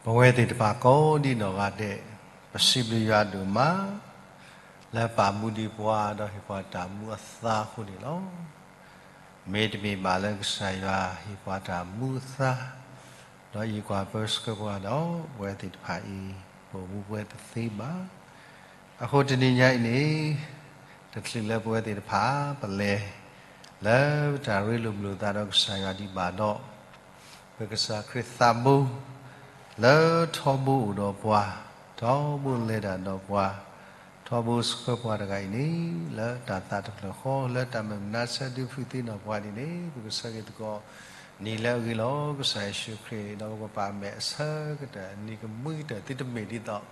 ပဝဲသ့ၣ်တဖၣ်ကိးဒံနီၢ်ဂၤဒဲး, ပစံးဘျုးယွၤဒိၣ်မး လၢပာ်မူဒံးပှၤဒီးဟ့ၣ်ပှၤတၢ်မူအသါအဃိန့ၣ်လီၤ. မ့တမ့ၢ်ဘၣ်လၢကစၢ်ယွၤဟ့ၣ်ပှၤတၢ်မူအသါ, ဒီးအံၤကွၢ်ပၢဆှၢပှၤဒီး ပဝဲသ့ၣ်တဖၣ်အံၤ ပအိၣ်မူပဝဲတသ့ဘၣ်. အဃိတနံၤညါအံၤန့ၣ် တချုးလၢပဝဲသ့ၣ်တဖၣ် ပလဲၤ လၢပတၢ်ရ့လိာ်မုာ်လိာ်သးဒီးကစၢ်ယွၤဒံးဘၣ်ဒီး ပကစၢ်ခရံာ်သးဘိ လၢထီဘိအိၣ်ဒီးပှၤ, ထီဘိလဲၤတၢ်ဒီးပှၤ, ထီဘိဆှၢပှၤတဂၤအံၤန့ၣ် လၢတၢ်သးတဖျၢၣ်ဃီ လၢတၢ်မုၢ်မနါဆၢဒုးဖုးသ့နီၢ်ပှၤန့ၣ်န့ၣ် ပကဆၢဂ့ၤသကိး နံၤလၢအဂ့ၤလီၤ. ကစၢ်ယ့ၣ်ၡူးခရံာ် ဒီးပကပာ်မဲာ်အဆၢကတၢၢ် နံၤကမှံကတၢၢ်သုတမ့ၢ်ဒ်သိး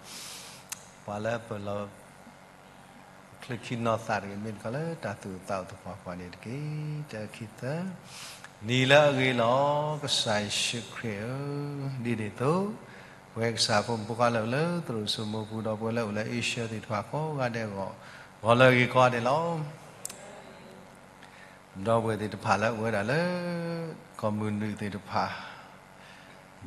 ပှၤလၢပလီၤ ချၢခံနီၤသးတဂ့ၤ မ့ၢ်တခီလၢတၢ်သူၣ်အိၣ်သးအိၣ်သပှၢ်ပှၢ်န့ၣ်တက့ၢ်. တၢခံသၢ, နံၤလၢအဂ့ၤလီၤ. ကစၢ်ယ့ၣ်ၡူးခရံာ်ဧၢ, ဒ်န့ၣ်အသိး ပဝဲကစၢ်ဖိမုၣ်ဖိခွါလၢအိၣ်လၢသရိာ်စိမိၤပူၤ ဒီးပဝဲလၢအိၣ်လၢအ့ရှၢသ့ၣ်တဖၣ်ကိးဂၤဒဲးအဂီၢ် ဂီၤလၢအဂ့ၤကိးဂၤဒဲးလီၤ. ဒီးပဝဲသ့ၣ်တဖၣ်လၢအိၣ်ဝဲဒၣ်လၢ ကီၢ်မုၢ်နုာ်သ့ၣ်တဖၣ်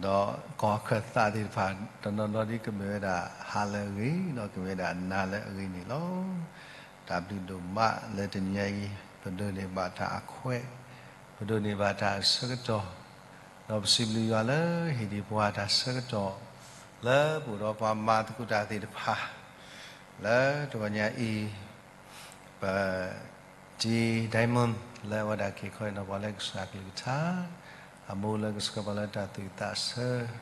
ဒီးကီၢ်ခၢၣ်သးသ့ၣ်တဖၣ် တနီၤနီၤဒ်ကမ့ၢ်ဝဲဒၣ်ဟါလၢအဂ့ၤ ဒီးကမ့ၢ်ဝဲဒၣ်နၤလၢအဂ့ၤန့ၣ်လီၤ. တၢ်ဘျုးဒိၣ်မးလၢတနံၤညါအံၤ ပဒိးန့ၢ်ဘၣ်တၢ်အခွဲး, ပဒိးန့ၢ်ဘၣ်တၢ်အဆၢကတီၢ်, ဒီးပစံးဘျုးယွၤလၢဟ့ၣ်ဒံးပှၤတၢ်ဆၢကတီၢ် လၢပအိၣ်ဒီးပှၤမၤသကိးတၢ်သ့ၣ်တဖၣ် လၢတဂီၤညါအံၤ ပ Diamond လၢအဝဲဒၣ်က့ၤခီအံၤနီၤပှၤလၢကစၢ်ကလုၢ်ကထါ, အမိၢ်လၢကဆှၢပှၤလၢတၢ်သူၣ်အုးသး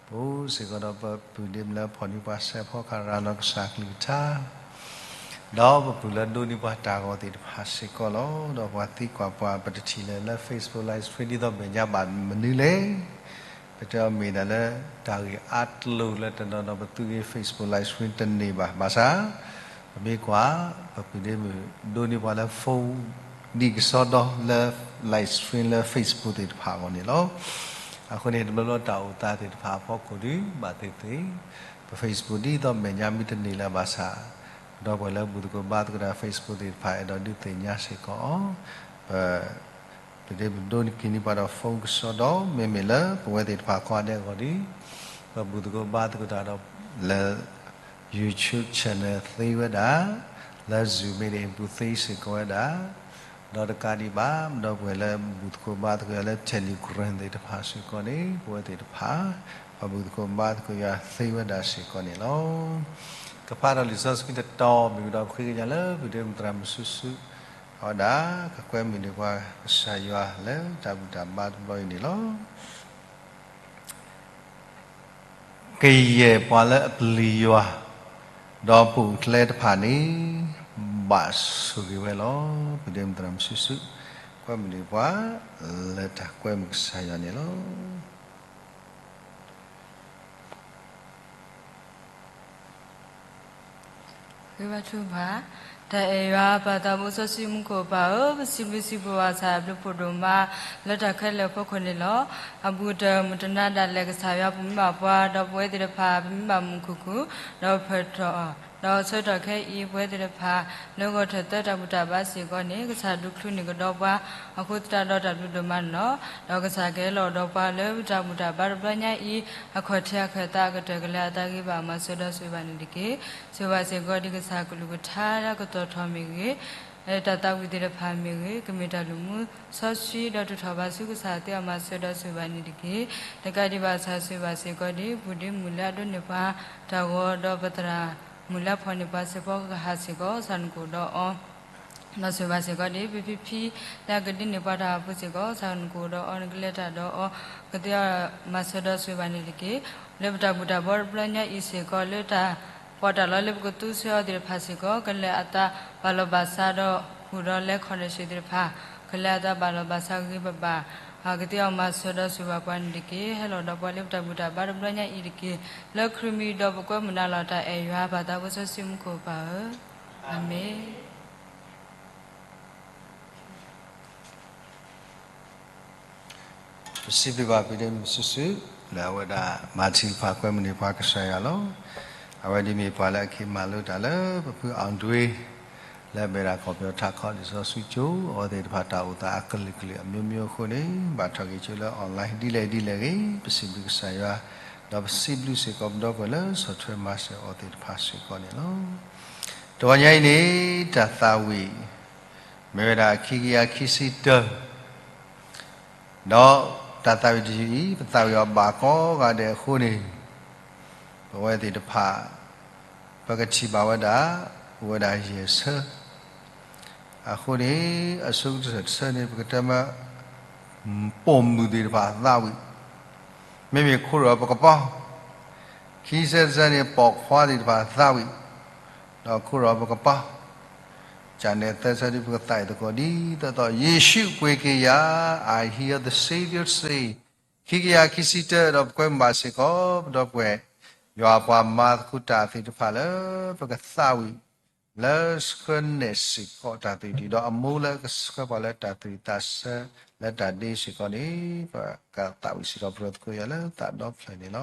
အုးအဆၢ, ပအိၣ်စ့ၢ်ကီးဒီးပပုၢ်ဒ့မုၣ်လၢဖီၣ်န့ၢ်ပှၤစဲးဖီကရၤလီၤကစၢ်ကလုၢ်ကထါ, ဒီးပပုၢ်လၢဒိးန့ၢ်ပှၤတၢ်ဂီၤသ့ၣ်တဖၣ်စ့ၢ်ကီးလီၤ. ဒီးပှၤသံကွၢ်ပှၤ ပတထံၣ်လၢၤလၢ Facebook Live Stream ဒ်သိးမဲာ်ညါဘၣ်မနုၤလဲၣ် ပတဲအီၤမ့ၢ်ဒၣ်လၢ တၢ်ဂ့ၢ်အါတလိၤလၢတနီၤနီၤပသူက့ၤ Facebook Live Stream တန့ၢ်ဘၣ်. ဘၣ်ဆၣ် ပမ့ၢ်ကွၢ် ပပုၢ်ဒ့မုၣ်ဒိးန့ၢ်ပှၤလၢ phone ဒံးကစီဒီလၢ live stream လၢ Facebook သ့ၣ်တဖၣ်အဂီၢ်န့ၣ်လီၤ. အဃိန့ၣ် တဘျီဘျီတၢ်အိၣ်သးသ့ၣ်တဖၣ်အဖီခိၣ်ဒီး ဘၣ်သ့ၣ်သ့ၣ် ပ Facebook ဒ်သိးမဲာ်ညါမ့ၢ်တန့ၢ်လၢၤဘၣ်ဆၣ် ဒီပုၢ်ဝဲၢ်လၢဘူၣ်သကိးဘါသကိးတၢ် Facebook သ့ၣ်တဖၣ် အဲၣ်ဒိးဒုးသ့ၣ်ညါစ့ၢ်ကီးအီၤ, ပ ပဒ့မုၣ်ဒိးန့ၢ်က့ၤန့ၢ်ပှၤဒီး phone ကစီဒီ မ့မ့ၢ်လၢပဝဲသ့ၣ်တဖၣ်ကိးဂၤဒဲးအဂီၢ်ဒီး ပဘူၣ်သကိးဘါသကိးတၢ်ဒီး လၢ YouTube channel သ့ဝဲဒၣ်, လၢ Zoom meeting ပူၤသ့စ့ၢ်ကီးဝဲဒၣ်, ဒီးတကးဒံးဘၣ် ဒီပုၢ်ဝဲၢ်လၢဘူၣ်သကိးဘါသကိးယၤလၢ Telegram သ့ၣ်တဖၣ်စ့ၢ်ကီးန့ၣ် ပဝဲသ့ၣ်တဖၣ် ပဘူၣ်သကိးဘါသကိးယၤသ့ဝဲဒၣ်စ့ၢ်ကီးန့ၣ်လီၤ. ကဖးဒီးလံာ်စီဆှံတတီၤမ့ၢ်ဒီး ပဃ့ကညးလၢ ပဒ့မုၣ်သရၣ်မုၣ်စုစု အဝဲဒၣ် ကကွဲမုာ်န့ၢ်ပှၤကစၢ်ယွၤလၢတၢ်ဘူၣ်တၢ်ဘါတဘျီအံၤန့ၣ်လီၤ. ကယဲၢ်ပှၤလၢအပျံၤယွၤ, ဒီးပအိၣ်ကျဲတဖၣ်န့ၣ် ဘၣ်ဆိၣ်ဂ့ၤဝဲလီၤ. ပဒ့မုၣ်သရၣ်မုၣ်စုစု ကွဲမုာ်န့ၢ်ပှၤ လၢတၢ်ကွဲမုာ်ကစၢ်ယွၤန့ၣ်လီၤ. ဃ့ဘါထုကဖၣ်, တၢ်အဲၣ်ယွၤပၢ်သးဘိစီဆှံမူခိၣ်ပၢ်ဧၢ, ပစံးဘျုးစံးဖှိၣ်ဘၣ်ဆၣ်အဘျုးဖှိၣ်ဒိၣ်မး လၢတၢ်ခဲလၢာ်အဖီခိၣ်န့ၣ်လီၤ. အဘူးတၢၢ်မုၢ်တနၤဒၣ်လဲာ် ကစၢ်ယွၤပမ့ၢ်ဘၣ်ပှၤ ဒီးပဝဲသ့ၣ်တဖၣ် ပမ့ၢ်ဘၣ်မုာ်ခုၣ်ခုၣ် ဒီးဖၢၣ်ထီၣ် ဒီးဆၢကတီၢ်ခဲအံၤ ပဝဲသ့ၣ်တဖၣ် လၢဂီၤထၢၣ်သၢတၢ်ဘူၣ်တၢ်ဘါစ့ၢ်ကီးန့ၣ် ကစၢ်ဒုးချုးန့ၢ်ကဒီးပှၤ အဃိသတးဒီးတၢ်ဘျုးဒိၣ်မးန့ၣ်လီၤ. ဒီးကစၢ်ကဟဲလီၤဒီးပှၤလၢပတၢ်ဘူၣ်တၢ်ဘါတဘျီညါအံၤ အခီၣ်ထံးအခၢၣ်သးအကတၢၢ် ကလဲၤအသးဂ့ၤဘၣ်မၤစၢၤဒီးဆိၣ်ဂ့ၤဘၣ်န့ၣ်တက့ၢ်. ဆိၣ်ဂ့ၤဘၣ်စ့ၢ်ကီးဒ်ကစၢ်ကလုၢ်ကထါလၢကတီၤထီၣ်မ့ၢ်ဂ့ၤ, တၢ်သးဝံၣ်သ့ၣ်တဖၣ်မ့ၢ်ဂ့ၤ, ကမ့ၢ်တၢ်လုၢ်မူစီဆှံဒီးထုးထီၣ်ဘၣ်ဆူကစၢ်သ့အီၤမၤစၢၤဒီးဆိၣ်ဂ့ၤဘၣ်န့ၣ်တက့ၢ်. တကးဒံးဘၣ်ကစၢ်ဆိၣ်ဂ့ၤဘၣ်စ့ၢ်ကီးဒ် ပူၤဒ့မုၢ်လၢအဒိးန့ၢ်ပှၤတၢ်ဂီၤ ဒီးပသရၣ်မုၣ်လၢအဖီၣ်န့ၢ်ပှၤစဲးဖီကဟၣ်စ့ၢ်ကီး ကစၢ်နကိၣ်ဒီးအီၤ ဒီးဆိၣ်ဂ့ၤဘၣ်စ့ၢ်ကီးဒ် ပဖံဖံ လၢအကဒိးန့ၢ်ပှၤတၢ်အိၣ်ဖှိၣ်စ့ၢ်ကီး ကစၢ်နကိၣ်ဒီးအီၤ နကလဲၤတၢ်ဒီးအီၤ ကသ့အီၤမၤစၢၤဒီးဆိၣ်ဂ့ၤဘၣ်န့ၣ်တက့ၢ်. လၢပတၢ်ဘူၣ်တၢ်ဘါတဘျီညါအံၤစ့ၢ်ကီး လၢတၢ်ပီးတၢ်လီလၢပကသူစ့အီၤသ့ၣ်တဖၣ်စ့ၢ်ကီး ကလဲၤအသးဘၣ်လီၤဘၣ်စးဒီး ဃုာ်ဒီးလဲၤခီၣ်ဒီးဆံးသ့ၣ်တဖၣ် ကလဲၤအသးဘၣ်လီၤဘၣ်စးဂ့ၤဂ့ၤဘၣ်ဘၣ် ကသ့အီၤမၤစၢၤဒီးဆိၣ်ဂ့ၤဘၣ်ပှၤန့ၣ်တက့ၢ်. ဟဲလီၤဒီးပှၤလၢပတၢ်ဘူၣ်တၢ်ဘါတဘျီညါအံၤတက့ၢ်. လၢခရံာ်မံၤဒီးပကွဲမုာ်နၤလီၤ. တၢ်အဲၣ်ယွၤပၢ်သးဘိစီဆှံမူခိၣ်ပၢ်ဧၢ, အၤမ့ၣ်. ပစံးဘျုးဘၣ်ပဒ့မုၣ်စုစု လၢအဝဲဒၣ်မၤထံကဖၣ်ကွဲမုာ်န့ၢ်ပှၤကစၢ်ယွၤလီၤ. အဝဲဒ်မ့ၢ်ပှၤလၢအက့ၤမၤလိတၢ်လၢပဖု အောင်တွင်း လၢအမ့ၢ်ဒၣ်ကီၢ်ပယီၤထးခီလံာ်စီဆှံကၠိ အဝဲသ့ၣ်တဖၣ်တၢ်အိၣ်သးအကလုာ်ကလုာ်အမျိုးမျိုးအဃိန့ၣ် ဘၣ်ထီၣ်က့ၤဆိလၢ online ဒ်လဲၣ်ဒ်လဲၣ်ဂ့ၤ ပစံးဘျုးကစၢ်ယွၤ ဒီးပစံးဘျုးစ့ၢ်ကီးပဒီပုၢ်ဝဲၢ်လၢဆီၣ်ထွဲမၤစၢၤအီၤသ့ၣ်တဖၣ်စ့ၢ်ကီးန့ၣ်လီၤ. တဂီၤညါအံၤန့ၣ် တၢ်သးဝံၣ် မ့ၢ်ဝဲဒၣ်ခံကယၤခံဆံတၢ ဒီးတၢ်သးဝံၣ်တယုၢ်အံၤ ပသးဝံၣ်အီၤဘၣ်ကိးဂၤဒဲးအဃိန့ၣ် ပဝဲသ့ၣ်တဖၣ် ပကထံၣ်ဘၣ်ဝဲဒၣ် အိၣ်ဝဲဒၣ်ယဲၢ်ဆၢ အဃိန့ၣ် အဆိကတၢၢ်တဆၢန့ၣ် ပကတဲမ့ၢ် ပိာ်မုၣ်သ့ၣ်တဖၣ်အသးဝံၣ်, မ့မ့ၢ်ခိၣ်ဒီးပကပၤ, ခံဆၢတဆၢန့ၣ် ပိာ်ခွါသ့ၣ်တဖၣ်အသးဝံၣ်, ဒီးခိၣ်ဒီးပကပၤ, ကန့ၣ်သၢဆၢဒ်ပကသးဝံၣ်သကိးဒ်သိးသိး ယ့ၣ်ၡူးကွ့က့ၤယၤ, I hear the Savior say, ခံကယၤခံဆံတၢ ဒီးပကွဲမုာ်ဘၣ်စ့ၢ်ကီး ပဒီပုၢ်ဝဲၢ် ယွၤပှၤမၤသကိးတၢ်သ့ၣ်တဖၣ်လၢ ပကသးဝံၣ် လၢဆှၢနဲၣ်စ့ၢ်ကီးတၢ်သးဝံၣ်ဒီး အမူလၢကဆှၢပှၤလၢတၢ်သူၣ်ဝံၣ်သးဆၢ လၢတၢ်ဒ့စ့ၢ်ကီးန့ၣ် ပကသးဝံၣ်စ့ၢ်ကီးပဒီပုၢ်ဝဲၢ်ယွၤလၢသးဒီဖျၢၣ်န့ၣ်လီၤ.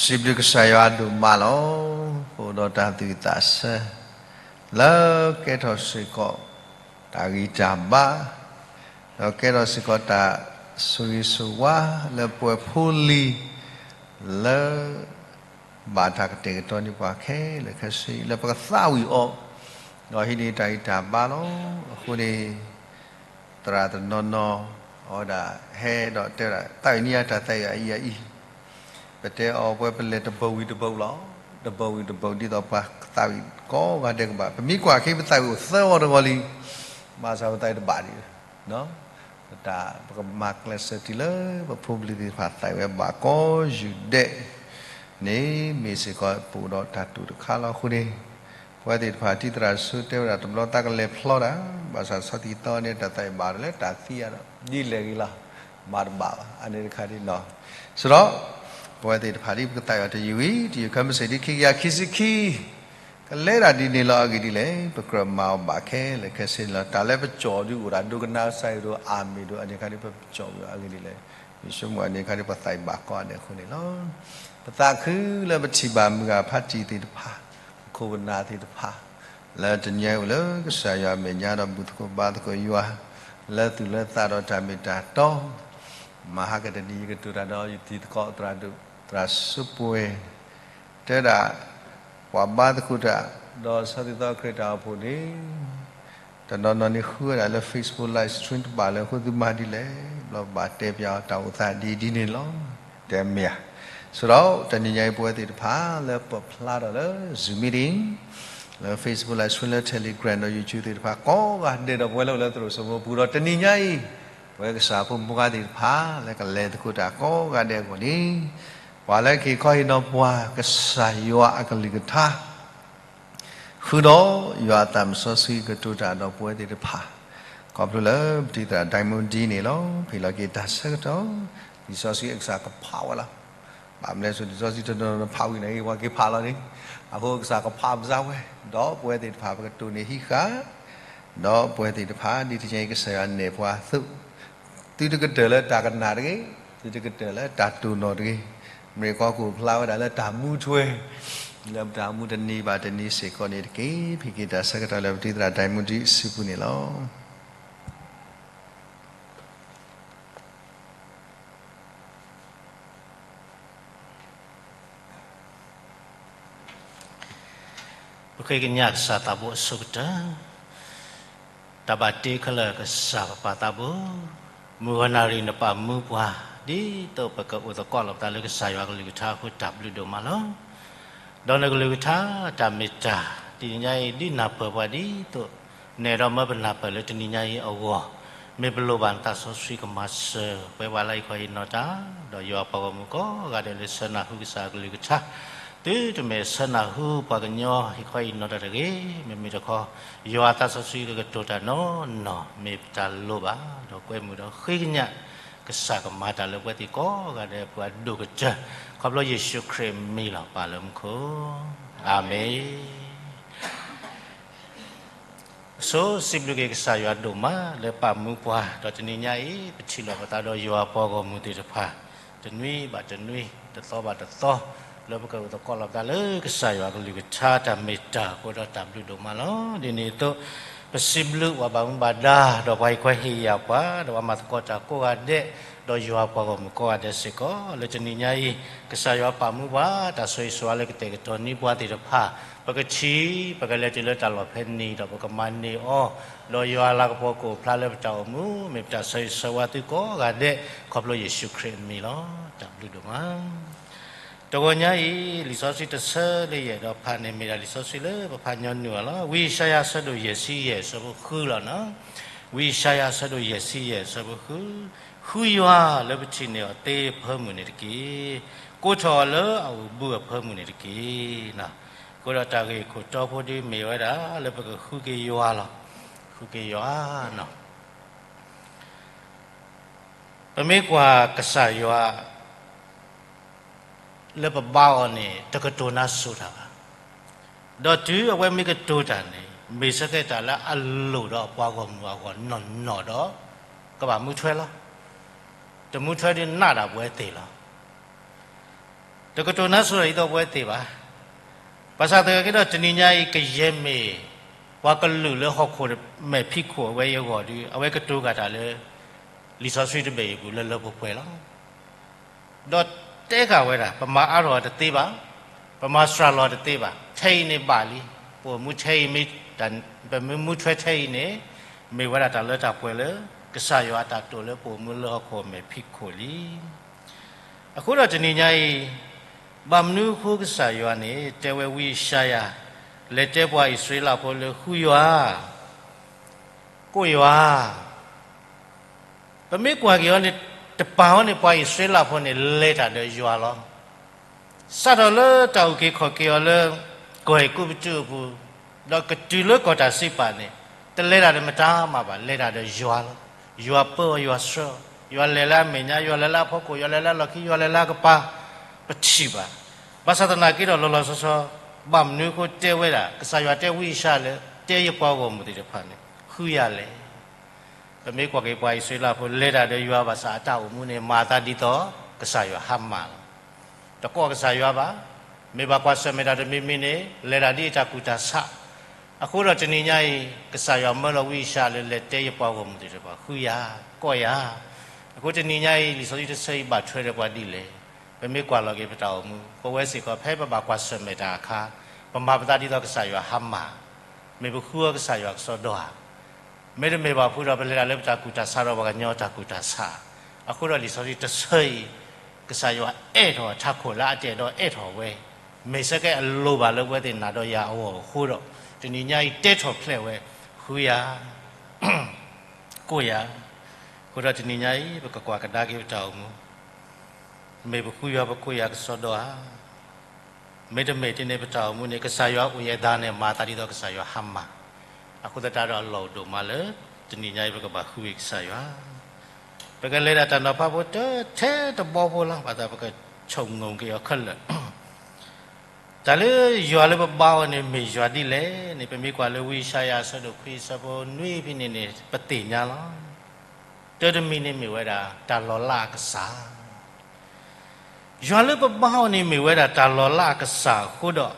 စံးဘျုးကစၢ်ယွၤဒိၣ်မးလီၤ. ပအိၣ်ဒီးတၢ်သူၣ်ဝံၣ်သးဆၢ လၢကဲထီၣ်စ့ၢ်ကီး တၢ်ဂံၢ်တၢ်ဘါ, ဒီးကဲထီၣ်စ့ၢ်ကီးတၢ်ဆိၣ်ဂ့ၤဆိၣ်ဝါ လၢပှၤဖိလံၤ လၢ ဘၣ်တၢ်ကတဲာ်ကတီၤန့ၢ်ပှၤခဲလၢာ်ခဲဆ့ လၢပကသးဝံၣ်အီၤ, ဒီးဟံးန့ၢ်တၢ်ဂံၢ်တၢ်ဘါလီၤ. အဃိန့ၣ် သရၣ်တနီၤနီၤ အဝဲဒၣ်ဟဲဒီးတဲဝဲဒၣ် သးဝံၣ်န့ၢ်ယၤတၢ်သးဝံၣ်အအံၤအအံၤ, ပတဲအီၤပဝဲပလဲၤတဘီဝံၤတဘီလီၤ. တဘီဝံၤတဘီ ဒ်သိးပှၤသးဝံၣ်ကိးဂၤဒဲးကဘၣ်, ပမ့ၢ်ကွၢ်ခဲ ပသးဝံၣ်အိၣ်သၢဝီတဝီလံ, ဘၣ်ဆၣ်ပသးဝံၣ်တဘၣ်ဒံး တၢ်ပကမၤကျဲးစၢးတုၤလၢပဖိပလံၤသ့ၣ်တဖၣ်သးဝံၣ်ဝဲဘၣ်ကိးယူၢ်ဒဲးန့ၣ် မ့ၢ်စ့ၢ်ကီးပအိၣ်ဒီးတၢ်တိာ်တခါလီၤ. အဃိန့ၣ် ပဝဲသ့ၣ်တဖၣ်တံၤသရၣ်စိတဲဝဲဒၣ် တဘျီသးကလဲၤဖျီတၢ်, ဘၣ်ဆၣ်ဆီၣ်သံသီန့ၣ် တၢ်သးဝံၣ်ဘၣ်ဒီးလၢတၢ်သံအါဒီး ဒ်လဲၣ်ဂ့ၤလီၤ, မၤတဘၣ်ဘၣ် အန့ၣ်တခါဒ်နီၤ. စံးဒီး ပဝဲသ့ၣ်တဖၣ်ဒ်ပကသးဝံၣ်အီၤတယုၢ်ဝံၤ တယုၢ်ခဲမုၢ်ဆ့ၣ်ဒ်ခံကယၤခံဆံခံ ကလဲၤဒၣ်ဒ်န့ၣ်လီၤ. အဂ့ၢ်ဒ်လဲၣ် ပကြၢးမၤအီၤဘၣ်ခဲလၢာ်ခဲဆ့န့ၣ်လီၤ. တၢ်လၢပကၠီၣ်ဒုးအိၣ်ဒၣ်ဒိကနၣ်ကစၢ်ယွၤဒိၣ် အၤမ့ၣ်ဒိၣ် အန့ၣ်ခါဒ်ပကၠီၣ်ဝံၤအဂ့ၢ်ဒ်လဲၣ်, ယဆိကမိၣ်အန့ၣ်ခါဒ်ပသးဝံၣ်ဘၣ်ကိးဂၤဒဲးအဃိန့ၣ်လီၤ. ပသးခုလၢပထံၣ်ဘၣ်မုၢ်ဂၤဖးတံၢ်သ့ၣ်တဖၣ်, ပခိၣ်ပနၢ်သ့ၣ်တဖၣ် လၢတနံၤအံၤအိၣ်လၢကစၢ်ယွၤအမဲာ်ညါဒီးဘူၣ်သကိးဘါသကိးယွၤ လၢသူၣ်လၢသးဒီးတၢ်မ့ၢ်တၢ်တီ မဟါကတနံၤ ယကတိၤတၢ်ဒီးယတံၤသကိးသရၣ်ဒိၣ် သရၣ်စူပှဲၤ တဲဒၣ် ပှၤဘါသကိးတၢ် ဒီးဆီၣ်သံသီခရံာ်တၢ်အိၣ်ဖှိၣ်န့ၣ် တနီၤနီၤန့ၣ်ဃုဝဲဒၣ်လၢ Facebook Live Stream တဘၣ်လၢအဃိသုမၤဒ်လဲၣ်, ဘျီဘၣ်တဲပျးအီၤတၢ်အိၣ်သးဒ်ဒ်န့ၣ်လီၤ. တဲမ့ၢ်ဧါ. စံးဒီးတနံၤညါအံၤ ပဝဲသ့ၣ်တဖၣ်လၢပဖျါထီၣ်လၢ Zoom meeting လၢ Facebook Live Stream လၢ Telegram ဒီး YouTube သ့ၣ်တဖၣ် ကိးဂၤဒဲးဒီးပဝဲလၢအိၣ်လၢသရိာ်စိမိပူၤဒီးတနံၤညါအံၤ ပဝဲကစၢ်ဖိမုၣ်ဖိခွါသ့ၣ်တဖၣ် လၢကလဲၤသကိးတၢ်ကိးဂၤဒဲးအဂီၢ်န့ၣ် ပှၤလၢက့ၤခီဟ့ၣ်နီၤပှၤကစၢ်ယွၤအကလုၢ်ကထါ ဃုာ်ဒီးယွၤအသးမုၢ်စီဆှံကတိၤတၢ်ဒီးပဝဲသ့ၣ်တဖၣ် ခီဖျိလၢပတံၤသရၣ် Diamond D န့ၣ်လီၤ. ဖဲလီၤက့ၤတၢ်ဆၢကတီၢ် လံာ်စီဆှံအကစၢ်ကဖးဝဲလီၤ. ဘၣ်မနုၤလဲၣ် လံာ်စီဆှံတနီၤနီၤဖးဝံၤန့ၣ် ပှၤက့ၤဖးလီၤန့ၣ် အဃိကစၢ်ကဖးပစၢ်ဝဲ ဒီးပဝဲသ့ၣ်တဖၣ် ပကတိၢ်န့ၢ်ဟံးဃာ် ဒီးပဝဲသ့ၣ်တဖၣ် ဒ်တနံၤအံၤကစၢ်ယွၤနဲၣ်ပှၤအသိး သုတကတၢၢ်လၢတၢ်ကနၣ်တဂ့ၤ, သုတကတၢၢ်လၢတၢ်တိၢ်နီၣ်တဂ့ၤ, မ့ၢ်ကီၢ်ခိၣ်ဖျါဝဲဒၣ်လၢတၢ်မူထွဲ လၢပတၢ်အိၣ်မူတနံၤဘၣ်တနံၤစ့ၢ်ကီးန့ၣ်တက့ၢ်. ဖဲက့ၤတၢ်ဆၢကတီၢ်လၢပတံၤသရၣ် Diamond D အစုပူၤန့ၣ်လီၤ. ပဃ့ကညးကစၢ်သးဘိအဆိကတၢၢ်, တၢ်ဘၣ်တ့ခဲလၢာ်ကစၢ်ပပၢ်သးဘိ, မုၢ်ဂီၤနၣ်ရံၣ်နပာ်မူပှၤ ဒ်သိးပကအိၣ်သကိးလီၤပသးလၢကစၢ်ယွၤကလုၢ်ကထါအဃိတၢ်ဘျုးဒိၣ်မးလီၤ. ဒီးနကလုၢ်ကထါတၢ်မ့ၢ်တၢ် တနံၤညါအံၤ ဒ်နၢ်ပၢၢ်ပှၤဒ်သိး နအဲၣ်ဒိးမၢပနၢ်ပၢၢ်လၢတနံၤညါအံၤအဂီၢ်, မ့ၢ်ပလိၣ်ဘၣ်နသးစီဆှံကမၤစၢၤ ပဝဲပှၤလၢဟ့ၣ်ခီဟ့ၣ်နီၤတၢ်, ဒီးယွၤပှၤဂီၢ်မုၢ်ကိးဂၤဒဲးလၢဆၢနၢ်ဟူကစၢ်အကလုၢ်ကထါ, သုတမ့ၢ်ဆၢနၢ်ဟူပှၤကညီဟ့ၣ်ခီဟ့ၣ်နီၤတၢ်တဂ့ၤ, မ့မ့ၢ်တခီ ယွၤသးစီဆှံကကတိၤတၢ်နီၢ်နီၢ် မ့ၢ်ပတၢ်လိၣ်ဘၣ်, ဒီးကွဲမုာ်ဒီးဃ့ကညး ကစၢ်ကမၤတၢ်လၢပဝဲသ့ၣ်ကိးဂၤဒဲးအပူၤအဒိၣ်ကတၢၢ်, ခီဖျိယ့ၣ်ၡူးခရံာ်အမံၤလီၤ. ပၢ်လၢမူခိၣ်, အၤမ့ၣ်. ဆိစံးဘျုးက့ၤကစၢ်ယွၤဒိၣ်မးလၢပာ်မူပှၤ ဒီးတနံၤညါအံၤ ပထံၣ်လိာ်ပသးဒီးယွၤပှၤဂီၢ်မုၢ်သ့ၣ်တဖၣ် တနွံဘၣ်တနွံ တသီဘၣ်တသီ လၢပကအိၣ်သကိးလီၤပသးလၢကစၢ်ယွၤကလုၢ်ကထါတၢ်မ့ၢ်တၢ်အဃိဒီးတၢ်ဘျုးဒိၣ်မးလီၤ. ဒ်န့ၣ်အသိး ပစံးဘျုးပှၤဘၣ်မူဘၣ်ဒါ ဒီးပှၤဟ့ၣ်ခွဲးဟ့ၣ်ယာ်ပှၤ ဒီးပှၤမၤသကိးတၢ်ကိးဂၤဒဲး ဒီးယွၤပှၤဂီၢ်မုၢ်ကိးဂၤဒဲးစ့ၢ်ကီး လၢတနံၤညါအံၤ ကစၢ်ယွၤပာ်မူပှၤ တၢ်ဆိၣ်ဂ့ၤဆိၣ်ဝါလၢကတဲာ်ကတီၤန့ၢ်ပှၤသ့ၣ်တဖၣ် ပကထံၣ် ပကလဲၤတုၤလၢတၢ်လီၢ်ဖဲန့ၣ် ဒီးပကမၤန့ၢ်အီၤ ဒီးယွၤလၤကပီၤကအိၣ်ဖျါလၢပတၢ်အိၣ်မူ မ့ၢ်ပတၢ်ဆိၣ်ဂ့ၤဆိၣ်ဝါသုကိးဂၤဒဲး ခီဖျိယ့ၣ်ၡူးခရံာ်အမံၤလီၤ. တၢ်ဘျုးဒိၣ်မး. တဂီၤညါအံၤ လံာ်စီဆှံတဆၢလၢယအဲၣ်ဒိးဖးန့ၣ် မ့ၢ်ဒၣ်လံာ်စီဆှံလၢပဖးညီနုၢ်အီၤလီၤ. ဝံယၡါယၤအဆၢဒိၣ်ယဲၢ်ဆံယဲၢ်အဆၢဖိဃုလီၤနီၤ. ဝံယၡါယၤအဆၢဒိၣ်ယဲၢ်ဆံယဲၢ်အဆၢဖိဃု, ဃုယွၤလၢပထံၣ်န့ၢ်အီၤသ့အဖၢမုၢ်န့ၣ်တက့ၢ်. ကိးထီၣ်အီၤလၢအအိၣ်ဘှံးအဖၢမုၢ်န့ၣ်တက့ၢ်. အဃိဒီးတၢ်ဂ့ၢ်ခိၣ်တီဖိဒ်မ့ၢ်ဝဲဒၣ်လၢပကဃုက့ၤယွၤလီၤ. ဃုက့ၤယွၤနီၤ. ပမ့ၢ်ကွၢ်ကစၢ်ယွၤ လၢပဘါအီၤန့ၣ် တကတိၤနါစိၤတၢ်ဘၣ်. ဒီးတုၤအဝဲမ့ၢ်ကတိၤတၢ်န့ၣ် မ့ၢ်ဆၢကတီၢ်လၢအလိၣ်ဒီးအပှၤဂီၢ်မုၢ်အဂီၢ်နီၢ်နီၢ်ဒီး ကဘၣ်မူထွဲလီၤ. တမူထွဲဒုးနးဒၣ်ပဝဲသ့ၣ်လီၤ. တကတိၤနါစိၤဒ်သိးပဝဲသ့ၣ်ဘၣ်. ဘၣ်ဆၣ်သနာ်က့ဒီး တနံၤညါအံၤ ကယဲၢ်မ့ၢ်ပှၤကလုာ်လၢဟီၣ်ခိၣ်မဲာ်ဖံးခိၣ်အဝဲအံၤအဂီၢ်ဒီး အဝဲကတိၤဂၤတၢ်လၢ လံာ်စီဆှံတဘ့ၣ်အံၤအပူၤလၢလၢပှဲၤပှဲၤလီၤ. ဒီးတဲဃာ်ဝဲဒၣ် ပမၤအါထီၣ်တသ့ဘၣ်, ပမၤစှၤလီၤတသ့ဘၣ်, ထဲအံၤန့ၣ်ဘၣ်လံ. ပအိၣ်မူထဲအံၤမ့ၢ်, ပမ့ၢ်မူထွဲထဲအံၤန့ၣ် မ့ၢ်ဝဲဒၣ်တၢ်လၢတၢ်ပှဲၤလၢ ကစၢ်ယွၤအတၢ်တိာ်လၢပအိၣ်မူလၢဟီၣ်ခိၣ်မဲာ်ဖံးခိၣ်လံ. အဃိဒီးတနံၤညါအံၤ ဘၣ်မနုၤအဃိကစၢ်ယွၤန့ၣ် တဲဝဲဝံယၡါယၤ လဲၤတဲပှၤအံၣ်စရ့လးဖိလၢ ဃုယွၤ, ကိးယွၤ, ပမ့ၢ်ကွၢ်က့ၤအီၤန့ၣ် တပၤအီၤန့ၣ် ပှၤအံၣ်စရ့လးဖိန့ၣ် လဲၤတၢ်ဒီးယွၤလီၤ. စးထီၣ်လၢတၢ်အုၣ်က့ၤခီၣ်က့ၤအီၤလၢ ကီၢ်အဲၤကူပတူးအပူၤ, ဒီးကတုၤလၢကီၢ်တၢ်စံးပာ်န့ၣ် တလဲၤတၢ်ဒီးမတၤမးဘၣ်, လဲၤတၢ်ဒီးယွၤလီၤ. ယွၤပၢအီၤ, ယွၤဆှၢအီၤ, ယွၤလဲၤလၢအမဲာ်ညါ, ယွၤလဲၤလၢအဖီခိၣ်, ယွၤလဲၤလၢအလီၢ်ခံ, ယွၤလဲၤလၢအကပၤ, ပထံၣ်ဘၣ်. ဘၣ်ဆၣ်သနာ်က့ဒီး လီၤလီၤဆီဆီ ဘၣ်မနုၤအဃိတဲဝဲဒၣ် ကစၢ်ယွၤတဲဝံယၡါယၤလၢ တဲယပှၤဂီၢ်မုၢ်သ့ၣ်တဖၣ်န့ၣ် ဃုယၤလဲၣ်. ပမ့ၢ်ကွၢ်က့ၤပှၤအံၣ်စရ့လးဖိ လဲၤတၢ်ဒီးယွၤဘၣ်ဆၣ် အတၢ်အိၣ်မူန့ၣ် မၤအသးဒ်သိးကစၢ်ယွၤဟါမၢ်လီၤ. တကိးကစၢ်ယွၤဘၣ်. မ့ၢ်ဘၣ်ကွၢ်ဆၢၣ်မဲာ်တၢ်တမံၤမံၤန့ၣ် လဲၤတၢ်ဒ်အတၢ်ကူၣ်တၢ်ဆး. အဃိဒီးတနံၤညါအံၤ ကစၢ်ယွၤမၢလီၤဝံယၡါယၤလၢ လဲၤတဲယပှၤဂီၢ်မုၢ်သ့ၣ်တဖၣ် ဃုယၤ, ကိးယၤ. အဃိတနံၤညါအံၤ လံာ်စီဆှံတဆၢအံၤဘၣ်ထွဲဒီးပှၤဒ်လဲၣ်. ပမ့ၢ်ကွၢ်လီၤက့ၤပတၢ်အိၣ်မူ ပဝဲစ့ၢ်ကီး ဖဲပဘၣ်ကွၢ်ဆၢၣ်မဲာ်တၢ်အခါ ပမၤပသးဒ်သိးကစၢ်ယွၤဟါမၢ်, မ့ၢ်ပဃုအီၤကစၢ်ယွၤကစီဒီဧါ. မ့တမ့ၢ်ဘၣ်ဖုဒီး ပလဲၤတၢ်လၢပတၢ်ကူၣ်တၢ်ဆးဒီးပှၤကညီတၢ်ကူၣ်တၢ်ဆး. အဃိဒီးလံာ်စီဆှံတဆၢအံၤ ကစၢ်ယွၤအဲၣ်ထီၣ်ထးခိၣ်လၢအတအဲၣ်ဒိးအဲၣ်ထီၣ်ဝဲ, မ့ၢ်စ့ၢ်ကီးအလိၣ်ဘၣ်လၢပဝဲသ့ၣ်နၤဒီးယၤအဂီၢ်အဃိဒီး တနံၤညါအံၤတဲထီၣ်ဖျဲးဝဲ, ဃုယၤ, ကိးယၤ. အဃိဒီးတနံၤညါအံၤ ပကကွၢ်ကဒါက့ၤပတၢ်အိၣ်မူ မ့ၢ်ပဃုယွၤပကိးယၤကစီဒီဧါ. မ့တမ့ၢ်ဒ်န့ၣ် ပတၢ်အိၣ်မူန့ၣ် ကစၢ်ယွၤအိၣ်ယဲၢ်သးန့ၣ် မၤသးဒ်သိးကစၢ်ယွၤဟါမၢ်. အဃိသတးဒီးအလီၢ်အိၣ်ဒိၣ်မးလၢ တနံၤညါအံၤပကဘၣ်ဃုက့ၤကစၢ်ယွၤ. ပကလဲၤဒၣ်တၢ်နီၤဖးဖိတထဲတဘီဖိလီၤ. ဘၣ်ဆၣ်ပကဆိကမိၣ်က့ၤအီၤခဲလၢာ် တၢ်လၢယွၤလၢပဘါအီၤန့ၣ် မ့ၢ်ယွၤဒ်လဲၣ်န့ၣ် ပမ့ၢ်ကွၢ်လၢဝံယၡါယၤအဆၢဒိၣ်ခွံအဆၢဖိနွံဖဲန့ၣ်န့ၣ် ပသ့ၣ်ညါလီၤ. တၢ်တမံၤန့ၣ်မ့ၢ်ဝဲဒၣ် တၢ်လီၤလးအကစၢ်. ယွၤလၢပဘါအီၤန့ၣ်မ့ၢ်ဝဲဒၣ်တၢ်လီၤလးအကစၢ်အဃိဒီး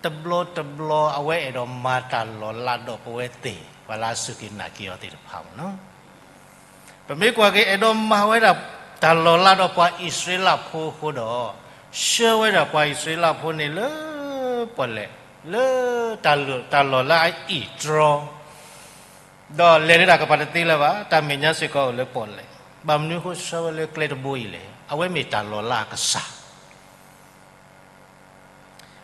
တဘျီတဘျီအဝဲအဲၣ်ဒိးမၤတၢ်လီၤလးဒီးပဝဲသ့ၣ် ပှၤလၢအစူၢ်က့ၤနာ်က့ၤအီၤသ့ၣ်တဖၣ်မ့ၢ်နီၤ. ပမ့ၢ်ကွၢ်က့ၤ အဲၣ်ဒိးမၤဝဲဒၣ်တၢ်လီၤလးဒီးပှၤအံၣ်စရ့လးဖိအဃိဒီး ဆှၢဝဲဒၣ်ပှၤအံၣ်စရ့လးဖိန့ၣ်လၢပီၣ်လဲၣ် လၢတၢ်လီၢ်လၢအအံၣ်တြီ ဒီးလဲၤလၢတၢ်ကပၤတသ့လၢၤဘၣ်, တၢ်မဲာ်ညါစ့ၢ်ကီးအိၣ်လၢပီၣ်လဲၣ်. ဘၣ်မနုၤအဃိဆှၢဝဲလၢကျဲတဘိအံၤလဲၣ်. အဝဲမ့ၢ်တၢ်လီၤလးအကစၢ်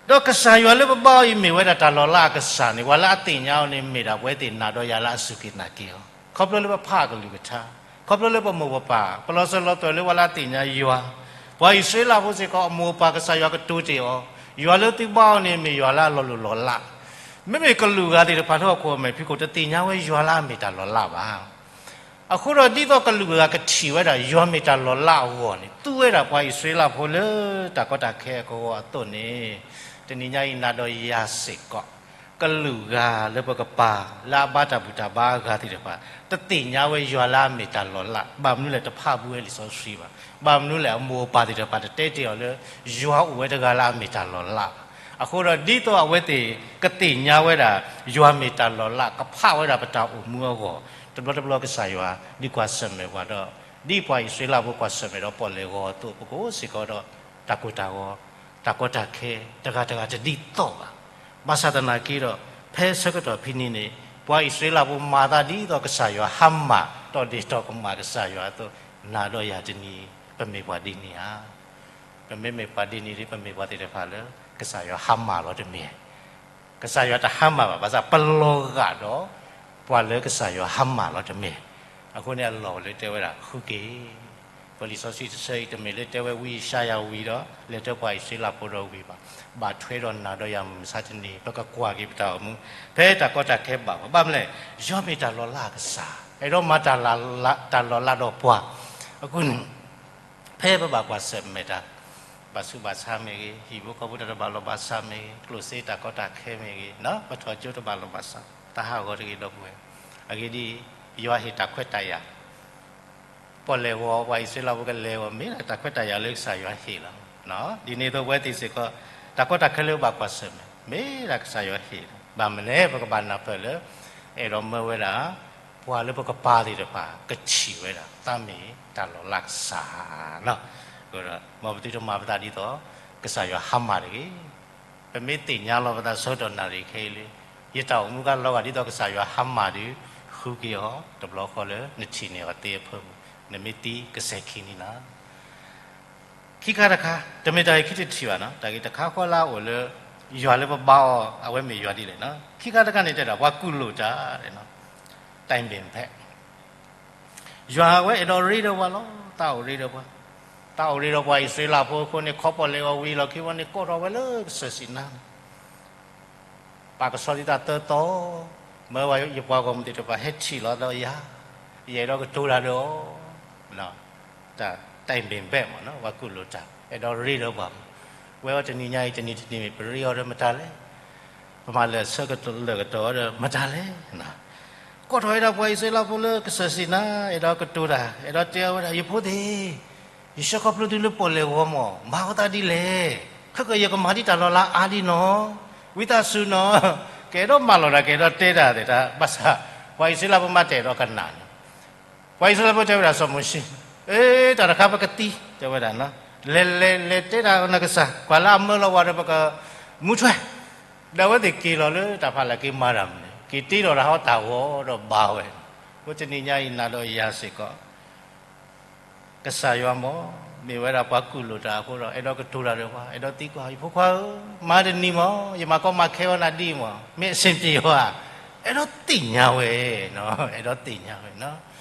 ဒီးကစၢ်ယွၤလၢပဘါအီၤအံၤမ့ၢ်ဝဲဒၣ်တၢ်လီၤလးအကစၢ်န့ၣ် ပှၤလၢအသ့ၣ်ညါအီၤန့ၣ် မ့ၢ်ဒၣ်ပဝဲသ့ၣ်နၤဒီးယၤလၢအစူၢ်က့ၤနာ်က့ၤအီၤ. ခီဖျိလၢပဖးအကလုၢ်ကထါ, ခီဖျိလၢပမိၢ်ပပၢ်, ပလီၤစၢၤလီၤသွဲၣ်လၢပှၤလၢအသ့ၣ်ညါယွၤ, ပှၤအံၣ်စရ့လးဖိစ့ၢ်ကီး အမိၢ်အပၢ်ကစၢ်ယွၤကတိၤတ့ၢ်အီၤ, ယွၤလၢသုဘါအီၤန့ၣ်မ့ၢ်ယွၤလၢအလီၤလိၢ်လီၤလး. မ့မ့ၢ်ကလုာ်ဂၤသ့ၣ်တဖၣ်လၢဟီၣ်ခိၣ်အမဲာ်ဖံးခိၣ် တသ့ၣ်ညါဝဲယွၤလၢအမ့ၢ်တၢ်လီၤလးဘၣ်. အဃိဒီးဒ်သိးကလုာ်ဂၤကထံၣ်ဝဲဒၣ်ယွၤမ့ၢ်တၢ်လီၤလးအဂီၢ်န့ၣ် သူဝဲဒၣ်ပှၤအံၣ်စရ့လးဖိလၢတၢ်ကီတၢ်ခဲအကဝီၤအသိးန့ၣ်, တနံၤညါအံၤနၤဒီးယၤစ့ၢ်ကီး ကလုာ်ဂၤလၢပကပၤ လၢအဘါတၢ်ဘူၣ်တၢ်ဘါအဂၤသ့ၣ်တဖၣ် တသ့ၣ်ညါဝဲယွၤလၢအမ့ၢ်တၢ်လီၤလး. ဘၣ်မနုၤလဲၣ် တဖးဘူးဝဲလံာ်စီဆှံဘၣ်. ဘၣ်မနုၤလဲၣ် အမိၢ်အပၢ်သ့ၣ်တဖၣ်တတဲတ့ၢ်အီၤလၢ ယွၤအိၣ်ဝဲတဂၤလၢအမ့ၢ်တၢ်လီၤလးဘၣ်. အဃိဒီးဒ်သိးအဝဲသ့ၣ် ကသ့ၣ်ညါဝဲဒၣ် ယွၤမ့ၢ်တၢ်လီၤလး ကဖးဝဲဒၣ်ပတၢ်အိၣ်မူအဂီၢ်, တဘျီတဘျီကစၢ်ယွၤ ဒုးကွၢ်ဆၢၣ်မဲာ်ပှၤဒီး ဒ်ပှၤအံၣ်စရ့လးဖိကွၢ်ဆၢၣ်မဲာ်ဒီးပီၣ်လဲၣ်အဂီၢ်အသိး ပကအိၣ်စ့ၢ်ကီးဒီး တၢ်ကိၢ်တၢ်ဂီၤ, တၢ်ကီတၢ်ခဲ တဂၤတဂၤတဒ်သိးဘၣ်. ဘၣ်ဆၣ်သနာ်က့ဒီး ဖဲဆၢကတီၢ်ဖဲန့ၣ်န့ၣ် ပှၤအံၣ်စရ့လးဖိမၤသးဒ်သိးကစၢ်ယွၤဟါမၢ် ဒီးဒ်သိးကမၣ်ကစၢ်ယွၤအသိး, နၤဒီးယၤတနံၤ ပမ့ၢ်ပှၤဒ်န့ၣ်ဧါ. ပမ့မ့ၢ်ပှၤဒ်န့ၣ်ဒီး ပမ့ၢ်ပှၤသ့ၣ်တဖၣ်လၢ ကစၢ်ယွၤဟါမၢ်လီၤတမ့ၢ်. ကစၢ်ယွၤတဟါမၢ်ဘၣ်, ဘၣ်ဆၣ်ပလီၤဂာ်ဒီး ပှၤလၢကစၢ်ယွၤဟါမၢ်လီၤတမ့ၢ်. အဃိန့ၣ်အလီၢ်အိၣ်လၢတဲဝဲဒၣ်ဃုက့ၤ ပလံာ်စီဆှံတဆၢအံၤ တမ့ၢ်လၢတဲဝဲဝံယၡါယၤဝံၤဒီး လဲၤတဲပှၤအံၣ်စရ့လးဖိဒီးဝံၤဘၣ်. ဘၣ်ထွဲဒီးနၤဒီးယၤမုၢ်မဆါတနံၤ ပကကွၢ်က့ၤပတၢ်အိၣ်မူ ဖဲတၢ်ကီတၢ်ခဲဘၣ်ဘၣ်. ဘၣ်မနုၤလဲၣ်, ယွၤမ့ၢ်တၢ်လီၤလးအကစၢ်, အဲၣ်ဒိးမၤတၢ်လီၤလးဒီးပှၤ. အဃိန့ၣ် ဖဲပဘၣ်ကွၢ်ဆၢၣ်မဲာ်တၢ် ဘၣ်ဆူးဘၣ်ဆါမ့ၢ်ဂ့ၤ, ဟံၣ်ဖိဃီဖိတၢ်တဘၣ်လီၢ်ဘၣ်စးမ့ၢ်ဂ့ၤ, ကျိၣ်စ့တၢ်ကီတၢ်ခဲမ့ၢ်ဂ့ၤ, ပထီၣ်ကၠိတဘၣ်လီၢ်ဘၣ်စး, တၢ်ဟးဂီၤတဂ့ၤဒီပုၢ်ဝဲၢ်, အဂ့ၢ်ဒ်အံၤ, ယွၤဟ့ၣ်တၢ်ခွဲးတၢ်ယာ် ပီၣ်လဲၣ်ဂီၤ ပှၤအံၣ်စရ့လးဖိကလဲၤဂီၤ မ့ၢ်ဒၣ်တၢ်ခွဲးတၢ်ယာ်လၢကစၢ်ယွၤဟ့ၣ်လီၤ. ဒ်န့ၣ်အသိးပဝဲသ့ၣ်စ့ၢ်ကီး တၢ်ကီတၢ်ခဲလၢပဘၣ်ကွၢ်ဆၢၣ်မဲာ် မ့ၢ်ဒၣ်ကစၢ်ယွၤဟ့ၣ်လီၤ. ဘၣ်မနုၤလဲၣ် ပကဘၣ်နၢ်ပၢၢ်လၢ အဲၣ်ဒိးမၢဝဲဒၣ် ပှၤလၢပကပၤသ့ၣ်တဖၣ် ကထံၣ်ဝဲဒၣ် သးမ့ၢ်တၢ်လီၤလးကစၢ်လီၤ. အဃိဒီး မ်ပသုတမၤပသးဒ်သိး ကစၢ်ယွၤဟါမၢ်တဂ့ၤ. ပမ့ၢ်သ့ၣ်ညါလီၤပသးဆၢကတီၢ်နၣ်ရံၣ်ခဲအံၤလၢ ယတၢ်အိၣ်မူကလီၤဂာ်ဒ်သိးကစၢ်ယွၤဟါမၢ်ဒီး ဃုက့ၤအီၤ တဘျီဃီလၢနထံၣ်န့ၢ်အီၤသ့အဖၢမုၢ် နမ့ၢ်သံကစဲၤခံန့ၣ်လီၤ. ခံခါတခါ တမ့ၢ်တၢ်ဂ့ၢ်ခံတထံၣ်ဘၣ်နီၤ, တၢ်ဂ့ၢ်တခါဃီလၢအအိၣ်လၢ ယွၤလၢပဘါအီၤ အဝဲမ့ၢ်ယွၤဒ်လဲၣ်နီၤ. ခံခါတခါန့ၣ်တဲဒၣ် ပှၤကူၣ်လိာ်တၢ်တဲနီၤ, တိုင်ပင်ဖက် ယွၤဝဲအဲၣ်ဒိးရ့ဒီးပှၤလီၤ, သးအိၣ်ရ့ဒီးပှၤ, သးအိၣ်ရ့ဒီးပှၤအံၣ်စရ့လးဖိအဃိန့ၣ် ခီပီၣ်လဲၣ်ဂီၤဝံၤလီၢ်ခံဝဲန့ၣ် ကိးထီၣ်ဝဲလၢကစၢၢ်စံနါန့ၣ် ပာ်ကဆှီဒ်သိးသၢသီ, မၢဝဲယပှၤဂီၢ်မုၢ်သ့ၣ်တဖၣ်ဟဲထံၣ်လီၤဒီးယၤ, ယအဲၣ်ဒိးကတိၤတၢ်ဒီးအီၤ, တၢ်တိုင်ပင်ဖက်မ့ၢ်နီၤ, ပှၤကူၣ်လိာ်တၢ် အဲၣ်ဒိးရ့ဒီးပှၤမ့ၢ်, ဝဲအီၤတနံၤညါအံၤ တနံၤတနံၤမ့ၢ် ပရ့အီၤဒီးမတၤလဲၣ်, ပမၤလၢာ်ဆၢကတီၢ်လၢာ်ကတီၢ်ဒီးမတၤလဲၣ် ကိးထီၣ်ဝဲဒၣ်ပှၤအံၣ်စရ့လးဖိလၢကစၢၢ်စံနါ အဲၣ်ဒိးကတိၤတၢ် အဲၣ်ဒိးတဲအီၤဝဲဒၣ် ယဖိသ့ၣ်, ယဆှၢခီဖျိသုလၢပီၣ်လဲၣ်ဂီၤမ့ၢ် မၤအီၤသးဒ်လဲၣ်, ခဲကယကမၤဒ်တၢ်လီၤလးအါဒ်နီၤ, ဝံသးစူၤနီၤ, ကအဲၣ်ဒိးမၤလီၤတၢ် ကအဲၣ်ဒိးတဲတၢ်သ့ၣ်တဖၣ် ဘၣ်ဆၣ် ပှၤအံၣ်စရ့လးဖိမ့ၢ်တအဲၣ်ဒိးကနၣ်န့ၣ် ပှၤအံၣ်စရ့လးဖိတဲဝဲဒၣ်စီၤမိၤၡ့, အ့ တၢ်တခါပကသံ တဲဝဲဒၣ်, လဲၤလဲၤလဲၤတဲတၢ်နကစၢ် ကွၢ်လၢအမၢလီၤပှၤဒီးပကမူထွဲ, ဒီးအဝဲသ့ၣ်က့ၤလီၤလၢတၢ်ဖးလဲၢ်က့ၤမၤတၢ်မနုၤလဲၣ်, က့ၤတ့ထီၣ်တၢ်ဟီတၢ်ဂီၤဒီးဘါဝဲ, အဃိတနံၤညါအံၤနၤဒီးယၤစ့ၢ်ကီး ကစၢ်ယွၤမ့ၢ် မ့ၢ်ဝဲဒၣ်ပှၤကူၣ်လိာ်တၢ်အဃိဒီး အဲၣ်ဒိးကတိၤတၢ်ဒီးပှၤ အဲၣ်ဒိးသံကွၢ် ယဖိခွါဧၢ, မၤတနံၤမ့ၢ် ယမၤကီမၤခဲအီၤနၤဒ်အံၤမ့ၢ် မ့ၢ်အဆင်ပြေဧါ, အဲၣ်ဒိးသ့ၣ်ညါဝဲ, အဲၣ်ဒိးသ့ၣ်ညါဝဲ,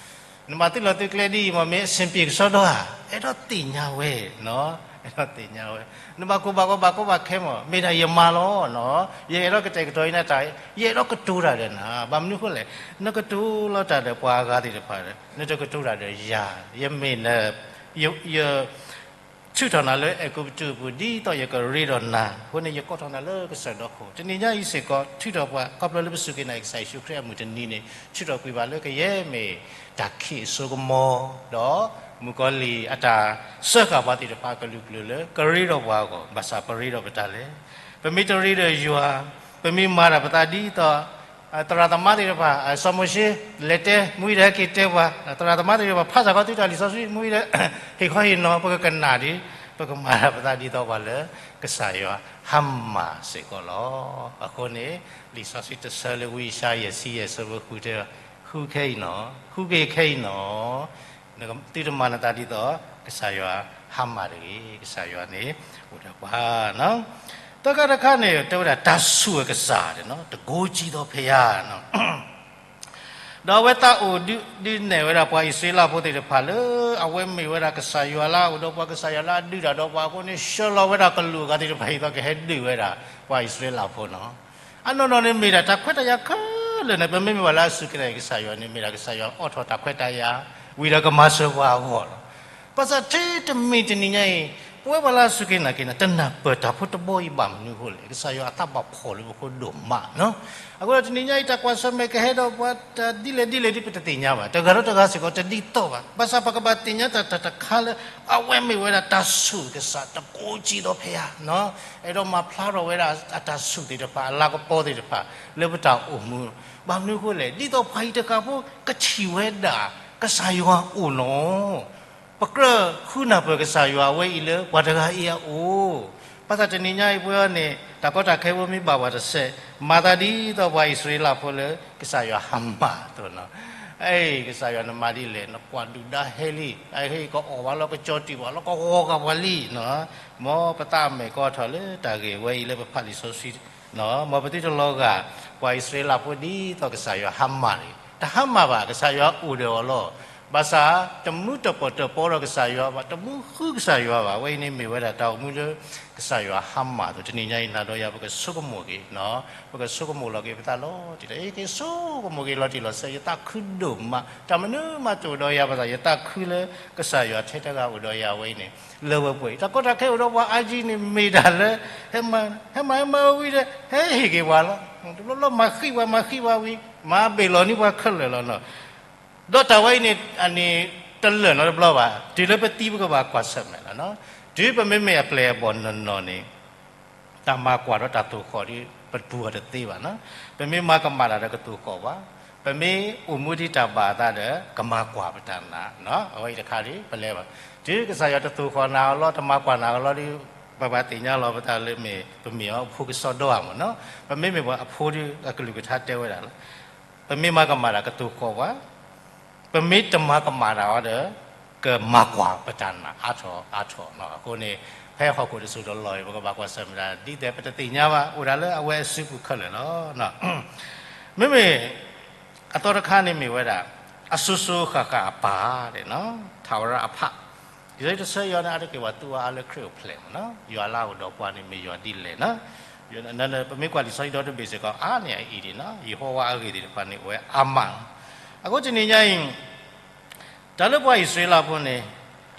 နဘၣ်သုးလီၤသုးကျဲဒ်အံၤမ့ၢ် မ့ၢ်အဆင်ပြေကစီဒီဧါ, အဲၣ်ဒိးသ့ၣ်ညါဝဲ, အဲၣ်ဒိးသ့ၣ်ညါဝဲ, နဘၣ်ကိၢ်ဘၣ်ဂီၤဘၣ်ကီဘၣ်ခဲမ့ၢ် မ့ၢ်ဒၣ်ယမၤလီၤ, ယအဲၣ်ဒိးကတဲာ်ကတီၤအံၤနၤတၢ် ယအဲၣ်ဒိးကတိၤတၢ်ဒီးနၤ, ဘၣ်မနုၤအဃိလဲၣ်, နကတိၤလီၤတၢ်ဒီးပှၤအဂၤသ့ၣ်တဖၣ်ဒီး နတကတိၤတၢ်ဒီးယၤ, ယမ့ၢ်န ယ ထုးထီၣ်နၤလၢအဲၤကူပတူးအပူၤ ဒ်သိးယကရ့ဒီးနၤ, အဃိန့ၣ် ယကိးထီၣ်နၤလၢကစၢၢ်ဒီခိၣ်, တနံၤညါအံၤစ့ၢ်ကီး ထုးထီၣ်ပှၤ ခီဖျိလၢပစူၢ်က့ၤနာ်က့ၤကစၢ်ယ့ၣ်ၡူးခရံာ်အမုၢ်တနံၤန့ၣ် ထုးထီၣ်ကွံာ်ဘၣ်လၢကယဲၢ်မ့ၢ်တၢ်ခံးအစိကမီၤ, ဒီးမုၣ်ကီၤလံၢ်အတၢ်စၢဃာ်ပှၤသ့ၣ်တဖၣ်အကလုာ်ကလုာ်လၢ ကရ့ဒီးပှၤအဂီၢ်, ဘၣ်ဆၣ်ပရ့ဒီးပတၢ်လဲၣ်, ပမ့ၢ်တရ့ဒီးယွၤ, ပမ့ၢ်မၤတၢ်ပသးဒ်သိး သရၣ်သမါသ့ၣ်တဖၣ် စီၤမိၤၡ့ လဲၤတဲ မူဝံၤဒီးဟဲက့ၤတဲပှၤ, သရၣ်သမါသ့ၣ်တဖၣ် ဖးစၢ်ခီသုတၢ်လံာ်စီဆှံ မူဝံၤဒီး ဟ့ၣ်ခီဟ့ၣ်နီၤ ပကကနၣ်ဒီး ပကမၤတၢ်ပသးဒ်သိးပှၤလၢ ကစၢ်ယွၤဟါမၢ်စ့ၢ်ကီးလီၤ. အဃိန့ၣ် လံာ်စီဆှံတဆၢလၢဝံယၡါယၤ ယဲၢ်ဆံယဲၢ်ဆၢဖိဃုတဲ ဃုခဲအံၤနီၤ, ဃုက့ၤခဲအံၤနီၤ သုတမၤနသးဒ်သိး ကစၢ်ယွၤဟါမၢ်တဂ့ၤ, ကစၢ်ယွၤန့ၣ် အိၣ်ဒီးပှၤ သၢခါတခါန့ၣ် တဲဝဲဒၣ်တၢ်ဆူၣ်အကစၢ်, တကိးကံဒီးဖဲယၤ, ဒီးအဝဲသးအိၣ်ဒုးနဲၣ်ဝဲဒၣ်ပှၤအံၣ်စရ့လးဖိသ့ၣ်တဖၣ်လၢ အဝဲမ့ၢ်ဝဲဒၣ်ကစၢ်ယွၤလၢအအိၣ်ဒီးပှၤ ကစၢ်ယွၤလၢအဒုးတၢ်ဒီးပှၤအဃိန့ၣ် ဆှၢလီၤဝဲဒၣ်ကလူးအဂၤသ့ၣ်တဖၣ် ဒ်သိးကဟဲဒုးဝဲဒၣ် ပှၤအံၣ်စရ့လးဖိနီၤ. အနီၢ်နီၢ်န့ၣ်မ့ၢ်ဒၣ်တၢ်ခွဲးတၢ်ယာ်ခဲလၢာ်န့ၣ် ပမ့မ့ၢ်ပှၤလၢအစူၢ်က့ၤနာ်က့ၤကစၢ်ယွၤန့ၣ် မ့ၢ်ဒၣ်ကစၢ်ယွၤအိးထီၣ်တၢ်ခွဲးတၢ်ယာ် ဝံၤဒီးကမၤစၢၤပှၤအဂီၢ်လီၤ. ဘၣ်ဆၣ်ထဲတမံၤတနံၤညါအံၤ ပဝဲပှၤလၢအစူၢ်က့ၤနာ်က့ၤန့ၣ် တနၢ်ပၢၢ်တၢ်ဖိတဘီအံၤဘၣ်မနုၤအဃိလဲၣ်, ကစၢ်ယွၤအသးဘၣ်ဖှီၣ်လၢပဃိဒိၣ်မးနီၤ. အဃိဒီးတနံၤညါအံၤ တၢ်ကွၢ်ဆၢၣ်မဲာ်ကဟဲဒီးပှၤတၢ်ဒ်လဲၣ်ဒ်လဲၣ်ဒ်ပတသ့ၣ်ညါဘၣ်, တဂၤဒီးတဂၤစ့ၢ်ကီးတဒ်သိးဘၣ်. ဘၣ်ဆၣ်ပကဘၣ်သ့ၣ်ညါတၢ်တခါလၢ အဝဲမ့ၢ်ဝဲဒၣ်တၢ်ဆူၣ်ကစၢ် တကိးကံဒီးဖဲယၤ, အဲၣ်ဒိးမၤဖျါထီၣ်ဝဲဒၣ်အတၢ်ဆူၣ်သ့ၣ်တဖၣ် အလၤကပီၤသ့ၣ်တဖၣ် လၢပတၢ်အိၣ်မူ, ဘၣ်မနုၤအဃိလဲၣ်, ဒ်သိးပှၤအံၤတဂၤဖိ ကထံၣ်ဝဲဒၣ် ကစၢ်ယွၤအိၣ်နီၤ. ပကြၢးဃုနၢ်ပၢၢ်ကစၢ်ယွၤအဝဲအံၤလၢပှၤတဂၤအံၤအအိၣ်, ဘၣ်ဆၣ်တနံၤညါအံၤပဝဲန့ၣ် တၢ်ကီတၢ်ခဲဖိမ့ၢ်ဘၣ်ပှၤတစဲး, မၤသးဒ်သိးပှၤအံၣ်စရ့လးဖိလၢ ကစၢ်ယွၤဟါမၢ်အသိးနီၤ. အ့ ကစၢ်ယွၤနမၤဒ်လဲၣ်, နကွၢ်ဒုၣ်ဒါဟဲလံ, အဟ့ၣ်ကအီၣ်ဘၣ်လီၤ ကကၠီတံၢ်ဘၣ်လီၤ ကဂီၤကပှၤလံနီၤ. မ်ပသးအမဲာ်ကီထီၣ်လၢတၢ်ဂ့ၢ်ဝဲအံၤလၢပဖးလံာ်စီဆှံ မ်ပသုတလီၤဂာ် ပှၤအံၣ်စရ့လးဖိဒ်သိးကစၢ်ယွၤဟါမၢ်န့ၣ်, တဟါမၢ်ဘၣ်, ကစၢ်ယွၤအိၣ်ဒီးအီၤလီၤ. ဘၣ်ဆၣ် တမူတပီၢ်တပီဒီးကစၢ်ယွၤဘၣ်, တမူဃုကစၢ်ယွၤဘၣ်, အဝဲအံၤန့ၣ်မ့ၢ်ဝဲဒၣ်တၢ်အိၣ်မူလၢ ကစၢ်ယွၤဟါမၢ်အသိး တနံၤညါအံၤနၤဒီးယၤ ပကဆိကမိၣ်က့ၤ, ပကဆိကမိၣ်လီၤက့ၤပသးလီၤတံၢ်လီၤ, ယက့ၤဆိကမိၣ်က့ၤလီၤတံၢ်လီၤဆဲး ယသးခုဒိၣ်မး, တၢ်မနုၤမးတအိၣ်ဒီးယၤဘၣ်ဆၣ် ယသးခုလၢကစၢ်ယွၤထဲတဂၤအိၣ်ဒီးယၤဝဲအံၤန့ၣ် လၢဝဲပှဲၤအံၤ တၢ်ကီတၢ်ခဲအိၣ်ဒီးပှၤအါကံန့ၣ် မ့ၢ်တၢ်လၢ ဟဲမၤ ဟဲမၤ ဟဲမၤဝံၤဒီး ဟဲဟ့ၣ်က့ၤပှၤလီၤ. တဘျီဘျီမၤဃံးပှၤ မၤဃံးပှၤဝံၤ မၤဘ့ၣ်လီၤန့ၢ်ပှၤခဲလၢာ်လီၤနီၤ. ဒီးတၢ်ဝဲအံၤန့ၣ် အန့ၣ် တလၢာ်နီတဘျီဘၣ်, တုၤလၢပသံပကဘၣ်ကွၢ်ဆၢၣ်မဲာ်လီၤ. တုၤပမ့မ့ၢ်အပျဲၢ်အဘီၣ်နီၢ်နီၢ်န့ၣ် တၢ်မၤကွၢ်ဒီးတၢ်သိၣ်ဃီၣ်ဒီး ပပူၤအီၤတသ့ဘၣ်နီၤ. ပမ့ၢ်မၤကမၣ်တၢ်ဒီးကသိၣ်ဃီၣ်ဘၣ်, ပမ့ၢ်အိၣ်မူဒ်တၢ်ဘၣ်အသးဒီး ကမၤကွၢ်ပတၢ်နာ်နီၤ. အဝဲအံၤတခါဒီး ပလဲၤဘၣ်. တုၤကစၢ်ယွၤတသိၣ်ဃီၣ်နၤအီၤလီၤ, တမၤကွၢ်နၤအီၤလီၤဒီး ပဘၣ်သ့ၣ်ညါလီၤပသးလၢမ့ၢ် ပမ့ၢ်အီၤအဖိကစီဒီဧါမ့ၢ်နီၤ. ပမ့မ့ၢ်ပှၤအဖိဒီး အကလုၢ်ကထါတဲဝဲဒၣ်လီၤ. ပမ့ၢ်မၤကမၣ်တၢ်ကသိၣ်ဃီၣ်ဘၣ်, ပမ့ၢ်တမၤကမၣ်တၢ်အီၤဒီး ကမၤကွၢ်ပတၢ်နာ်အါထီၣ်အါထီၣ်နီၤ. အဃိန့ၣ် ဖဲဟီၣ်ခိၣ်တစိၢ်တလီၢ်အံၤ ပကဘၣ်ကွၢ်ဆၢၣ်မဲာ်တၢ် ဒ်သိးပတသ့ၣ်ညါဘၣ် အိၣ်ဒၣ်လၢအဝဲအစုပူၤခဲလၢာ်လီၤ. မ့မ့ၢ် အသီတခါန့ၣ်မ့ၢ်ဝဲဒၣ် အစိၤစိၤဃၣ်ဃၣ်အပၢ်, ထးဝရအဖး, လံာ်စီဆှံတဆၢအံၤန့ၣ် အါတက့ၢ်ပှၤသူအါအါလၢခရံာ်အိၣ်ဖျဲၣ်မ့ၢ်နီၤ, ယွၤလၢအအိၣ်ဒီးပှၤန့ၣ်မ့ၢ်ယွၤဒ်လဲၣ်နီၤ. ပမ့ၢ်ကွၢ်လံာ်စီဆှံဒီတဘ့ၣ်စ့ၢ်ကီး အါန့ၢ်အအံၤဒံးနီၤ, ယဟိဝၤအဂ့ၢ်သ့ၣ်တဖၣ်န့ၣ် အိၣ်ဝဲအါမးလီၤ. အဃိတနံၤညါအံၤ တၢ်လၢပှၤအံၣ်စရ့လးဖိန့ၣ်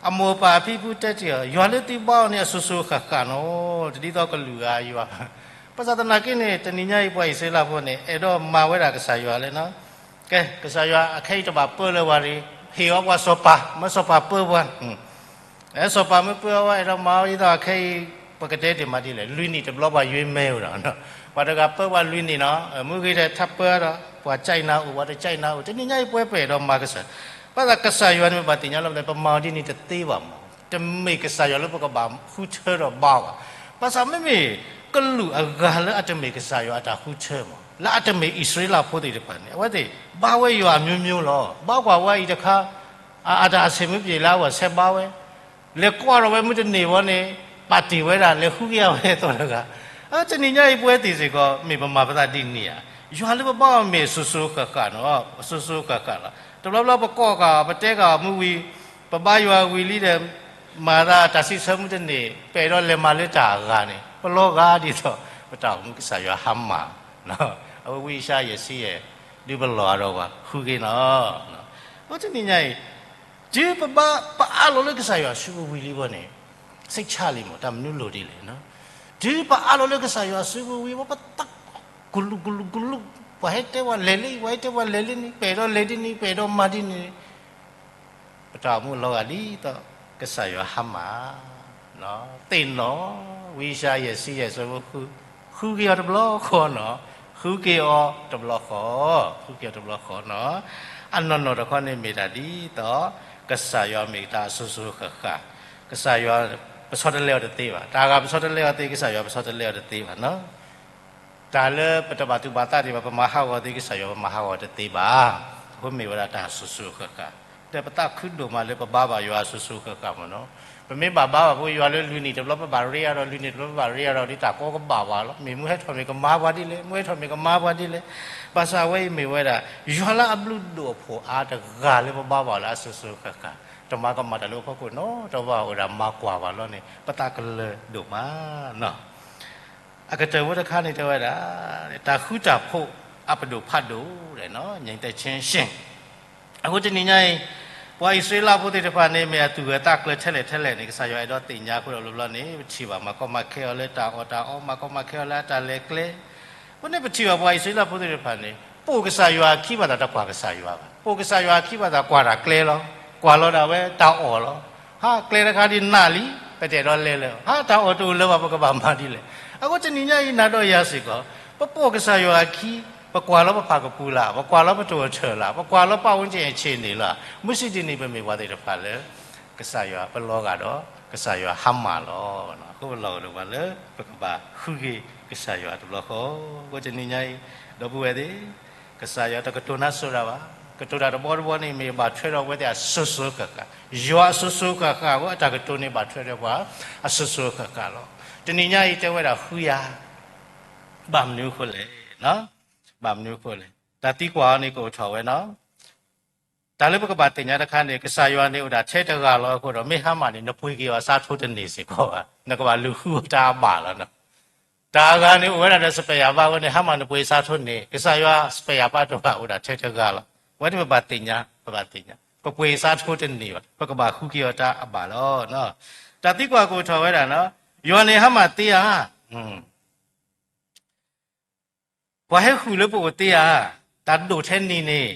အမိၢ်အပၢ်အဖံဖုတဲတ့ၢ်အီၤ, ယွၤလၢသုဘါအီၤန့ၣ် အစိၤစိၤဃၣ်ဃၣ်နီၤ, တဒ်သိးကလုာ်ဂၤယွၤ. ဘၣ်ဆၣ်သနာ်က့န့ၣ် တနံၤညါအံၤပှၤအံၣ်စရ့လးဖိန့ၣ် အဲၣ်ဒိးမၤဝဲဒၣ်ကစၢ်ယွၤလၢနီၤ, ကဲ ကစၢ်ယွၤအခဲအံၤတဘၣ်ပၢလၢၤပှၤဒီး ဟ့ၣ်အီၤပှၤစီၤပၤ, မၢစီၤပၤပၢပှၤ အဲ စီၤပၤမ့ၢ်ပၢအီၤဝဲ အဲၣ်ဒိးမၤအီၤဒ်သိးအခဲအံၤ ပကတဲတ့ၢ်မးဒ်လဲၣ်, လွံၢ်နံၣ်တဘျီပှၤယွ့မဲဝဲဒီး, ပှၤတဂၤပၢပှၤလွံၢ်နံၣ်နီၤ, မုၢ်ဂ့ၤဒီးထပ်ပၢဒီး ပှၤကၠဲးနၤအိၣ် ပှၤတကၠဲးနၤအိၣ်, တနံၤညါအံၤပဝဲပအဲၣ်ဒိးမၤကစၢ်, ဘၣ်ဆၣ်ကစၢ်ယွၤန့ၣ် ပဘၣ်သ့ၣ်ညါလီၤပသး ပမၤအီၤဒ်န့ၣ်တသ့ဘၣ်မး, တမ့ၢ်ကစၢ်ယွၤလၢပကဘၣ်ဃုထၢဒီးဘါဘၣ်, ဘၣ်ဆၣ်မ့မ့ၢ် ကလုာ်အဂၤလၢအတမ့ၢ်ကစၢ်ယွၤအတၢ်ဃုထၢမး, လၢအတမ့ၢ်အံၣ်စရ့လးဖိသ့ၣ်တဖၣ်န့ၣ် အဝဲသ့ၣ် ဘါဝဲယွၤအမျိုးမျိုးလီၤ, ဘါကွၢ်ဝဲအံၤတခါ အတၢ်အဆ့ၣ်မုၢ်ပျ့ၤလၢအဝဲဆဲးဘါဝဲ, လဲၤကွၢ်ထီၣ်ဝဲမုၢ်တနံၤဝဲန့ၣ် ပာ်တ့ၢ်ဝဲဒၣ် လဲၤဃုက့ၤအဝဲအသိးတဂၤ, တနံၤညါအံၤပဝဲသ့ၣ်စ့ၢ်ကီး မ့ၢ်ပမၤပသးဒ်န့ၣ်ဧါ, ယွၤလၢပဘါအီၤမ့ၢ်စိၤစိၤဃၣ်ဃၣ်နီၤ, စိၤစိၤဃၣ်ဃၣ်လီၤ, တဘျီဘျီပကိးက့ၤအီၤ ပတဲက့ၤအီၤမုၢ်ဝံၤ, ပဘါယွၤဝံၤလံဒီး မၤသးတၢ်စံးဆၢမုၢ်တနံၤ ပအဲၣ်ဒိးလဲၤမၤလၢတၢ်အဂၤန့ၣ် ပလီၤဂာ်ဒ်သိး ပတၢ်အိၣ်မူကစၢ်ယွၤဟါမၢ်, အဝဲဝံယၡါယၤဆံယဲၢ် ဒုးပလီၢ်အဒီးပှၤ ဃုက့ၤနီၤ, အဃိတနံၤညါအံၤ တုၤပဘါပအးလီၤလၢကစၢ်ယွၤအစုပူၤဝံၤလံဘၣ်န့ၣ် စိတ်ချ လံမး တၢ်မနုၤလိၤဒ်လဲၣ်, တုၤပအးလီၤလၢကစၢ်ယွၤအစုပူၤဝံၤ ပသးကလူးကလူးကလူး, ပှၤဟဲတဲပှၤလဲၤလၢအံၤ ပှၤဟဲတဲပှၤလဲၤလၢန့ၣ်, ပအဲၣ်ဒိးလဲၤဒ်န့ၣ် ပအဲၣ်ဒိးမၤဒ်န့ၣ် ပတၢ်အိၣ်မူလီၤဂာ်ဒ်သိး ကစၢ်ယွၤဟါမၢ်, သ့ၣ်နီၣ်, ဝံယၡါယၤဆံယဲၢ်ဆၢဖိဃု, ဃုက့ၤအီၤတဘျီဃီနီၤ, ဃုက့ၤအီၤတဘျီဃီ, ဃုက့ၤအီၤတဘျီဃီနီၤ, အနီၢ်နီၢ်တခီန့ၣ်မ့ၢ်တၢ်ဒ်သိး ကစၢ်ယွၤမ့ၢ်တၢ်အစိၤစိၤဃၣ်ဃၣ်, ကစၢ်ယွၤ ပဆီတလဲအီၤတသ့ဘၣ်, တၢ်ဂၤပဆီတလဲအီၤသ့ ကစၢ်ယွၤပဆီတလဲအီၤတသ့ဘၣ်နီၤ တၢ်လၢပတဘၣ်သူၣ်ဘၣ်သးဒံးဘၣ် ပမၤဟးဂီၤသ့ ကစၢ်ယွၤပမၤဟးဂီၤတသ့ဘၣ်. အဃိမ့ၢ်ဝဲဒၣ်တၢ်စိၤစိၤဃၣ်ဃၣ်, ဒီးပသးခုဒိၣ်မးလၢပဘါဘၣ်ယွၤအစိၤစိၤဃၣ်ဃၣ်မ့ၢ်နီၤ. ပမ့ၢ်ဘၣ်ဘါဘၣ်ဖိယွၤလၢလွံၢ်နံၣ်တဘျီ ပဘၣ်ရ့အါဒီး လွံၢ်နံၣ်တဘျီ ပဘၣ်ရ့အါဒီး ဒ်တၢ်ကီကဘၣ်ဝဲလီၤ. မ့ၢ်မုၢ်ဟဲထီၣ်မ့ၢ်ကမၤပှၤဒ်လဲၣ်, မုၢ်ဟဲထီၣ်မ့ၢ်ကမၤပှၤဒ်လဲၣ်. ဘၣ်ဆၣ်အဝဲအံၤမ့ၢ်ဝဲဒၣ် ယွၤလၢအဘျုးဒိၣ်အဖှိၣ်အါတဂၤလၢပဘါဘၣ်လၢအစိၤစိၤဃၣ်ဃၣ်, တမၤကမၣ်တၢ်လၢပဖီခိၣ်နီတဘျီ အိၣ်ဒၣ်မၤကွၢ်ပှၤလီၤန့ၣ် ပသးကလၢၤဒိၣ်မးနီၤ. အကတၢၢ်ဖိတခါန့ၣ်တဲဝဲဒၣ် တၢ်ဃုတၢ်ဖိးအပဒိၣ်ဖးဒိၣ်, ငြိမ်သက်ခြင်းရှင်. အဃိတနံၤညါအံၤ ပှၤအံၣ်စရ့လးဖိသ့ၣ်တဖၣ်န့ၣ် မ့ၢ်အသူၣ်ဂၢၢ်သးကျၢၤထဲလဲၣ်ထဲလဲၣ်န့ၣ် ကစၢ်ယွၤအဲၣ်ဒိးသ့ၣ်ညါအဃိဒီး ဘျီဘျီန့ၣ် ပထံၣ်ဘၣ် မၤကီမၤခဲအီၤလၢတၢ်အီၣ်တၢ်အီ, မၤကီမၤခဲအီၤလၢအတၢ်လဲၤကျဲ. အဃိန့ၣ် ပထံၣ်ဘၣ်ပှၤအံၣ်စရ့လးဖိသ့ၣ်တဖၣ်န့ၣ် ပိာ်ကစၢ်ယွၤအခံဘၣ်သးတကွၢ်ကစၢ်ယွၤဘၣ်. ပိာ်ကစၢ်ယွၤအခံဘၣ်သးကွၢ်တၢ်ကျဲလီၤ. ကွၢ်လီၤဒၣ်ဝဲတၢ်အီၣ်လီၤ. ဟါ ကျဲတခါဒ်နးလံ, ပတအဲၣ်ဒိးလဲၤလၢၤ. ဟါ တၢ်အီၣ်တအိၣ်လၢၤဘၣ် ပကဘၣ်မၤဒ်လဲၣ်. အဃိတနံၤညါအံၤ နၤဒီးယၤစ့ၢ်ကီး ပပိာ်ကစၢ်ယွၤအခံ, ပကွၢ်လီၤပဖးကပူၤလၢ်, ပကွၢ်လီၤပတိၢ်အထၢၣ်လၢ်, ပကွၢ်လီၤပတ်ဝန်းကျင်အခြေအနေလၢ်, မုၢ်ဆ့ၣ်ဒ်န့ၣ် ပမ့ၢ်ပှၤသ့ၣ်တဖၣ်လၢ ကစၢ်ယွၤပလီၤဂာ်ဒီး ကစၢ်ယွၤဟါမၢ်လီၤ. အဃိပလီၢ်အိၣ်ဒီးပှၤလၢ ပကဘၣ်ဃုက့ၤကစၢ်ယွၤတဘျီဃီ. အဃိတနံၤညါအံၤ ဒီပုၢ်ဝဲၢ်သ့ၣ်, ကစၢ်ယွၤတကတိၤနါစိၤဒၣ်ဘၣ်. ကတိၤတၢ်တဘီတဘီန့ၣ် မ့ၢ်ဘၣ်ထွဲဒီးပဝဲသ့ၣ်အစိၤစိၤဃၣ်ဃၣ်, ယွၤအစိၤစိၤဃၣ်ဃၣ်အဃိ အတၢ်ကတိၤန့ၣ်ဘၣ်ထွဲဒီးပှၤအစိၤစိၤဃၣ်ဃၣ်လီၤ. တနံၤညါအံၤတဲဝဲဒၣ်ဃုယၤ, ဘၣ်မနုၤအဃိလဲၣ်, ဘၣ်မနုၤအဃိလဲၣ်. တၢ်သံကွၢ်အီၤန့ၣ်ကအိၣ်ထီၣ်ဝဲနီၤ. တၢ်လၢပကဘၣ်သ့ၣ်ညါတခါန့ၣ် ကစၢ်ယွၤန့ၣ်အိၣ်ဒၣ်ထဲတဂၤလီၤအဃိဒီး မ့ၢ်ဟါမၢ်န့ၣ် နပှ့ၤက့ၤအီၤအစးထိတန့ၢ်စ့ၢ်ကီးဘၣ်, နကဘၣ်လူၤဃုအီၤတၢ်အဘၣ်လီၤ. တၢ်အဂၤန့ၣ်အိၣ်ဝဲဒၣ်ဒီး စပယ်အဘၣ်အဃိန့ၣ် ဟါမၢ်နပှ့ၤအစးထိန့ၢ်, ကစၢ်ယွၤစပယ်အဘၣ်တဘၣ်အိၣ်ဒၣ်ထဲတဂၤလီၤ. အဝဲန့ၣ်ပဘၣ်သ့ၣ်ညါ, ပဘၣ်သ့ၣ်ညါ, ပပှ့ၤအစးထိတန့ၢ်ဘၣ်, ပကဘၣ်ဃုက့ၤအီၤတၢ်အဘၣ်လီၤ. တၢ်သံကွၢ်ကအိၣ်ထီၣ်ဝဲဒၣ်နီၤ, ယွၤန့ၣ်ဟါမၢ်သ့ဧါ ပှၤဟဲဃုာ်လၢပအိၣ်သ့ဧါ, တၢ်ဒိၣ်ထဲနံၤန့ၣ်,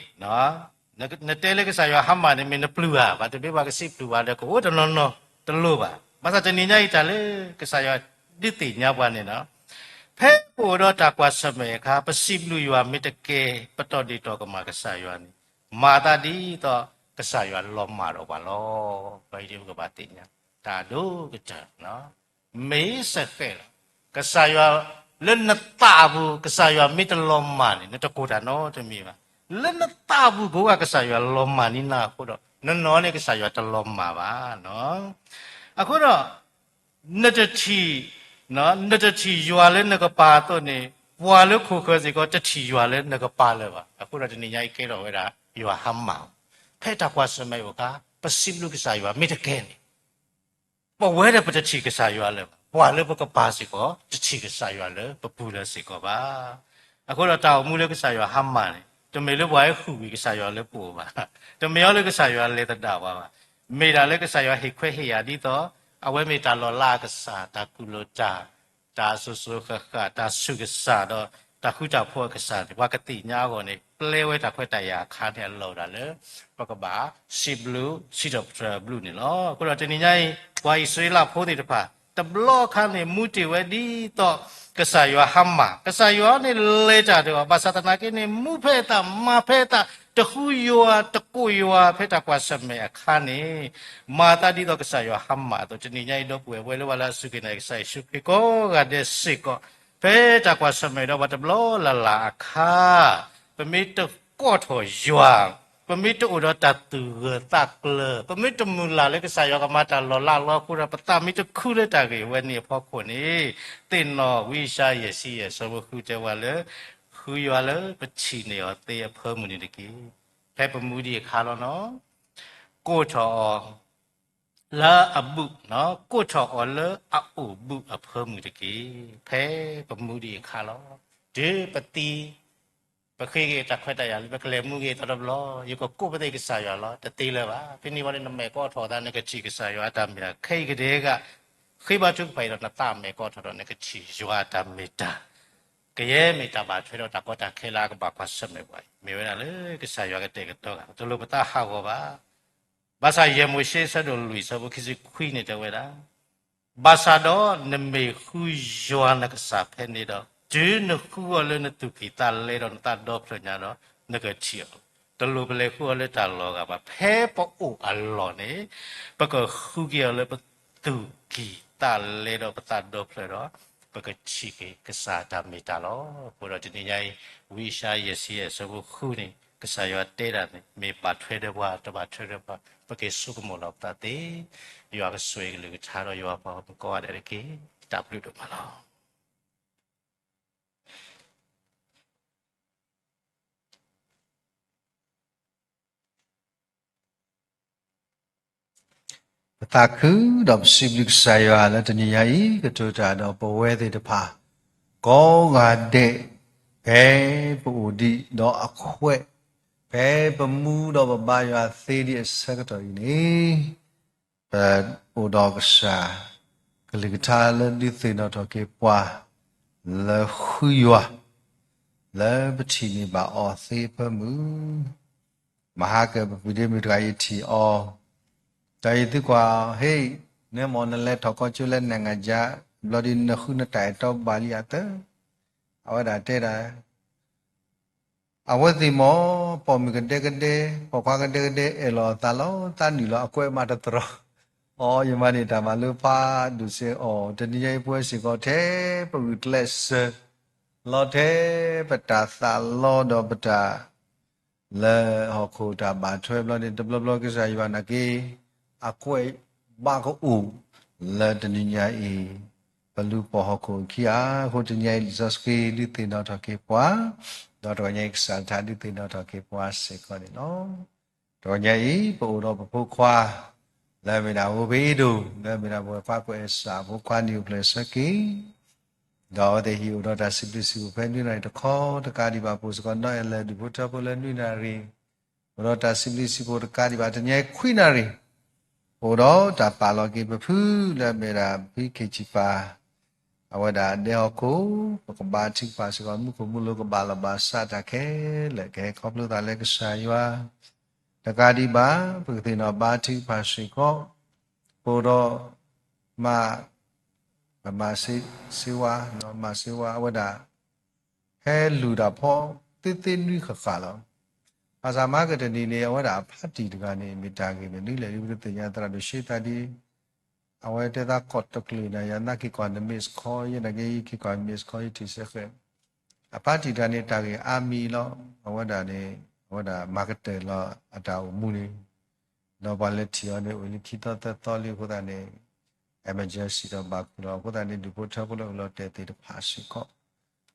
နတဲလၢကစၢ်ယွၤဟါမၢ်န့ၣ် မ့ၢ်နပျုၢ်ဧါ, ဘၣ်တဘ့ၣ်ပှၤကစံးပျုၢ်ပှၤဒီး ကအိၣ်တနီၤနီၤတလိၣ်ဘၣ်. ဘၣ်ဆၣ်တနံၤညါအံၤ တၢ်လၢကစၢ်ယွၤဒုးသ့ၣ်ညါပှၤန့ၣ်လီၤ. ဖဲပအိၣ်ဒီးတၢ်ကွၢ်ဆၢၣ်မဲာ်အခါ ပစံးဘျုးယွၤမ့ၢ်တကဲ, ပတီၢ်ဒ့ၣ်တီၢ်ကမၣ်ကစၢ်ယွၤန့ၣ်, မၤသးဒ်သိးကစၢ်ယွၤလီၤမၢ်ဒီးပှၤလီၤ. ပကဘၣ်သ့ၣ်ညါ တၢ်ဒိၣ်ကတၢၢ် မ့ၢ်စ့ၢ်ကီးလီၤ. ကစၢ်ယွၤလၢနသးပူၤ ကစၢ်ယွၤမ့ၢ်တလီၤမၢ်န့ၣ် နတကိၢ်တၢ်နီတမံၤဘၣ်. လၢနသးပူၤ ကိးဂၤကစၢ်ယွၤလီၤမၢ်န့ၢ်နၤအဃိဒီး နနီၢ်န့ၣ်ကစၢ်ယွၤတလီၤမၢ်ဘၣ်. အဃိဒီး နတထံၣ်, နတထံၣ်ယွၤလၢနကပၤအသိးန့ၣ် ပှၤလၢခိၣ်ဃၢၤစ့ၢ်ကီး တထံၣ်ယွၤလၢနကပၤလၢၤဘၣ်. အဃိဒီးတနံၤညါအံၤကဲထီၣ်ဝဲဒၣ် ယွၤဟါမၢ်, ဖဲတၢ်ကွၢ်ဆၢၣ်မဲာ်အခါ ပစံးဘျုးကစၢ်ယွၤမ့ၢ်တကဲန့ၣ် ပဝဲဒၣ်ပတထံၣ်ကစၢ်ယွၤလၢၤဘၣ်, ပှၤလၢပကပၤစ့ၢ်ကီး တထံၣ်ကစၢ်ယွၤလၢပပူၤလၢၤစ့ၢ်ကီးဘၣ်. အဃိဒီးတၢ်အိၣ်မူလၢကစၢ်ယွၤဟါမၢ်န့ၣ် တမ့ၢ်လၢပှၤဟဲဃုာ်ကွံာ်ကစၢ်ယွၤလၢပအိၣ်ဘၣ်. တမ့ၢ်အီၤလၢကစၢ်ယွၤလဲၤသဒၣ်ပှၤဘၣ်. မ့ၢ်ဒၣ်လၢကစၢ်ယွၤဟ့ၣ်ခွဲးဟ့ၣ်ယာ်ဒ်သိး အဝဲမ့ၢ်တၢ်လီၤလးအကစၢ်, တၢ်ကူၣ်လိာ်တၢ်, တၢ်စိၤစိၤဃၣ်ဃၣ်, တၢ်ဆူၣ်ကစၢ်ဒီး တၢ်ဃူတၢ်ဖိးအကစၢ်န့ၣ် ပှၤကသ့ၣ်ညါအဂီၢ်န့ၣ် ပျဲဝဲတၢ်ခွဲးတၢ်ယာ်အခါန့ၣ် အလီၢ်ဒၣ်လၢ ပကဘၣ်စံးဘျုးစံးထီၣ်ပတြၢၤအဘျုးန့ၣ်လီၤ. အဃိဒီးတနံၤညါအံၤ ပှၤအံၣ်စရ့လးဖိသ့ၣ်တဖၣ် တဘျီအခါန့ၣ် မူတ့ၢ်ဝဲဒ်သိး ကစၢ်ယွၤဟါမၢ်, ကစၢ်ယွၤန့ၣ်လဲၤတၢ်ဒီးအီၤ, ဘၣ်ဆၣ်သနာ်က့န့ၣ် မူဖဲအသး မၤဖဲအသး, တဃုယွၤတကိးယွၤ ဖဲတၢ်ကွၢ်ဆၢၣ်မဲာ်အခါန့ၣ် မၤသးဒ်သိးကစၢ်ယွၤဟါမၢ်အသိး တနံၤညါအံၤ ဒီပုၢ်ဝဲၢ်လၢပှၤလၢအစူၢ်က့ၤနာ်က့ၤကစၢ်ယ့ၣ်ၡူးခရံာ်ကိးဂၤဒဲးစ့ၢ်ကီး ဖဲတၢ်ကွၢ်ဆၢၣ်မဲာ်ဒီးပှၤတဘျီလၢ်လၢ်အခါ ပမ့ၢ်တကိးထီၣ်ယွၤ, ပမ့ၢ်တအိၣ်ဒီးတၢ်သူၣ်ဂၢၢ်သးကျၢၤ, ပမ့ၢ်တမုၢ်လၢ်လၢကစၢ်ယွၤကမၤတၢ်လီၤလးလီၤအဃိဒီး ပသးမ့ၢ်တခုလၢတၢ်ဂ့ၢ်ဝဲန့ၣ်အဖီခိၣ်န့ၣ်, သ့ၣ်နီၣ်ဝံယၡါယၤ ယဲၢ်ဆံယဲၢ် ဆၢဖိဃုတဲဝဲလၢ ဃုယွၤလၢပထံၣ်န့ၢ်အီၤသ့အဖၢမုၢ်န့ၣ်တက့ၢ်. ဖဲပမူဒံးအခါလီၤနီၤ, ကိးထီၣ်အီၤ လၢအဘူး, ကိးထီၣ်အီၤလၢအအိၣ်ဘူးအဖၢမုၢ်တက့ၢ်. ဖဲပမူဒံးအခါလီၤ. တုၤပသံ, ပဃ့က့ၤတၢ်ခွဲးတၢ်ယာ်လၢပကလဲၤမူက့ၤအသီတဘျီ, ယကကိးပသ့ၣ်ကစၢ်ယွၤလီၤ. တသ့လၢၤဘၣ်. ဖဲန့ၣ်ဝံၤန့ၣ် နမဲာ်ကီၢ်ထီၣ်သး နကထံၣ်ကစၢ်ယွၤအတၢ်မ့ၢ်တၢ် ခဲအံၤကဒဲက, ဃ့ဘါထုကဖၣ်အံၤဒီး နသးမဲာ်ကီၢ်ထီၣ်ဒီး နကထံၣ်ယွၤအတၢ်မ့ၢ်တၢ် ကယဲၢ်မ့ၢ်တၢ်ဘၣ်ထွဲဒီးတၢ်ကီတၢ်ခဲလၢအကဘၣ်ကွၢ်ဆၢၣ်မဲာ်ပှၤအံၤ, မ့ၢ်ဝဲဒၣ်လၢကစၢ်ယွၤကတဲာ်ကတီၤဂၤ, တလိၣ်ပသးဟးဂီၤဘၣ်. ဘၣ်ဆၣ်ယဲၢ်မိၤၡ့ ဆၢဒိၣ်လွံၢ် ဆၢဖိခံဆံခွံန့ၣ်တဲဝဲဒၣ်, ဘၣ်ဆၣ်ဒီးနမ့ၢ်ဃုယွၤနကစၢ်ဖဲန့ၣ်ဒီး, တုၤနဃုအီၤလၢနသူၣ်ကံၢ်သးလဲဒီးနသးဒီဖျၢၣ်ညါဒီး, နကထံၣ်အီၤ, တလိၣ်ပလဲၤဃုအီၤလၢတၢ်လီၢ်ဂၤဘၣ်. ဖဲပအိၣ်အလီၢ်န့ၣ်, ပကဃုက့ၤအီၤလၢပသူၣ်ကံၢ်သးလဲဒီးပသးဒီဖျၢၣ်ဒီး, ပကထံၣ်က့ၤကစၢ်တၢ်မ့ၢ်တၢ်လီၤ. အဃိဒီးတနံၤညါအံၤ, ဝံယၡါယၤ ယဲၢ်ဆံယဲၢ် ဆၢဖိဃုန့ၣ်, ကစၢ်ယွၤတဲဒၣ်န့ၣ် မ့ၢ်ဘၣ်ထွဲဒီးပှၤ တဘၣ်ထွဲဒီးပှၤ, ပက့ၤဆိကမိၣ်လီၤပသးသ့, ယွၤကဆိၣ်ဂ့ၤကလုၢ်ကထါဒီးယွၤပှၤဂီၢ်မုၢ်ကိးဂၤဒဲးတက့ၢ်. တၢ်ဘျုးဒိၣ်မးလီၤ. ပသးခုဒီးပစံးဘျုးကစၢ်ယွၤလၢတနံၤညါအံၤ ကတိၤတၢ်ဒီးပဝဲသ့ၣ်တဖၣ် ကိးဂၤဒဲး, ဖဲပအိၣ်ဒံးဒီးအခွဲး, ဖဲပမူဒီးပဘါယွၤသ့ဒံးအဆၢကတီၢ်အံၤန့ၣ်, ပအိၣ်ဒီးကစၢ် ကလုၢ်ကထါလၢဒုးသ့ၣ်နီၣ်ထီၣ်က့ၤပှၤ လၢဃုယွၤ လၢပထံၣ်န့ၢ်ဘၣ်အီၤသ့အဖၢမုၢ်, မဟါကၢ်ပပှၤဒ့မုၣ်တဂၤအံၤထံၣ်အီၤ, တၢ်အံၤသုကွၢ်ဟ့ၣ်, နမ့ၢ်နလဲၤထီၣ်ကီၢ်ကၠိလၢနံၣ်ဂၤယါ, ဘျီဒ်နဃုနတၢ်အဲၣ်တီဘၣ်လံအသၢ, အဝဲဒၣ်တဲဒၣ် အဝဲသ့ၣ်မ့ၢ် ပိာ်မုၣ်ကဒဲကဒဲ, ပိာ်ခွါကဒဲကဒဲ အဲၣ်လီၤအသးလီၤ, သးနုာ်လီၤအကွဲးမးတတြီၤ, အိ ယမၤန့ၢ်တၢ်မၤလိဖးဒိၣ်စ့ၢ်အီၤ, တနံၤညါအံၤပဝဲစ့ၢ်ကီးထဲပဂုာ်ကျဲးစၢး လီၤထဲပတၢ်သးလီဒီးပတၢ် လၢဟီၣ်ခိၣ်တၢ်ဘၣ်ထွဲဘျီန့ၣ် တဘျီဘျီကစၢ်ယွၤနာ်က့ အကွဲးဘၣ်ကအိၣ်လၢတနံၤညါအံၤ ပလူၤပိာ်ဟီၣ်ခိၣ်အခံဧါ. အဃိတနံၤညါအံၤ လံာ်စီဆှံဒုးသ့ၣ်နီၣ်ထီၣ်က့ၤပှၤ, ဒီးတဂီၤညါအံၤကစၢ်တခါဒုးသ့ၣ်နီၣ်ထီၣ်က့ၤပှၤစ့ၢ်ကီးန့ၣ်လီၤ. တဂီၤညါအံၤ ပအိၣ်ဒီးပဖိခွါ လၢအမ့ၢ်ဒၣ် ဝ့ၢ်ဖ့အ့ဒိၣ် လၢအမ့ၢ်ဒၣ်ပဝဲခွါကွဲးစၢ်အဖိခွါ နံၣ်အိၣ်ဖျဲၣ်ဆၢက့ၤ ဒီးအဝဲသ့ၣ်ဟံးအိၣ်ဒီးတၢ်စံးဘျုးစံးဖှိၣ်ဖဲနွံနၣ်ရံၣ်တခီ တကးဒံးဘၣ် ပအိၣ်စ့ၢ်ကီးနီၢ်အဲၣ်လၢၢ်ဒူၣ်ဖိထၢဖိလၢနွံနၣ်ရံၣ်, အိၣ်ဒီးတၢ်စံးဘျုးစံးဖှိၣ်တကးဒံးဘၣ် တနံၤအံၤခွံနၣ်ရံၣ်, အိၣ်ဒီးတၢ်ပာ်လီၤက့ၤပဖုလၢအမ့ၢ်ဒၣ်ဖံခ့ၣ်ဆံၣ်ပၤ အဝဲဒၣ်ဒဲဟီၣ်ခိၣ် ပကဘါထုကဖၣ်စ့ၢ်ကီး မူခိၣ်မူလိၤကဘၣ်လီၤဘၣ်စးတၢ်ခဲလၢာ် ကဟဲခီဖျိသးလၢကစၢ်ယွၤ တကးဒံးဘၣ် ပကသ့ၣ်နီၣ်ဘါထုကဖၣ်စ့ၢ်ကီး, ပအိၣ်ဒီး မၤ ပမၤစ့ဝါ, မၤစ့ဝါအဝဲဒၣ် ဟဲလူၤတၢ်ဖီ သ့သ့နွံဃၣ်ဃၣ်လီၤ. ဘၣ်ဆၣ်မၤကတနံၤန့ၣ် အဝဲဒၣ်အဖါတံၢ်တဂၤန့ၣ် မ့ၢ်တၢ်ဂ့ၢ်မနုၤလဲၣ် ဒ်ပတသ့ၣ်ညါသရၣ်ဒိၣ်ရှ့သးဒ် အဝဲတဲသးကီၢ်တကျၢၤန့ၣ် ယနာ်က့ၤကွၢ်န miss call ယဲနာ်က့ၤ ယက့ၤကွၢ် miss call ယထံၣ်စ့ၢ်ကီး အဖါတံၢ်တဂၤန့ၣ် တၢ်ဂ့ၢ်အါမံၤလီၤ. အဝဲဒၣ်န့ၣ် အဝဲဒၣ်မၤကတၢၢ်လီၤအတၢ်အိၣ်မူန့ၣ် ဒီးပှၤလၢထံၣ်အီၤန့ၣ် အိၣ်လံခံသီသၢသီလံအဃိသတးန့ၣ် emergency ဒီးဘၣ်ခိၣ်လီၤ. အဃိသတးန့ၣ် ဒူၣ်ဖိထၢဖိလၢအိၣ်လီၤတဲာ်သ့ၣ်တဖၣ်စ့ၢ်ကီး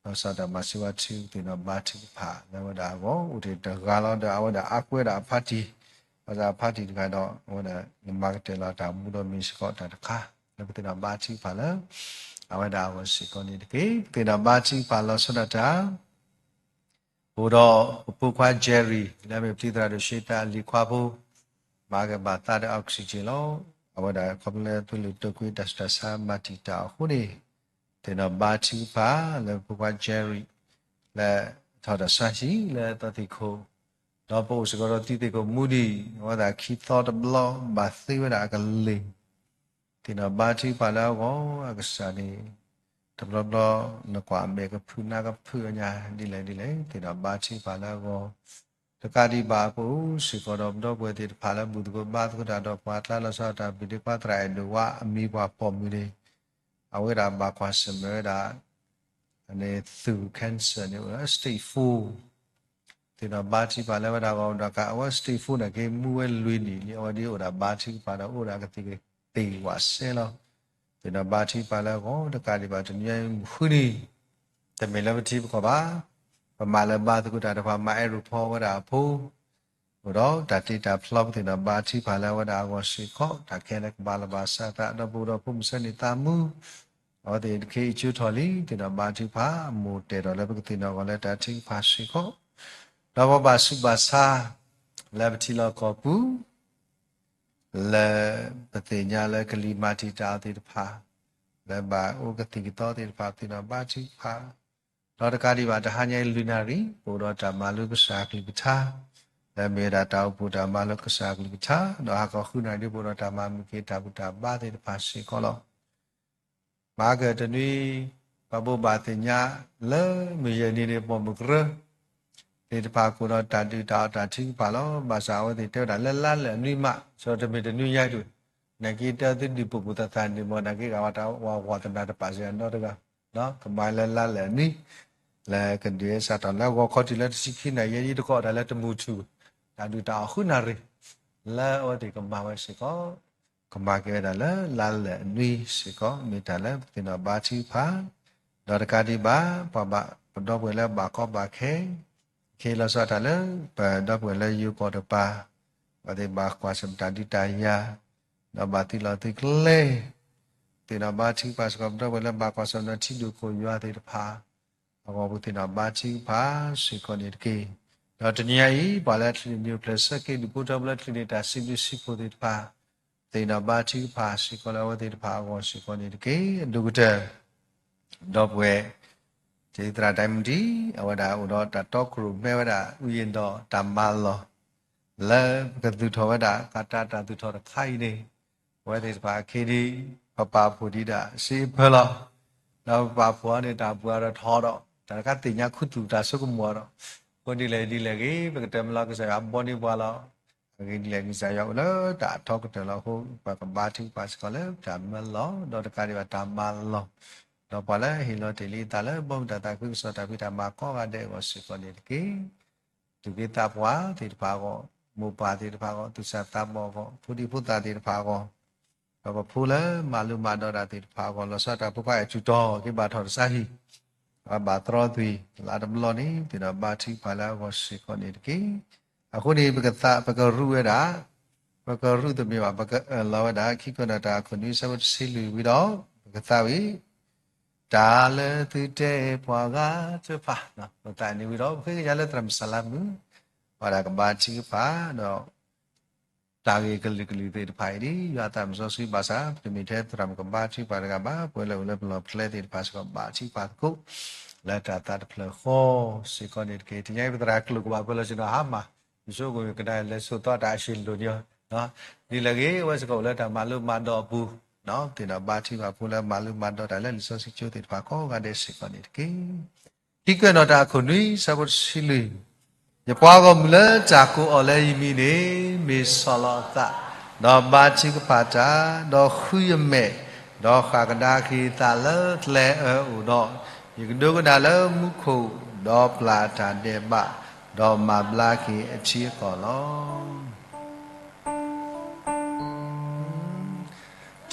လီၤဆီဒၣ်တၢ်မၤစ့ဝါထု ပသ့ၣ်နီၣ်ဘါထုကဖၣ်လၢအဝဲဒၣ်အဂီၢ် အိၣ်တ့ၢ်တဂၤလီၤ. ဒီးအဝဲဒၣ်အါကွဲဒၣ်အဖါတံၢ်, ဘၣ်ဆၣ်အဖါတံၢ်တဂၤဒီး အဝဲဒၣ်မၤကတၢၢ်လီၤတၢ်မူဒီးမ့ၢ်စ့ၢ်ကီးတၢ်တခါ လၢပသ့ၣ်နီၣ်ဘါထုကဖၣ်လၢ အဝဲဒၣ်အဂီၢ်စ့ၢ်ကီးန့ၣ်တက့ၢ်. ပသ့ၣ်နီၣ်ဘါထုကဖၣ်လီၤဆီဒၣ်တၢ် အိၣ်ဒီးပဖိခွါ Jerry လၢအမ့ၢ်ပတံၤသရၣ်ဒိၣ်ရှ့သးအလံၤခွါဖိ မၤကဘၣ်သးဒီး oxygen လီၤ. အဝဲဒၣ်ခီဖျိလၢသူၣ်လၢာ်တိာ်ကွံတၢ်ဆူးတၢ်ဆါမၤတံာ်တာ်အဃိန့ၣ် သ့ၣ်နီၣ်ဘါထုကဖၣ်လၢပဖိခွါ Jerry လၢထီၣ်တၢ်ဆါဟံၣ်လၢသီသံၣ်ခိၣ်, ဒီးပအိၣ်စ့ၢ်ကီးဒီးတံၤသကိးမူဒံး အဝဲဒၣ်ခံသီတဘျီ ဘၣ်သ့ဝဲဒၣ်အကလ့ၢ် သ့ၣ်နီၣ်ဘါထုကဖၣ်လၢအဂီၢ် အကစၢ်န့ၣ် တဘျီဘျီ နကွၢ်အမဲာ်ကဖုးနါကဖုးအညါဒ်လဲၣ်ဒ်လဲၣ် သ့ၣ်နီၣ်ဘါထုကဖၣ်လၢအဂီၢ် တကးဒံးဘၣ်ပအိၣ်စ့ၢ်ကီးဒီးပဒီပုၢ်ဝဲၢ်သ့ၣ်တဖၣ်လၢဘူၣ်သကိးဘါသကိးတၢ်ဒီးပှၤကျါလီၤဆီဒၣ်တၢ် ပဒ့ခွါသရၣ်အဲၣ်ဒိးဝါအမံၤပှၤပိာ်မုၣ်န့ၣ် အဝဲဒၣ်ဘၣ်ကွၢ်ဆၢၣ်မဲာ်ဝဲဒၣ် န့ၣ်သုး cancer န့ၣ် stage four သ့ၣ်နီၣ်ဘါထုကဖၣ်လၢအဝဲဒၣ်အဂီၢ် ဒီးကးအဝဲ stage four န့ၣ်က့ၤမူဝဲလွံၢ်နံၣ်လံ အဝဲဒၣ်အိၣ်ဒၣ်ဘါထုကဖၣ်ဒီး အိၣ်ဒၣ်ကသံၣ်ကသ့ၣ်ဝးစဲလီၤ. သ့ၣ်နီၣ်ဘါထုကဖၣ်လၢအဂီၢ် တကးဒံးဘၣ်တနွံအံၤမုၢ်ဃုနံၤ တမ့ၢ်လၢပထံပကီၢ်ဘၣ် ပမၤလၢဘါသကိးတၢ်တဖၣ် မၤအဲၣ်ရူၢ်ဖီဝဲဒၣ်အဖိ အိၣ်ဒီးတၢ်တ့တၢ်ဖျီ ပသ့ၣ်နီၣ်ဘါထုကဖၣ်လၢအဝဲဒၣ်အဂီၢ်စ့ၢ်ကီး တၢ်ခဲလၢာ်ကဘၣ်လီၤဘၣ်စးသး ဒီးပအိၣ်ဒီးဖိမုၣ်ဆၢန့ၣ်သးမူ အဝဲသ့ၣ်တခ့အံၤကၠိထီၣ်လံ သ့ၣ်နီၣ်ဘါထုကဖၣ် မိၢ်တဲာ်ဒီးလၢပကသ့ၣ်နီၣ်အဂီၢ်လၢတၢ်ထုကဖၣ်စ့ၢ်ကီး ဒီးပဘၣ်ဆူးဘၣ်ဆါ လၢပထံလီၢ်ကီၢ်ပူၤ လၢပသ့ၣ်ညါလၢကလံၤမၤတံာ်တာ်အီၤသ့ၣ်တဖၣ် လၢဘၣ်အိၣ်ကသံၣ်ကသီသ့ၣ်တဖၣ် ပသ့ၣ်နီၣ်ဘါထုကဖၣ် ဒီးတကးဒံးဘၣ်တဟါညါအံၤလွံၢ်နၣ်ရံၣ် ပအိၣ်ဒီးတၢ်မၤလိကစၢ်အကလုၢ်ကထါ လၢမ့ၢ်ဝဲဒၣ်တၢ်အိၣ်ဖှိၣ်တၢ်မၤလိကစၢ်အကလုၢ်ကထါ ဒီးဟါခီဃုနၣ်ရံၣ်ဒ်ပအိၣ်ဒီးတၢ်မၤမုၢ်က့ၤတၢ်ဘူၣ်တၢ်ဘါသ့ၣ်တဖၣ်စ့ၢ်ကီးလီၤ. မၤကတနွံ ပဘိးဘၣ်သ့ၣ်ညါ လၢမုၢ်ယဲၢ်နံၤန့ၣ် ပိာ်မုၣ်ကရၢ သ့ၣ်တဖၣ်ကအိၣ်ဒီးတၢ်ဒုၣ်တၢ်အီၣ်တၢ်ထုကဖၣ်လီၤ. ဘၣ်ဆၣ်အဝဲသ့ၣ်တဲဝဲဒၣ်လၢလါလၢာ်အနွံမး ဆိတမ့ၢ်တနွံညါဒၣ် နာ်က့တၢ်သုဒုၣ်ပူၤပူၤသးသးန့ၣ်မ့ၢ် နာ်က့ဂၤဝဲတၢ်ဝးဝးသနာ်တပာ်စ့ၢ်အနီတဂၤ ကမၤလၢလါလၢာ်အနွံ လၢကဒုးစးထီၣ်လၢဂီၤခီတုၤလၢတဆံခံနၣ်ရံၣ် ယဲယတကိးတၢ်လၢတမူထူၣ် တၢ်ဒုၣ်တၢ်အီၣ်ဃုနၣ်ရံၣ် လၢအဝဲသ့ၣ်ကမၤဝဲစ့ၢ်ကီး ကမၤက့ၤဝဲဒၣ်လၢလါလၢာ်အနွံစ့ၢ်ကီး မ့ၢ်တၢ်လၢပသ့ၣ်နီၣ်ဘါထုကဖၣ် ဒီးတကးဒံးဘၣ် ပှၤဘၣ်ပဒီပုၢ်ဝဲၢ်လၢဘၣ်ကီဘၣ်ခဲ က့ၤလီၤဆီတၢ်လၢ ပဒီပုၢ်ဝဲၢ်လၢယိၤကီၢ်တပၤ အဝဲသ့ၣ်ဘၣ်ကွၢ်ဆၢၣ်မဲာ်တၢ်ဒုးတၢ်ယၤ ဒီးဘၣ်သုးလီၢ်သုးကျဲ သ့ၣ်နီၣ်ဘါထုကဖၣ်စ့ၢ်ကီး ပဒီပုၢ်ဝဲၢ်လၢဘၣ်ကွၢ်ဆၢၣ်မဲာ်ထံဒိၣ်ခိၣ်ယွၤသ့ၣ်တဖၣ် အဂီၢ်ပသ့ၣ်နီၣ်ဘါထုကဖၣ်စ့ၢ်ကီးန့ၣ်တက့ၢ်. ဒီးတနံၤညါအံၤ ပှၤလၢအချံးန့ၢ်နံၣ်အိၣ်ဖျဲၣ်ဆၢက့ၤဒူၣ်ဖိထၢဖိလၢချံးန့ၢ်တၢ်စံးဘျုးစံးဖှိၣ်သ့ၣ်တဖၣ် သ့ၣ်နီၣ်ဘါထုကဖၣ်စ့ၢ်ကီးလၢအဝဲသ့ၣ်တဖၣ်အဂီၢ်စ့ၢ်ကီးန့ၣ်တက့ၢ်. အဒိၣ်ကတၢၢ် ဒီပုၢ်ဝဲၢ် တံၤသရၣ်ဒဲမုၣ်ဒံ အဝဲဒၣ်အိၣ်ဒီးတၢ်တီခိၣ်ရိၣ်မဲဝဲဒၣ် ဝံၤဒီးတၢ်မၤလီၢ် လၢပကသူၣ်ထီၣ်ဝဲဒၣ် ကးတၢ်တၢ်သူၣ်ထီၣ်တခါအံၤန့ၣ် အဝဲသ့ၣ်တဖၣ်အခ့ဒံ ပပာ်ဖှိၣ်ဒံးဒၣ်စ့အဖၢလီၤ. ဒီးပပာ်ဖှိၣ်အီၤန့ၣ် တၢ်ပှၤဒီးထီဒီး တၢ်တခါသ့ၣ်ညါခူသူၣ်တၢ်ဆိကမိၣ်ဒီး အဃိဒ်လဲၣ်ဒ်လဲၣ်ဂ့ၤ ပကတၢၢ်မၤလီၤကစၢ်ယွၤဘီန့ၢ်ပှၤလီၤ. အဂ့ၢ်ဒ်လဲၣ် ကစၢ်ယွၤအိၣ်လၢတၢ်အထီကတၢၢ်လီၤအဃိ ပကဘါထုကဖၣ်စ့ၢ်ကီးလၢတၢ်မၢလီၢ် ဒီးတကးဒံးဘၣ်တၢ်မၤလီၢ် ဒီးပှၤလၢဟ့ၣ်လီၤတ့ၢ်လံအသးလၢဘီမုၢ်တၢ်သးခုကစီၣ် တၢ်ဖံးတၢ်မၤကိးဂၤဒဲးအဂီၢ်စ့ၢ်ကီးန့ၣ်တက့ၢ်. သူၣ်က့သးပှၢ်သ့ၣ်တဖၣ်အဂီၢ်, မိၢ်ပၢ်သ့ၣ်တဖၣ်အဂီၢ်, သူၣ်စၢ်သးဘီၣ်အဂီၢ်, ဖိဒံဖိသၣ်သ့ၣ်တဖၣ်အဂီၢ်, ဒီးပဖိလၢမၤလိမၤဒိးတၢ်သ့ၣ်တဖၣ်အဂီၢ်, လီၤဆီဒၣ်တၢ်ဖိခွါအဲၣ်ထူၣ်တီၤ က့ၤဘၣ်ထီၣ်တၢ်ဆါဟံၣ်, ဘၣ်သရီသွံၣ်လါတဘျီန့ၣ် သ့ၣ်နီၣ်ဘါထုကဖၣ်လၢအဂီၢ်စ့ၢ်ကီးန့ၣ်တက့ၢ်. အဃိန့ၣ် ပကသး ပကရူးဝဲဒၣ်, ပကရူးတမ့ၢ်ဘၣ် ပကအၢၣ်လီၤဝဲဒၣ် ခံကွဲးနီၣ်တၢ်အခိၣ်နွံ အဆၢဖိတဆံလွံၢ်ဝံၤဒီး ပကသးဝံၣ် တၢ်လၢသုတဲပှၤဂၤတဖၣ်, ပသးန့ၣ်ဝံၤဒီး ပဃ့ကညးလၢသရၣ်မုၣ်စလါမုၣ် ဝဲဒၣ်ကဘါထုကဖၣ်ဒီး တၢ်ဂ့ၢ်ကလုာ်ကလုာ်သ့ၣ်တဖၣ်အံၤန့ၣ် ယွၤအသးမစီဆှံဘၣ်ဆၣ် ပတမ့ၢ်ထဲသရၣ်မုၣ်ကဘါထုကဖၣ်တဂၤဘၣ်, ပဝဲလၢအိၣ်လၢပလီၢ်ပကျဲသ့ၣ်တဖၣ်စ့ၢ်ကီး ဘါထုကဖၣ်သကိး လၢတၢ်သးတဖျၢၣ်ဃီစ့ၢ်ကီးန့ၣ်တက့ၢ်. တနံၤအံၤ ပသရၣ်ကျိာ်ကဘၣ်ပၢလီၤဆ့ၣ်နီၤဟါမၢ် ယဆိကမိၣ်ကဒါလဲၤဆိးသီတၢ်အဆံးလိာ်ညီ, ဒ်လဲၣ်ဂ့ၤ အဝဲစ့ၢ်ကီးအိၣ်လၢတၢ်မၤလိမၤဒိးအပူၤ, သ့ၣ်နီၣ်ဘါထုကဖၣ်ဖိလၢမၤလိမၤဒိးတၢ်လၢလံာ်စီဆှံကၠိသ့ၣ်တဖၣ်ကိးဂၤဒဲးစ့ၢ်ကီးန့ၣ်တက့ၢ်. ခံကွဲးနီၣ်တၢ်အခိၣ်နွံ ဆၢဖိတဆံလွံၢ်, ယပှၤဂီၢ်မုၢ်လၢတၢ်ကိးအီၤလၢယမံၤန့ၣ် မ့ၢ်ဆီၣ်လီၤအသး, ဒီးဘါထုကဖၣ်တၢ်, ဒီးဃုယမဲာ်, ဒီးဃၣ်ကဒါက့ၤသးလၢကျဲအၢအအိၣ်ဒီး, ယကဒိကနၣ်လၢမူခိၣ်, ဒီးပျၢ်တၢ်ဒဲးဘး, ဒီးမၤဘျါက့ၤအထံအကီၢ်လီ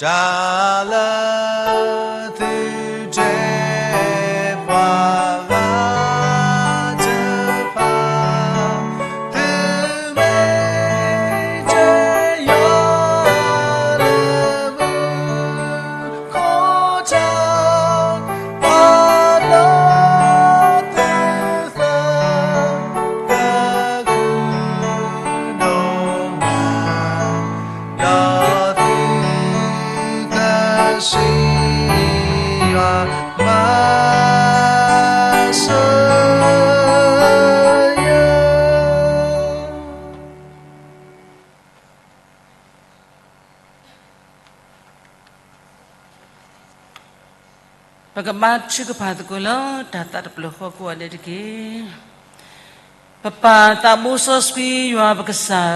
ၤ. တၢ်လၢသုတဲပှၤဂၤတဖၣ်, သုမ့ၢ်တယီၢ်လၢမူခိၣ်တၢ်, ပာ်ဒိၣ်သုသး ကကုၢ်ဒိၣ်မး, ဒီးသုကစံးယွၤ မၤစၢၤယၤ. ပကဘါထုကဖၣ်သကိးလၢတၢ်သးတဖျၢၣ်ဃီကိးဂၤဒဲးတက့ၢ်. ပပၢ်သးဘိစီဆှံယွၤပကစၢ်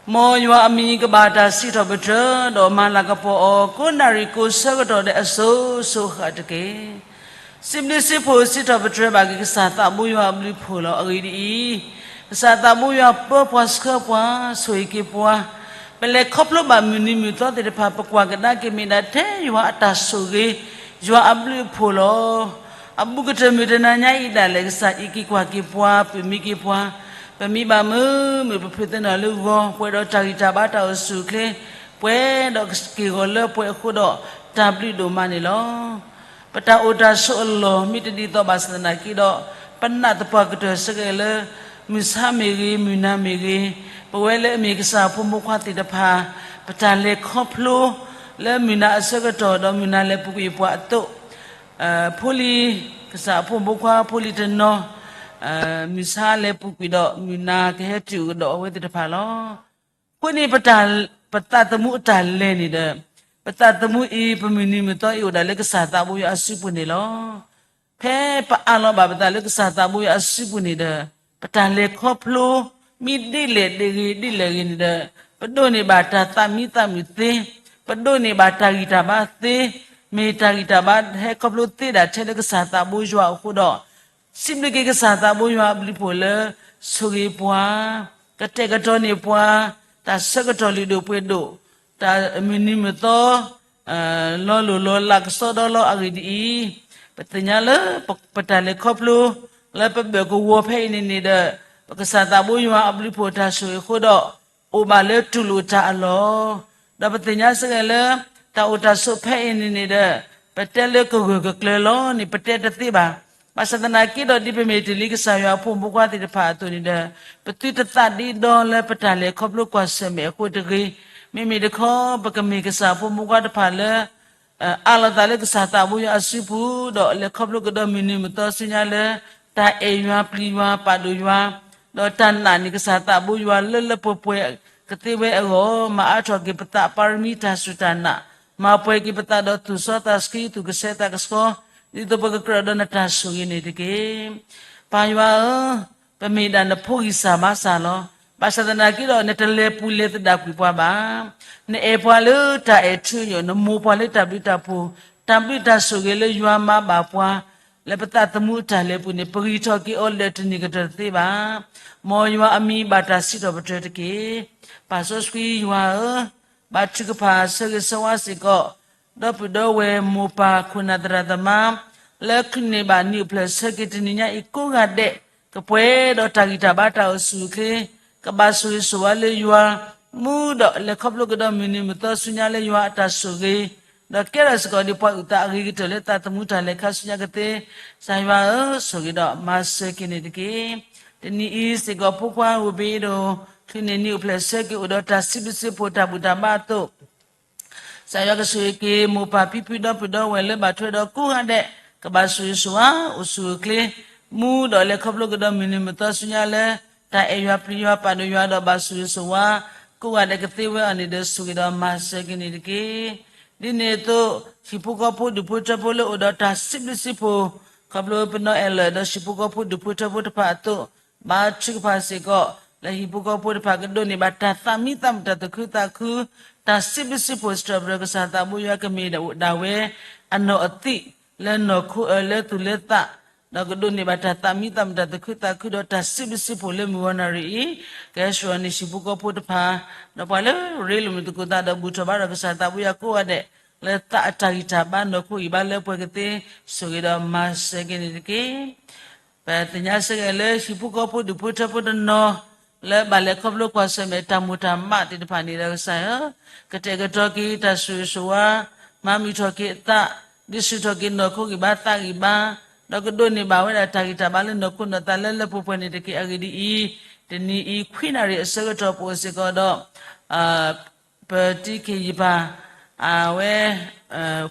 ဧၢ, မ်ယွၤအမံၤကဘၣ်တၢ်စံးထီၣ်ပတြၢၤ ဒီးမၤလၤကပီၤအီၤ ကိးနၣ်ရံၣ်ကိးဆၢကတီၢ်ဒဲးအစိၤစိၤအဃၣ်တက့ၢ်. စံးဘျုးစံးဖှိၣ်စံးထီၣ်ပတြၢၤဘၣ်က့ၤ ကစၢ်သးဘိယွၤအဘျုးအဖှိၣ်လီၤ. အဂ့ၢ်ဒ်အံၤ, ကစၢ်သးဘိယွၤပၢပှၤဆှၢပှၤ ဆိၣ်ဂ့ၤက့ၤပှၤ, ပလဲၤခီဖျိဘၣ်မုၢ်နံၤမုၢ်သီသ့ၣ်တဖၣ် ပကွၢ်ကဒါက့ၤမ့ၢ်ဒၣ်ထဲယွၤအတၢ်ဆိၣ်ဂ့ၤ, ယွၤအဘျုးအဖှိၣ်လီၤ. အဘူးကတၢၢ်မုၢ်တနၤညါအံၤဒၣ်လဲာ် ကစၢ်အံးက့ၤကွၢ်က့ၤပှၤ ပုၢ်မံက့ၤပှၤ, ပမံဘၣ်မုာ်မုာ် ပဖုးသ့ၣ်နီၣ်လၢဂီၤ ပှဲၤဒီးတၢ်ဂံၢ်တၢ်ဘါတၢ်အိၣ်ဆူၣ်အိၣ်ချ့, ပှဲၤဒီးက့ၢ်ဂီၤလၢပှဲၤအဃိဒီး တၢ်ဘျုးဒိၣ်မးန့ၣ်လီၤ. ပတၢ်အိၣ်တၢ်ဆိးအလီၢ် မ့ၢ်တဒ်သိးဘၣ်ဆၣ်သနာ်က့ဒီး ပနာ်သပှၢ်ကတၢၢ်စ့ၢ်ကီးလၢ မုၢ်ဆါမ့ၢ်ဂ့ၤ မုၢ်နၤမ့ၢ်ဂ့ၤ, ပဝဲလၢအမ့ၢ်ကစၢ်အဖိမုၣ်ဖိခွါသ့ၣ်တဖၣ် ပတၢ်လဲၤခီဖျိ လၢမုၢ်နၤအဆၢကတီၢ်ဒီးမုၢ်နၤလဲၤပူၤကွံာ်ပှၤအသိး, ဖိလံၤ ကစၢ်အဖိမုၣ်ဖိခွါဖိလံၤတနီၤ မုၢ်ဆါလဲၤပူၤကွံာ်ဒီး မုၢ်နၤကဟဲတုၤကဒီးအဝဲသ့ၣ်တဖၣ်လီၤ. အဃိန့ၣ် ပသးသမူအတၢ်လဲၤန့ၣ်ဒီး ပသးသမူအံၤ ပမုၢ်နံၤမုၢ်သီအံၤအိၣ်ဒၣ်လၢကစၢ်သးဘိယွၤအစုပူၤန့ၣ်လီၤ. ဖဲပအးလီၤဘၣ်ပသးလၢကစၢ်သးဘိယွၤအစုပူၤန့ၣ်ဒီး ပတၢ်လဲၤခီဖျိ မ့ၢ်ဒ်လဲၣ်ဒ်ဂ့ၤဒ်လဲၣ်ဂ့ၤန့ၣ်ဒီး ပဒိးန့ၢ်ဘၣ်တၢ်သးမံသးမုာ်သ့, ပဒိးန့ၢ်ဘၣ်တၢ်ဂံၢ်တၢ်ဘါသ့, မ့ၢ်တၢ်ဂံၢ်တၢ်ဘါဟဲခီဖျိသ့ဒၣ်ထဲလၢကစၢ်သးဘိယွၤအဃိဒီး စံးဘျုးက့ၤကစၢ်သးဘိယွၤအဘျုးအဖှိၣ်လၢ ဆိၣ်ဂ့ၤပှၤ, ကတဲာ်ကတီၤန့ၢ်ပှၤ, တၢ်ဆၢကတီၢ်လုၢ်ဒိၣ်ပှ့ၤဒိၣ်, တၢ်မုၢ်နံၤမုၢ်သီ လီၤလိၢ်လီၤလးကစီဒီလီၤ. အဂ့ၢ်ဒ်အံၤ, ပသ့ၣ်ညါလၢပတၢ်လဲၤခီဖျိ လၢပဘၢၣ်ကဝီၤဖဲအံၤန့ၣ်န့ၣ်ဒီး ပကစၢ်သးဘိယွၤအဘျုးအဖှိၣ်တၢ်ဆိၣ်ဂ့ၤအဃိဒီး အိၣ်ဘၣ်လၢတူၢ်လိာ်တၢ်အလီၢ်, ဒီးပသ့ၣ်ညါစ့ၢ်ကီးလၢ တၢ်အိၣ်တၢ်ဆိးဖဲအံၤန့ၣ်န့ၣ်ဒီး ပတဲလၢကဂၢၢ်ကကျၢၤလီၤန့ၣ် ပတဲတသ့ဘၣ်. ဘၣ်ဆၣ်သနာ်က့ဒီး ဒ်ပမ့ၢ်တုၤလံကစၢ်ယွၤအဖိမုၣ်ဖိခွါသ့ၣ်တဖၣ်အသိးန့ၣ်ဒီး ပသုတသးဒ့ဒီလၢပတၢ်လဲၤခီဖျိကွၢ်ဆၢၣ်မဲာ်အဃိတဂ့ၤ, မ့မ့ၢ်တခီ ပကမ့ၢ်ကစၢ်အဖိမုၣ်ဖိခွါတဖၣ်လၢ အးလီၤသးလၢကစၢ်သးဘိယွၤအစုပူၤ ဒီးလဲၤခီဖျိကဒီးမုၢ်နံၤမုၢ်သီဆူညါလၢ တၢ်အဲၣ်ယွၤပျံၤယွၤပာ်ဒိၣ်ယွၤ, ဒီးတၢ်နာ်န့ၢ်ကစၢ်သးဘိယွၤလၢလၢပှဲၤပှဲၤကသ့ဝဲအဂီၢ် မၤအါထီၣ်က့ၤပသးပၢ်ရမံတၢ်စူၢ်တၢ်နာ်, မၤပှဲၤက့ၤပသးဒီးသူၣ်စီသးဆှံသူၣ်ကဆှီသးကဆှီ, ဒ်သိးပကကြၢးဒီးနတၢ်ဆိၣ်ဂ့ၤန့ၣ်တက့ၢ်. ပၢ်ယွၤဧၢ, ပမ့ၢ်ဒၣ်နဖိဂံၢ်စၢ်ဘါစၢ်လီၤ. ဘၣ်ဆၣ်သနာ်က့ဒီး နတလဲၤပူၤလဲၤသဒၣ်ကွံာ်ပှၤဘၣ်. နအဲၣ်ပှၤလၢတၢ်အဲၣ်ထူအယိာ်, နမိၢ်ပှၤလၢတၢ်ဘျုးတၢ်ဖှိၣ်, တၢ်ဘျုးတၢ်ဆိၣ်ဂ့ၤလၢယွၤမၤဘၣ်ပှၤ လၢပသးသမူအတၢ်လဲၤပူၤန့ၣ် ပဂံၢ်ထီၣ်က့ၤအီၤလၢတနံၤကတၢၢ်တသ့ဘၣ်. မ်ယွၤအမံၤဘၣ်တၢ်စံးထီၣ်ပတြၢၤတက့ၢ်. ပၢ်စီဆှံယွၤဧၢ, ဘါထုကဖၣ်ဆၢဂ့ၤဆၢဝါစ့ၢ်ကီး ဒီပုၢ်ဒီဝဲၢ်မိၢ်ပၢ်ခိၣ်နၢ်သရၣ်သမါ လၢချုးန့ၢ်ဘၣ်နံၣ်အိၣ်ဖျဲၣ်ဆၢက့ၤတနံၤညါအံၤကိးဂၤဒဲး ကပှဲၤဒီးတၢ်ဂံၢ်တၢ်ဘါတၢ်အိၣ်ဆူၣ်အိၣ်ချ့, ကဘၣ်ဆိၣ်ဂ့ၤဆိၣ်ဝါလၢယွၤ, မူဒီးလဲၤခီဖျိကဒီးမုၢ်နံၤမုၢ်သီဆူညါလၢယွၤအတၢ်ဆိၣ်ဂ့ၤ, ဒီးကဲထီၣ်စ့ၢ်ကီးဒ်ပှၤအုၣ်သးအဂ့ၤကတၢၢ်လၢသးသမူတၢ်လဲၤခါဆူညါကသ့, ကစၢ်ယွၤဧၢ, ဆိၣ်ဂ့ၤဒီးမၤစၢၤက့ၤန့ၣ်တက့ၢ်. တနံၤအံၤစ့ၢ်ကီးဖိခွါဧိၤဘ့ဧ့ဒီး ချုးန့ၢ်နံၣ်အိၣ်ဖျဲၣ်ဆၢက့ၤအိၣ်ဒီးတၢ်စံးဘျုးစံးဖှိၣ်တၢ်ဘူၣ်တၢ်ဘါအသိး ကစၢ်ယွၤကဆိၣ်ဂ့ၤက့ၤ မိၢ်ပၢ်ဖံဖုဒီပုၢ်ဒီဝဲၢ်လၢဘၣ်ထွဲဒီးကိးဂၤဒဲး ကဘၣ်ဆိၣ်ဂ့ၤဆိၣ်ဝါ အိၣ်ဆူၣ်အိၣ်ချ့, မူဒီးလဲၤခီဖျိကဒီးမုၢ်နံၤမုၢ်သီဆူညါလၢ တၢ်အဲၣ်ယွၤပျံၤယွၤပာ်ဒိၣ်ယွၤဒီးဘၣ်ဆိၣ်ဂ့ၤဆိၣ်ဝါ ကိးဂၤဒဲးကသ့ဝဲအီၤန့ၣ်ဒီး ဆိၣ်ဂ့ၤဒီးမၤစၢၤက့ၤန့ၣ်တက့ၢ်. ဒ်န့ၣ်အသိး ဟံၣ်ဖိဃီဖိဒူၣ်ဖိထၢဖိလၢအိၣ်ဒီးတၢ်စံးဘျုးစံးဖှိၣ် ခီဖျိပနီၢ်အဲၣ်လၢာ်ဒီးဟံၣ်ဖိဃီဖိဒူၣ်ဖိထၢဖိတဖၣ်အသိး ဘါထုကဖၣ်စ့ၢ်ကီး လၢဟံၣ်ဖိဃီဖိတဖၣ်ကဒိးန့ၢ်ဘၣ်တၢ်သးမံသးမုာ်တၢ်သူၣ်ခုသးခု တၢ်စံးဘျုးစံးဖှိၣ်စံးထီၣ်ပတြၢၤကစၢ်သးဘိယွၤကမ့ၢ်ဒၣ်ဝဲ အနီၢ်အသံး လၢနီၢ်ခိအၢလၢသူၣ်လၢသး ဒီးကဒိးန့ၢ်ဘၣ်တၢ်သးမံသးမုာ်တၢ်သူၣ်ခုသးခုဒီးတၢ်စံးဘျုးစံးဖှိၣ်လၢမုၢ်ဂီၤနၣ်ရံၣ်အံၤ ကဟဲဆှၢအီၤန့ၣ် ဟံၣ်ဖိဃီဖိတဖၣ် ဒီးပှၤလၢရ့လိာ်မုာ်သကိးသးဒီးဘူၣ်ထီၣ်ဘါထီၣ်ကစၢ်သးဘိယွၤကိးဂၤဒဲး လၢသးအတၢ်ဂံၢ်တၢ်ဘါနီၢ်ခိဂံၢ်ဘါလၢပှဲၤကသ့ ဆိၣ်ဂ့ၤဒီးမၤစၢၤက့ၤန့ၣ်တက့ၢ်. ပသ့ၣ်ညါစ့ၢ်ကီးလၢဟံၣ်ဖိဃီဖိဒူၣ်ဖိထၢဖိတနီၤ လၢဘၣ်လဲၤခီဖျိကွၢ်ဆၢၣ်မဲာ်တၢ်မိၣ်တၢ်မးသ့ၣ်တဖၣ်န့ၣ်ဒီးကစၢ်ဧၢ, ကတဲာ်ကတီၤက့ၤတၢ်ဆိၣ်ဂ့ၤဆိၣ်ဝါ, မၤမုာ်ထီၣ်က့ၤအသး, ဒုးဆူၣ်ထီၣ်က့ၤနီၢ်ခိဂံၢ်ဘါသးဂံၢ်ဘါ, ဒီးကဒိးန့ၢ်ဘၣ်ဝဲဒၣ်တၢ်ဂံၢ်တၢ်ဘါလၢနီၢ်ခိနီၢ်သးလၢလၢပှဲၤပှဲၤန့ၣ်တက့ၢ်. အဂ့ၢ်ဒ်အံၤ, တနံၤအံၤခွံနၣ်ရံၣ်အဆၢကတီၢ်ပအိၣ်စ့ၢ်ကီးဒီး ပတံၤခ့ယပၤ အဝဲ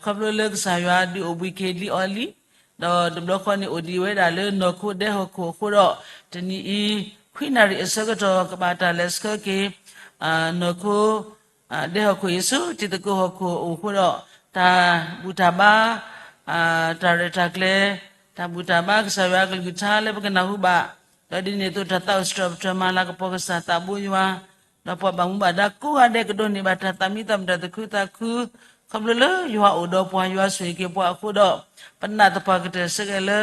ခီဖျိလၢကစၢ်ယွၤဒုးအိၣ်ဘှံးက့ၤလံအီၤလံ, ဒီးတဘျီဃီန့ၣ်အိၣ်ဒံးဝဲဒၣ်လၢနီၢ်ခိဒဲဟီၣ်ခိၣ်အဃိဒီး တနံၤအံၤ ခွံနၣ်ရံၣ်အဆၢကတီၢ် ကဘၣ်တၢ်လဲၤဆှၢက့ၤ နီၢ်ခိ ဒဲဟီၣ်ခိၣ်အံၤဆူတံၤသကိးဟီၣ်ခိၣ်အအိၣ်အဃိဒီး တၢ်ဘူၣ်တၢ်ဘါ တၢ်ရဲၣ်တၢ်ကျဲၤ, တၢ်ဘူၣ်တၢ်ဘါကစၢ်ယွၤအကလုၢ်ကထါလၢပကနၢ်ဟူဘၣ်, ဒီးဒ်န့ၣ်အသိးတၢ်သးအိၣ်စံးထီၣ်ပတြၢၤမၤလၤကပီၤကစၢ်သးဘိယွၤ ဒီးပှၤဘၣ်မူဘၣ်ဒါကိးဂၤဒဲးကဒိးန့ၢ်ဘၣ်တၢ်သးမံသးမုာ်တၢ်သူၣ်ခုသးခု, ခီဖျိလၢယွၤအိၣ်ဒီးပှၤယွၤဆိၣ်ဂ့ၤက့ၤပှၤအဃိဒီး ပနာ်သပှၢ်ကတၢၢ်စ့ၢ်ကီးလၢ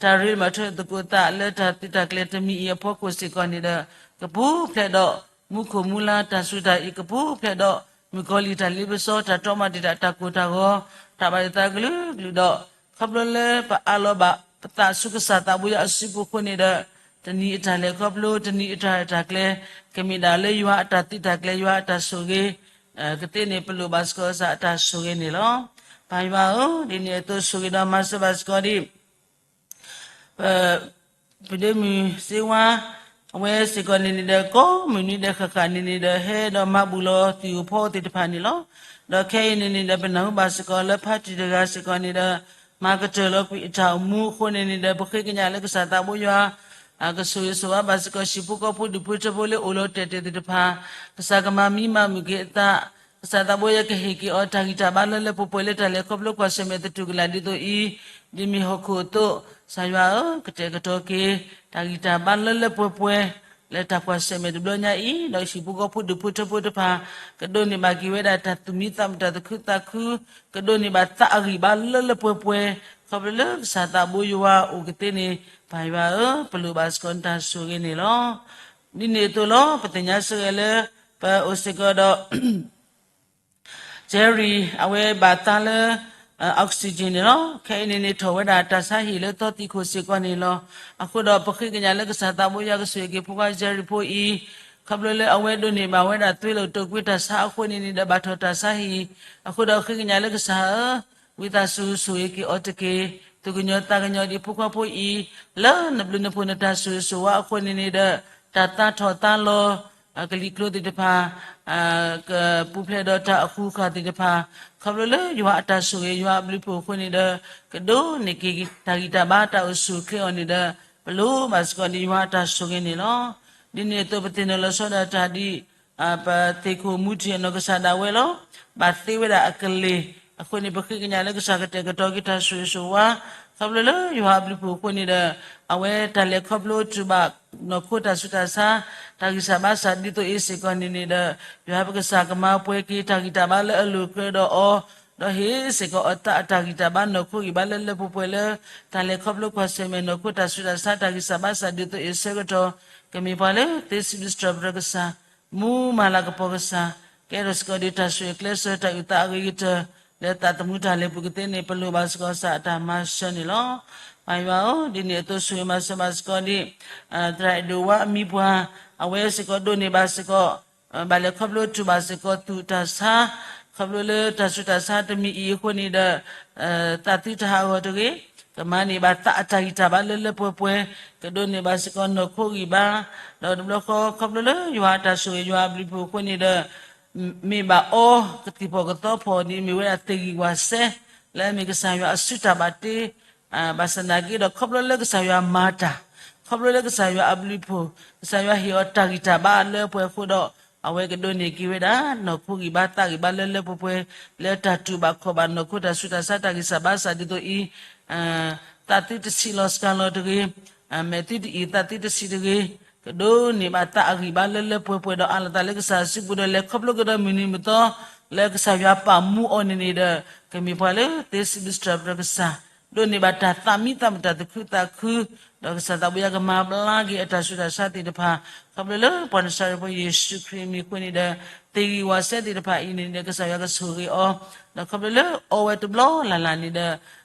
တၢ်ရ့လိာ်မုာ်ထၢသကိးသးလၢတၢ်သုးတၢ်ကျဲၤတမံၤအံၤအဖီခိၣ်စ့ၢ်ကီးန့ၣ်ဒီး ကပူၤဖျဲးဒီး မူခိၣ်မူလါတၢ်ဆူးတၢ်အံၤ ကပူၤဖျဲးဒီးမုၣ်ကီၤလံၢ်တၢ်လ့ပစီ တၢ်တီမၤတံာ်တာ်တၢ်ကိၢ်တၢ်ဂီၤ တၢ်ဘၣ်ယိၣ်သးကလုာ်ကလုာ်ဒီး ခီဖျိလၢပအးလီၤဘၣ်ပသးဆူကစၢ်သးဘိယွၤအစုပူၤအဃိန့ၣ်ဒီး တနံၤအတၢ်လဲၤခီဖျိ တနံၤအတၢ်ရဲၣ်တၢ်ကျဲၤ ကမ့ၢ်ဒၣ်လၢယွၤအတၢ်သုးတၢ်ကျဲၤ ယွၤအတၢ်ဆိၣ်ဂ့ၤ ကသ့န့ၣ် ပလိၣ်ဘၣ်စ့ၢ်ကီးကစၢ်အတၢ်ဆိၣ်ဂ့ၤန့ၣ်လီၤ. ပၢ်ယွၤဧၢ, ဒ်န့ၣ်အသိးဆိၣ်ဂ့ၤဒီးမၤစၢၤဘၣ်စ့ၢ်ကီးဒံး ပ ပဒ့မုၢ်စ့ဝါ အဝဲစ့ၢ်ကီးန့ၣ်န့ၣ်ဒီး ကိးမုၢ်နံၤဒဲးဃၣ်ဃၣ်န့ၣ်န့ၣ်ဒီး ဟဲဒီးမၤဘူၣ်လီၤသံၣ်ဧိၤဖီဧိၤသ့ၣ်တဖၣ်န့ၣ်လီၤ. ဒီးခဲအံၤန့ၣ်န့ၣ်ဒီး ပနၢ်ဟူဘၣ်စ့ၢ်ကီးလၢဖါတံၢ်တဂၤစ့ၢ်ကီးန့ၣ်ဒီး မၤကတၢၢ်လီၤကွံာ်အတၢ်အိၣ်မူအဃိန့ၣ်န့ၣ်ဒီး ပဃ့ကညးလၢကစၢ်သးဘိယွၤ ကဆိၣ်ဂ့ၤဆိၣ်ဝါဘၣ်စ့ၢ်ကီး ဟံၣ်ဖိဃီဖိဒူၣ်ဖိထၢဖိလၢအိၣ်လီၤတဲာ်တဲာ်သ့ၣ်တဖၣ်, ကစၢ်ကမၤမံမၤမုာ်က့ၤအသး, ကစၢ်သးဘိယွၤကဟ့ၣ်က့ၤအီၤတၢ်ဂံၢ်တၢ်ဘါလၢလၢပှဲၤပှဲၤလၢတၢ်လဲၤခီဖျိကွၢ်ဆၢၣ်မဲာ်သတူၢ်ကလာ်ဒ်သိးအံၤ, ဒ်မ့ၢ်ဟီၣ်ခိၣ်အသိး, ကစၢ်ယွၤဧၢ, ကတဲာ်ကတီၤက့ၤ တၢ်ဂံၢ်တၢ်ဘါလၢလၢပှဲၤပှဲၤ လၢတၢ်ကွၢ်ဆၢၣ်မဲာ်တဘျီညါအံၤ, ဒီးဟံၣ်ဖိဃီဖိဒူၣ်ဖိထၢဖိတဖၣ် ကဒိးန့ၢ်ဘၣ်က့ၤဝဲဒၣ်တၢ်သူၣ်မံသးမုာ်တၢ်သူၣ်ခုသးခု, ကဒိးန့ၢ်ဘၣ်သးအဂံၢ်ဘါလၢလၢပှဲၤပှဲၤ, ခီဖျိလၢကစၢ်သးဘိယွၤအအိၣ်ကသ့န့ၣ်, ပၢ်ယွၤဧၢ, ပလိၣ်ဘၣ်စ့ၢ်ကီးနတၢ်ဆိၣ်ဂ့ၤန့ၣ်လီၤ. ဒ်န့ၣ်အသိးလီၤ, ပသ့ၣ်ညါစ့ၢ်ကီးလၢ ပအိၣ်စ့ၢ်ကီးဒီး Jerry အဝဲဘၣ်သါလၢ oxygen န့ၣ်လီၤ. ခဲအံၤန့ၣ်န့ၣ်ထီၣ်ဝဲဒၣ်တၢ်ဆါဟံၣ်လၢသီသံၣ်ခိၣ်စ့ၢ်ကီးန့ၣ်လီၤ. အဃိဒီးပဃ့ကညးလၢကစၢ်သးဘိယွၤကဆိၣ်ဂ့ၤက့ၤဖိခွါ Jerry ဖိအံၤ, ခီဖျိလၢအဝဲဒိးန့ၢ်ဘၣ်ဝဲဒၣ်သွေးလွန်တုပ်ကွေးတၢ်ဆါအဃိန့ၣ်န့ၣ်ဒီး ဘၣ်ထီၣ်တၢ်ဆါဟံၣ်, အဃိဒီးဃ့ကညးလၢကစၢ်ဧၢ, ဝံသးစူၤဆိၣ်ဂ့ၤက့ၤအီၤတက့ၢ်. သူၣ်ကညီၤသးကညီၤဒ်ဖိခွါဖိအံၤ, လၢနဘျုးနဖှိၣ်နတၢ်ဆိၣ်ဂ့ၤဆိၣ်ဝါအဃိန့ၣ်န့ၣ်ဒီး တၢ်သါထီၣ်သါလီၤ ကလံၤကျိၤသ့ၣ်တဖၣ်, ကပူၤဖျဲးဒီးတၢ်အဃူဃာ်သ့ၣ်တဖၣ်, ခီဖျိလၢယွၤအတၢ်ဆိၣ်ဂ့ၤ ယွၤအဘျုးဖှိၣ်အဃိန့ၣ်ဒီး ကဒိးန့ၢ်က့ၤတၢ်ဂံၢ်တၢ်ဘါတၢ်အိၣ်ဆူၣ်အိၣ်ချ့အီၤန့ၣ်ဒီး ပလိၣ်ဘၣ်စ့ၢ်ကီးန့ၣ်ယွၤအတၢ်ဆိၣ်ဂ့ၤန့ၣ်လီၤ. ဒ်န့ၣ်အသိးပသ့ၣ်နီၣ်လီၤဆီဒၣ်တၢ်ဒ် ပသ့ၣ်ခိၣ်မူထံၣ်အနီၢ်ကစၢ်ဒၣ်ဝဲလီၤ. ဘၣ်သ့ဝဲဒၣ်အကလ့ၢ်, အဃိန့ၣ် ပဃ့ကညးလၢကစၢ်ကတဲာ်ကတီၤက့ၤတၢ်ဆိၣ်ဂ့ၤဆိၣ်ဝါ, ခီဖျိလၢယွၤအဘျုးဖှိၣ်အဃိန့ၣ်ဒီး အဝဲတၢ်လဲၤခီဖျိတူၢ်ဘၣ် နီၢ်ခိတၢ်ဆူးတၢ်ဆါ, တၢ်ဂံၢ်စၢ်ဘါစၢ်ဒ်သိးအံၤစ့ၢ်ကီးန့ၣ်န့ၣ်ဒီး ယွၤပကစၢ်ကမၤပှဲၤက့ၤတၢ်ဂံၢ်တၢ်ဘါလၢအလိၤကြၢးဒီးအီၤ, ဒီးဟ့ၣ်စ့ၢ်ကီးအီၤသးအတၢ်ဂံၢ်တၢ်ဘါနီၢ်ခိဂံၢ်ဘါလၢလၢပှဲၤပှဲၤလၢ တၢ်လဲၤခီဖျိကွၢ်ဆၢၣ်မဲာ်နီၢ်ခိတၢ်ဆူးတၢ်ဆါတၢ်ဂံၢ်စၢ်ဘါစၢ်ဒ်သိးအံၤအဆၢကတီၢ်, ကမ့ၢ်ပှၤလၢသ့စံးဘျုးစံးထီၣ်ပတြၢၤကစၢ်, မူမၤလၤကပီၤကစၢ်, ကဲထီၣ်စ့ၢ်ကီးဒ်တၢ်ဆိၣ်ဂ့ၤကျဲးစၢးတၢ်အုၣ်သးအဂ့ၤကတၢၢ် လၢသးသမူတၢ်လဲၤပူၤကသ့န့ၣ် ပလိၣ်ဘၣ်စ့ၢ်ကီးကစၢ်အတၢ်မၤစၢၤန့ၣ်လီၤ. ပၢ်ယွၤဧၢ, ဒ်န့ၣ်အသိးဆိၣ်ဂ့ၤမၤစၢၤဘၣ်စ့ၢ်ကီးဒ် သရၣ်အဲၣ်ဒိးဝါအမံၤပှၢ်, အဝဲစ့ၢ်ကီးဒိးန့ၢ်ဘၣ်စ့ၢ်ကီး ဘၣ်လဲၤခီဖျိတူၢ်ဘၣ်စ့ၢ်ကီးသူၣ်တၢ်ဆါ, ခီဖျိလၢတၢ်ဆူးတၢ်ဆါတမံၤအံၤအဃိန့ၣ်ဒီး သးသုတဟးဂီၤတဂ့ၤ, ကမၤန့ၢ်ဘၣ်သးအတၢ်ဂံၢ်တၢ်ဘါလၢလၢပှဲၤပှဲၤ, ကဒိးန့ၢ်ဘၣ်စ့ၢ်ကီးနီၢ်ခိဂံၢ်ဘါ, ဒီးတဘျီဃီခီဖျိလၢယွၤအတၢ်ဆိၣ်ဂ့ၤယွၤအဘျုးဖှိၣ်အဃိန့ၣ်ဒီး မ့ၢ်ဘၣ်အီကသံၣ်ဖီၣ်ကသီဖီၣ်ဒ်မ့ၢ်ဝဲဒၣ်သ့ၣ်ဂံၢ်ဝၣ်စဲ, လၢအမ့ၢ်ကစၢ်ယွၤအစုတၢ်ဘၣ်တ့, ဘၣ်ဆၣ်သနာ်က့ဒီး ခီဖျိလၢကစၢ်ယွၤမၤတၢ်, ခီ ခီဖျိလၢကစၢ်ယွၤအဘျုးအဖှိၣ်, ကစၢ်ယွၤဟ့ၣ်အီၤတၢ်ဂံၢ်တၢ်ဘါအလၢအပှဲၤအဃိဒီး, အဝဲကဒိးန့ၢ်က့ၤဝဲဒၣ် နီၢ်ခိဂံၢ်ဘါသးဂံၢ်ဘါလၢလၢပှဲၤပှဲၤ, လၢတၢ်တူၢ်ဘၣ်ခီၣ်ဘၣ်နီၢ်ခိတၢ်ဆူးတၢ်ဆါတၢ်ဂံၢ်စၢ်ဘါစၢ်ဒ်သိးအံၤ သးသုတဆံးလီၤစှၤလီၤတဂ့ၤ, မဲာ်သုတအံၣ်သးသုတဆံးတဂ့ၤ, ကဒိးန့ၢ်ဘၣ်သးအဂံၢ်ဘါလၢလၢပှဲၤပှဲၤဒီး အးလီၤသးလၢကစၢ်စုပူၤဒီး လဲၤခီဖျိကဒီးမုၢ်နံၤမုၢ်သီ လၢကစၢ်ယွၤပာ်မူအီၤန့ၣ်န့ၣ်ဒီး, ကမ့ၢ်ပှၤလၢသ့စံးဘျုးစံးထီၣ်ပတြၢၤကစၢ်, ဒိးန့ၢ်ဘၣ်တၢ်သးမံသးမုာ်တၢ်သူၣ်ခုသးခု, ဒီးကစၢ်သးဘိယွၤကမၤဘျါက့ၤအတၢ်ဆူးတၢ်ဆါသ့ၣ်တဖၣ်, ခီဖျိလၢပှၤနၤစၤရ့းဖိယ့ၣ်ၡူးခရံာ်အမံၤအဃိန့ၣ်ဒီး, သ့ၣ်ဂံၢ်ဝီစဲသ့ၣ်တဖၣ်အံၤန့ၣ်ဒီး ကစၢ်ယွၤကဆိၣ်ဂ့ၤအီၤ, ဒီးခီဖျိလၢအီဝဲတဘျီလၢ်လၢ်န့ၣ်ဒီး,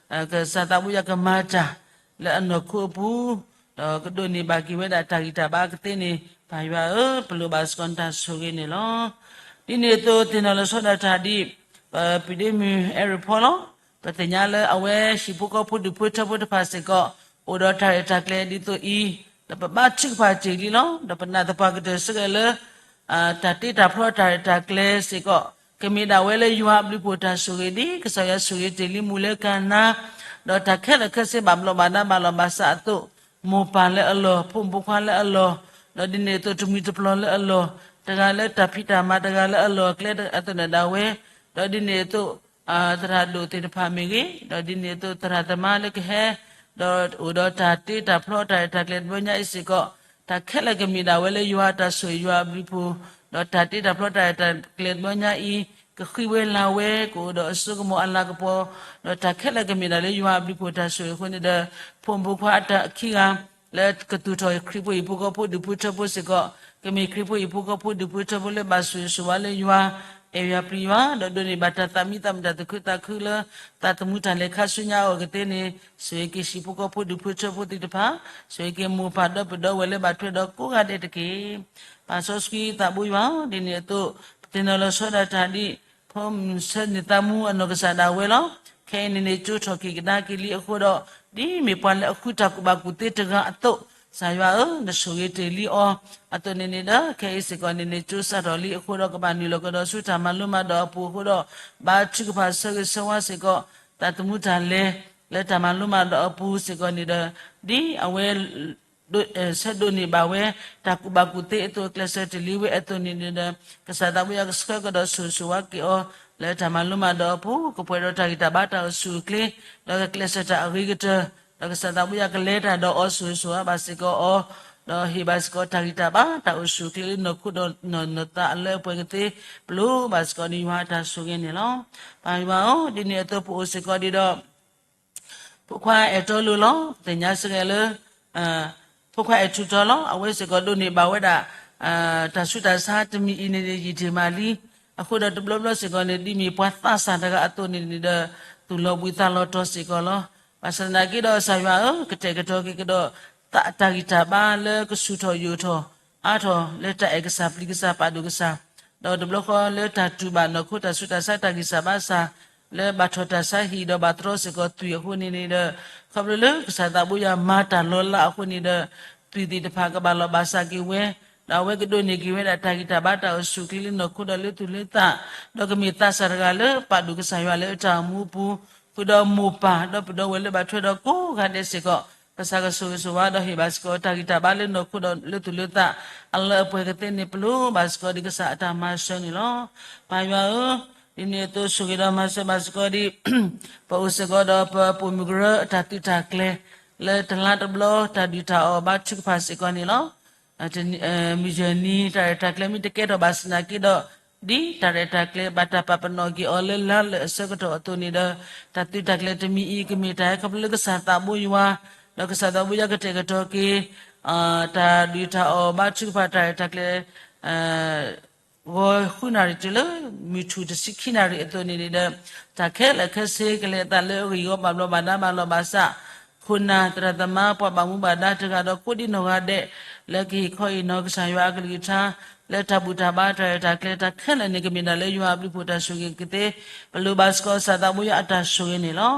ကစၢ်သးဘိယွၤကမၤတၢ် လၢအနီၢ်ခိအပူၤ, ဒီးကဒိးန့ၢ်ဘၣ်က့ၤဝဲဒၣ်တၢ်ဂံၢ်တၢ်ဘါကသ့န့ၣ်, ပၢ်ယွၤဧၢ, ပလိၣ်ဘၣ်စ့ၢ်ကီးနတၢ်ဆိၣ်ဂ့ၤန့ၣ်လီၤ. ဒ်န့ၣ်အသိးသ့ၣ်နီၣ်လီၤဆီဒၣ်တၢ်ဒ်, ပဒ့မုၢ်အဲရဖီလီၤ. ပသ့ၣ်ညါလၢအဝဲဟံၣ်ဖိဃီဖိဒူၣ်ဖိထၢဖိတဖၣ်စ့ၢ်ကီး, အိၣ်ဒီးတၢ်ရဲၣ်တၢ်ကျဲၤဒ်သိးအံၤ, ဒီးပဘါထုကဖၣ်တ့ၢ်လံလီၤ. ဒီးပနာ်သပှၢ်ကတၢၢ်စ့ၢ်ကီးလၢ တၢ်တ့တၢ်ဖျီတၢ်ရဲၣ်တၢ်ကျဲၤစ့ၢ်ကီး, ကမ့ၢ်ဒၣ်ဝဲလၢယွၤအဘျုးအဖှိၣ်တၢ်ဆိၣ်ဂ့ၤဒ် ကစၢ်ယွၤဆိၣ်ဂ့ၤတ့ၢ်လံမူးလၢကၤနါ, ဒီးတၢ်ခဲလၢာ်ခဲဆ့ဘၣ်ဘျီးဘၣ်ဒါဘၣ်လီၤဘၣ်စးအသိး, မိၢ်ပၢ်လၢအလီၢ်, ဖိမုၣ်ဖိခွါလၢအလီၢ်, ဒီးဒ်န့ၣ်အသိးတမှံၤတပျီၤလၢအလီၢ်, တဂၤလၢတၢ်ဖံးတၢ်မၤတဂၤလၢအလီၢ်အကျဲအသိးန့ၣ်ဒၣ်ဝဲ, ဒီးဒ်န့ၣ်အသိး သရၣ်ဒိၣ်သ့ၣ်တဖၣ်မ့ၢ်ဂ့ၤ, ဒီးဒ်န့ၣ်အသိးသရၣ်သမါလၢကဟဲ, ဒီးအိၣ်ဒီးတၢ်တ့တၢ်ဖျီတၢ်ရဲၣ်တၢ်ကျဲၤတဘျီညါအံၤစ့ၢ်ကီး, တၢ်ခဲလၢာ်ကမ့ၢ်ဒၣ်ဝဲလၢယွၤအတၢ်ဆိၣ်ဂ့ၤယွၤအဘျုးအဖှိၣ်, ဒီးတၢ်တ့တၢ်ဖျီတၢ်ရဲၣ်တၢ်ကျဲၤတဘျီညါအံၤ, ကဃံဝဲလၤဝဲ ကအိၣ်ဒီးအစိကမီၤအလၤကပီၤ, ဒီးတၢ်ခဲလၢာ်ကမ့ၢ်ဒၣ်လၢယွၤအဘျုးအဖှိၣ်တၢ်ဆိၣ်ဂ့ၤအဃိန့ၣ်ဒီး, ဖိမုၣ်ဖိခွါအတၢ်ခံဂၤ လၢကသူၣ်ထီၣ်ခရံာ်ဖိဟံၣ်ဖိဃီဖိဒူၣ်ဖိထၢဖိစ့ၢ်ကီး, ကမ့ၢ်ခရံာ်ဖိဟံၣ်ဖိဃီဖိဒူၣ်ဖိထၢဖိလၢဘၣ်ဆိၣ်ဂ့ၤဆိၣ်ဝါလၢယွၤ, အဲၣ်ယွၤပျံၤယွၤ, ဒီးဒိးန့ၢ်ဘၣ်တၢ်သးမံသးမုာ်တၢ်သူၣ်ခုသးခုလၢ သးသမူတၢ်လဲၤခါဆူညါအဂီၢ်ကသ့န့ၣ်, ဆိၣ်ဂ့ၤက့ၤဟံၣ်ဖိဃီဖိဒူၣ်ဖိထၢဖိသ့ၣ်တဖၣ်, ဆိၣ်ဂ့ၤက့ၤမိၢ်ပၢ်ဒီပုၢ်ဒီဝဲၢ်လၢဘၣ်ထွဲဒီးကိးဂၤဒဲးတက့ၢ်. ပၢ်စီဆှံသးဘိယွၤ, ဒ်န့ၣ်အသိး, ပသ့ၣ်နီၣ်လီၤဆီဒၣ်တၢ်ဒ် ဖိမုၣ်ဆၢန့ၢ်သးမူအနီၢ်ကစၢ်ဒၣ်ဝဲလီၤ. ခဲအံၤန့ၣ်န့ၣ် ကၠိထီၣ်က့ၤကဒါက့ၤလံအဃိဒီး, ဒ်မ့ၢ်ပှၤလၢအဃုတၢ်ကူၣ်ဘၣ်ကူၣ်သ့တဂၤအသိး, ကစၢ်ယွၤဧၢ, နဆိၣ်ဂ့ၤတ့ၢ်လံအီၤ, အသိးန့ၣ်န့ၣ်ဒီး ခဲအံၤစ့ၢ်ကီးန့ၣ်န့ၣ် ကၠိစးထီၣ်လံအဃိဒီး ကဘၣ်နုာ်လီၤကဒီးဆူတၢ်မၤလိမၤဒိးအပူၤအဃိဒီး, ဘါထုကဖၣ်ဆၢဂ့ၤဆၢဝါစ့ၢ်ကီး, သးသမူတၢ်လဲၤ လၢတၢ်မၤလိမၤဒိးအပူၤစ့ၢ်ကီးန့ၣ်ဒီး, ဒ်အဝဲ ဆၢဒိးန့ၢ်ဘၣ်ဝဲ တၢ်ကူၣ်ဘၣ်ကူၣ်သ့အသိး ကျဲးစၢးတ့ၢ်လံဝဲအသိးန့ၣ်န့ၣ်ဒီး, ကစၢ်သးဘိယွၤကဆှၢကဒီးဆိၣ်ဂ့ၤဆိၣ်ဝါက့ၤအီၤ, လၢတၢ်မၤလိမၤဒိးအပူၤ ကပှဲၤဒီးတၢ်ဂံၢ်တၢ်ဘါတၢ်အိၣ်ဆူၣ်အိၣ်ချ့, ဒီးကကျဲးစၢးတၢ်အဂ့ၤကတၢၢ်, ဒီးကစၢ်သးဘိယွၤကလဲၤတၢ်ဒီးအီၤဆိၣ်ဂ့ၤဆိၣ်ဝါဘၣ်စ့ၢ်ကီးအီၤ, ဒီးဟ့ၣ်ဘၣ်စ့ၢ်ကီးတၢ်ဂံၢ်တၢ်ဘါတၢ်အိၣ်ဆူၣ်အိၣ်ချ့လၢနီၢ်ခိဒီးနီၢ်သးအလၢအပှဲၤကသ့, ပလိၣ်ဘၣ်စ့ၢ်ကီးန့ၣ်ယွၤအတၢ်ဆိၣ်ဂ့ၤန့ၣ်လီၤ. ပၢ်ယွၤဧၢ, ဒ်န့ၣ်အသိးပအိၣ်စ့ၢ်ကီးဒံးဒီး ပသ့ၣ်ညါစ့ၢ်ကီးလၢ ဖိခွါအဲၣ်ထူးထီလီၤ. အဝဲစ့ၢ်ကီးဒိးန့ၢ်ဘၣ်ဝဲဒၣ် တၢ်ဆူးတၢ်ဆါတမံၤအံၤန့ၣ် ယံာ်တ့ၢ်မးလံ. အဃိဒီးတဘျီဘျီစ့ၢ်ကီးန့ၣ် ဒ်မ့ၢ်ပှၤသးစၢ်တဂၤအသိးန့ၣ်န့ၣ်ဒီး သူၣ်လီၤဘှံးသးလီၤတီၤစ့ၢ်ကီးလီၤ. ဘၣ်ဆၣ်သနာ်က့ဒီး ကစၢ်ယွၤဧၢ, ကတဲာ်ကတီၤက့ၤကဒီး တၢ်ဂံၢ်တၢ်ဘါလၢကဆူၣ်ထီၣ်ယိာ်ထီၣ် အါထီၣ်လၢတၢ်အဲၣ်ကစၢ်ပျံၤကစၢ်ပာ်ဒိၣ်ကစၢ်, ဒီးတဘျီဃီလၢတၢ်တူၢ်ဘၣ်နီၢ်ခိတၢ်ဆူးတၢ်ဆါတၢ်ဂံၢ်စၢ်ဘါစၢ် လၢဘၣ်ထီၣ်တၢ်ဆါဟံၣ်ဒီးဘၣ်တြီစ့ၢ်ကီးသွံၣ်အဃိန့ၣ်န့ၣ်ဒီး, ခီဖျိလၢကစၢ်သးဘိယွၤမၤတၢ်လီၤလးအဃိန့ၣ်ဒီး, သွံၣ်သ့ၣ်တဖၣ်ကဘၣ်လီၤဘၣ်စးက့ၤဝဲ, ဒီးအဝဲကဒိးန့ၢ်က့ၤဝဲဒၣ်တၢ်ဂံၢ်တၢ်ဘါတၢ်အိၣ်ဆူၣ်အိၣ်ချ့လၢနီၢ်ခိဒီးလၢသူၣ်လၢသး, ဒီးကမ့ၢ်သးစၢ်တဂၤလၢပာ်ဒိၣ်ကစၢ်ယွၤလၢတၢ်အိၣ်မူအပူၤ, ဃုာ်ဒီးမိၢ်ပၢ်ဒီပုၢ်ဒီဝဲၢ်လၢဘၣ်ထွဲဒီးကိးဂၤဒဲးစ့ၢ်ကီး, ကစၢ်ကဆိၣ်ဂ့ၤဆိၣ်ဝါဒီးဟ့ၣ်ဘၣ်စ့ၢ်ကီးတၢ်ဂံၢ်တၢ်ဘါလၢနီၢ်ခိဒီးလၢသူၣ်လၢသး အလၢအပှဲၤကသ့န့ၣ် ပလိၣ်ဘၣ်စ့ၢ်ကီးဒ်ကစၢ်အတၢ်မၤစၢၤန့ၣ်လီၤ. ပၢ်ယွၤဧၢ, ဒ်န့ၣ်အသိးဆိၣ်ဂ့ၤဒီးမၤစၢၤဘၣ်စ့ၢ်ကီးဒ် ပအိၣ်စ့ၢ်ကီးဒီးပပိာ်မုၣ်ကရၢအတၢ်သုးတၢ်ကျဲၤ လၢတလါတဘျီ တၢ်ဒုၣ်တၢ်အီၣ်ဘါထုကဖၣ်စ့ၢ်ကီးန့ၣ်လီၤ. မုၢ်ယဲၢ်နံၤ တၢ်ရဲၣ်တၢ်ကျဲၤမ့ၢ်တကဲထီၣ်ဘၣ်ဆၣ်သနာ်က့ဒီး, ဒ်တၢ်ရဲၣ်တၢ်ကျဲၤဘၣ်တၢ်ပာ်ပနီၣ်က့ၤအီၤလၢလါလၢာ်အဆၢကတီၢ်အသိးန့ၣ်ဒီး, တၢ်သုးတၢ်ကျဲၤတမံၤအံၤ ကမ့ၢ်တၢ်ဟဲခီဖျိလၢကစၢ်သးဘိယွၤ, ဒီးကစၢ်သးဘိယွၤကတဲာ်ကတီၤက့ၤ တၢ်ဒုၣ်တၢ်အီၣ်ဘါထုကဖၣ်တၢ်ရဲၣ်တၢ်ကျဲၤ ဂီၤဃုနၣ်ရံၣ်တုၤလၢ မုၢ်ထူၣ်တဆံခံနၣ်ရံၣ်အသိးန့ၣ်န့ၣ်ဒီး, တၢ်ခဲလၢာ်ခဲဆ့ကလဲၤအသးလၢအဂံၢ်အဂီၢ်ဘၣ်ဘျီးဘၣ်ဒါဘၣ်လီၤဘၣ်စး, ခိၣ်နၢ်သရၣ်သမါ ပှၤဘၣ်မူဘၣ်ဒါတဂၤဒီးကိးဒံနီၢ်ဂၤဒဲး, လၢကဟ့ၣ်ခီဟ့ၣ်နီၤကစၢ်ယွၤအကလုၢ်ကထါ, လၢတၢ်ဘူၣ်တၢ်ဘါတၢ်ရဲၣ်တၢ်ကျဲၤတၢ်ခဲလၢာ်န့ၣ် ကမ့ၢ်ဒၣ်လၢယွၤအဘျုးအဖှိၣ်တၢ်ဆိၣ်ဂ့ၤကသ့, ပလိၣ်ဘၣ်စ့ၢ်ကီးကစၢ်သးဘိယွၤအတၢ်ဆိၣ်ဂ့ၤန့ၣ်လီၤ.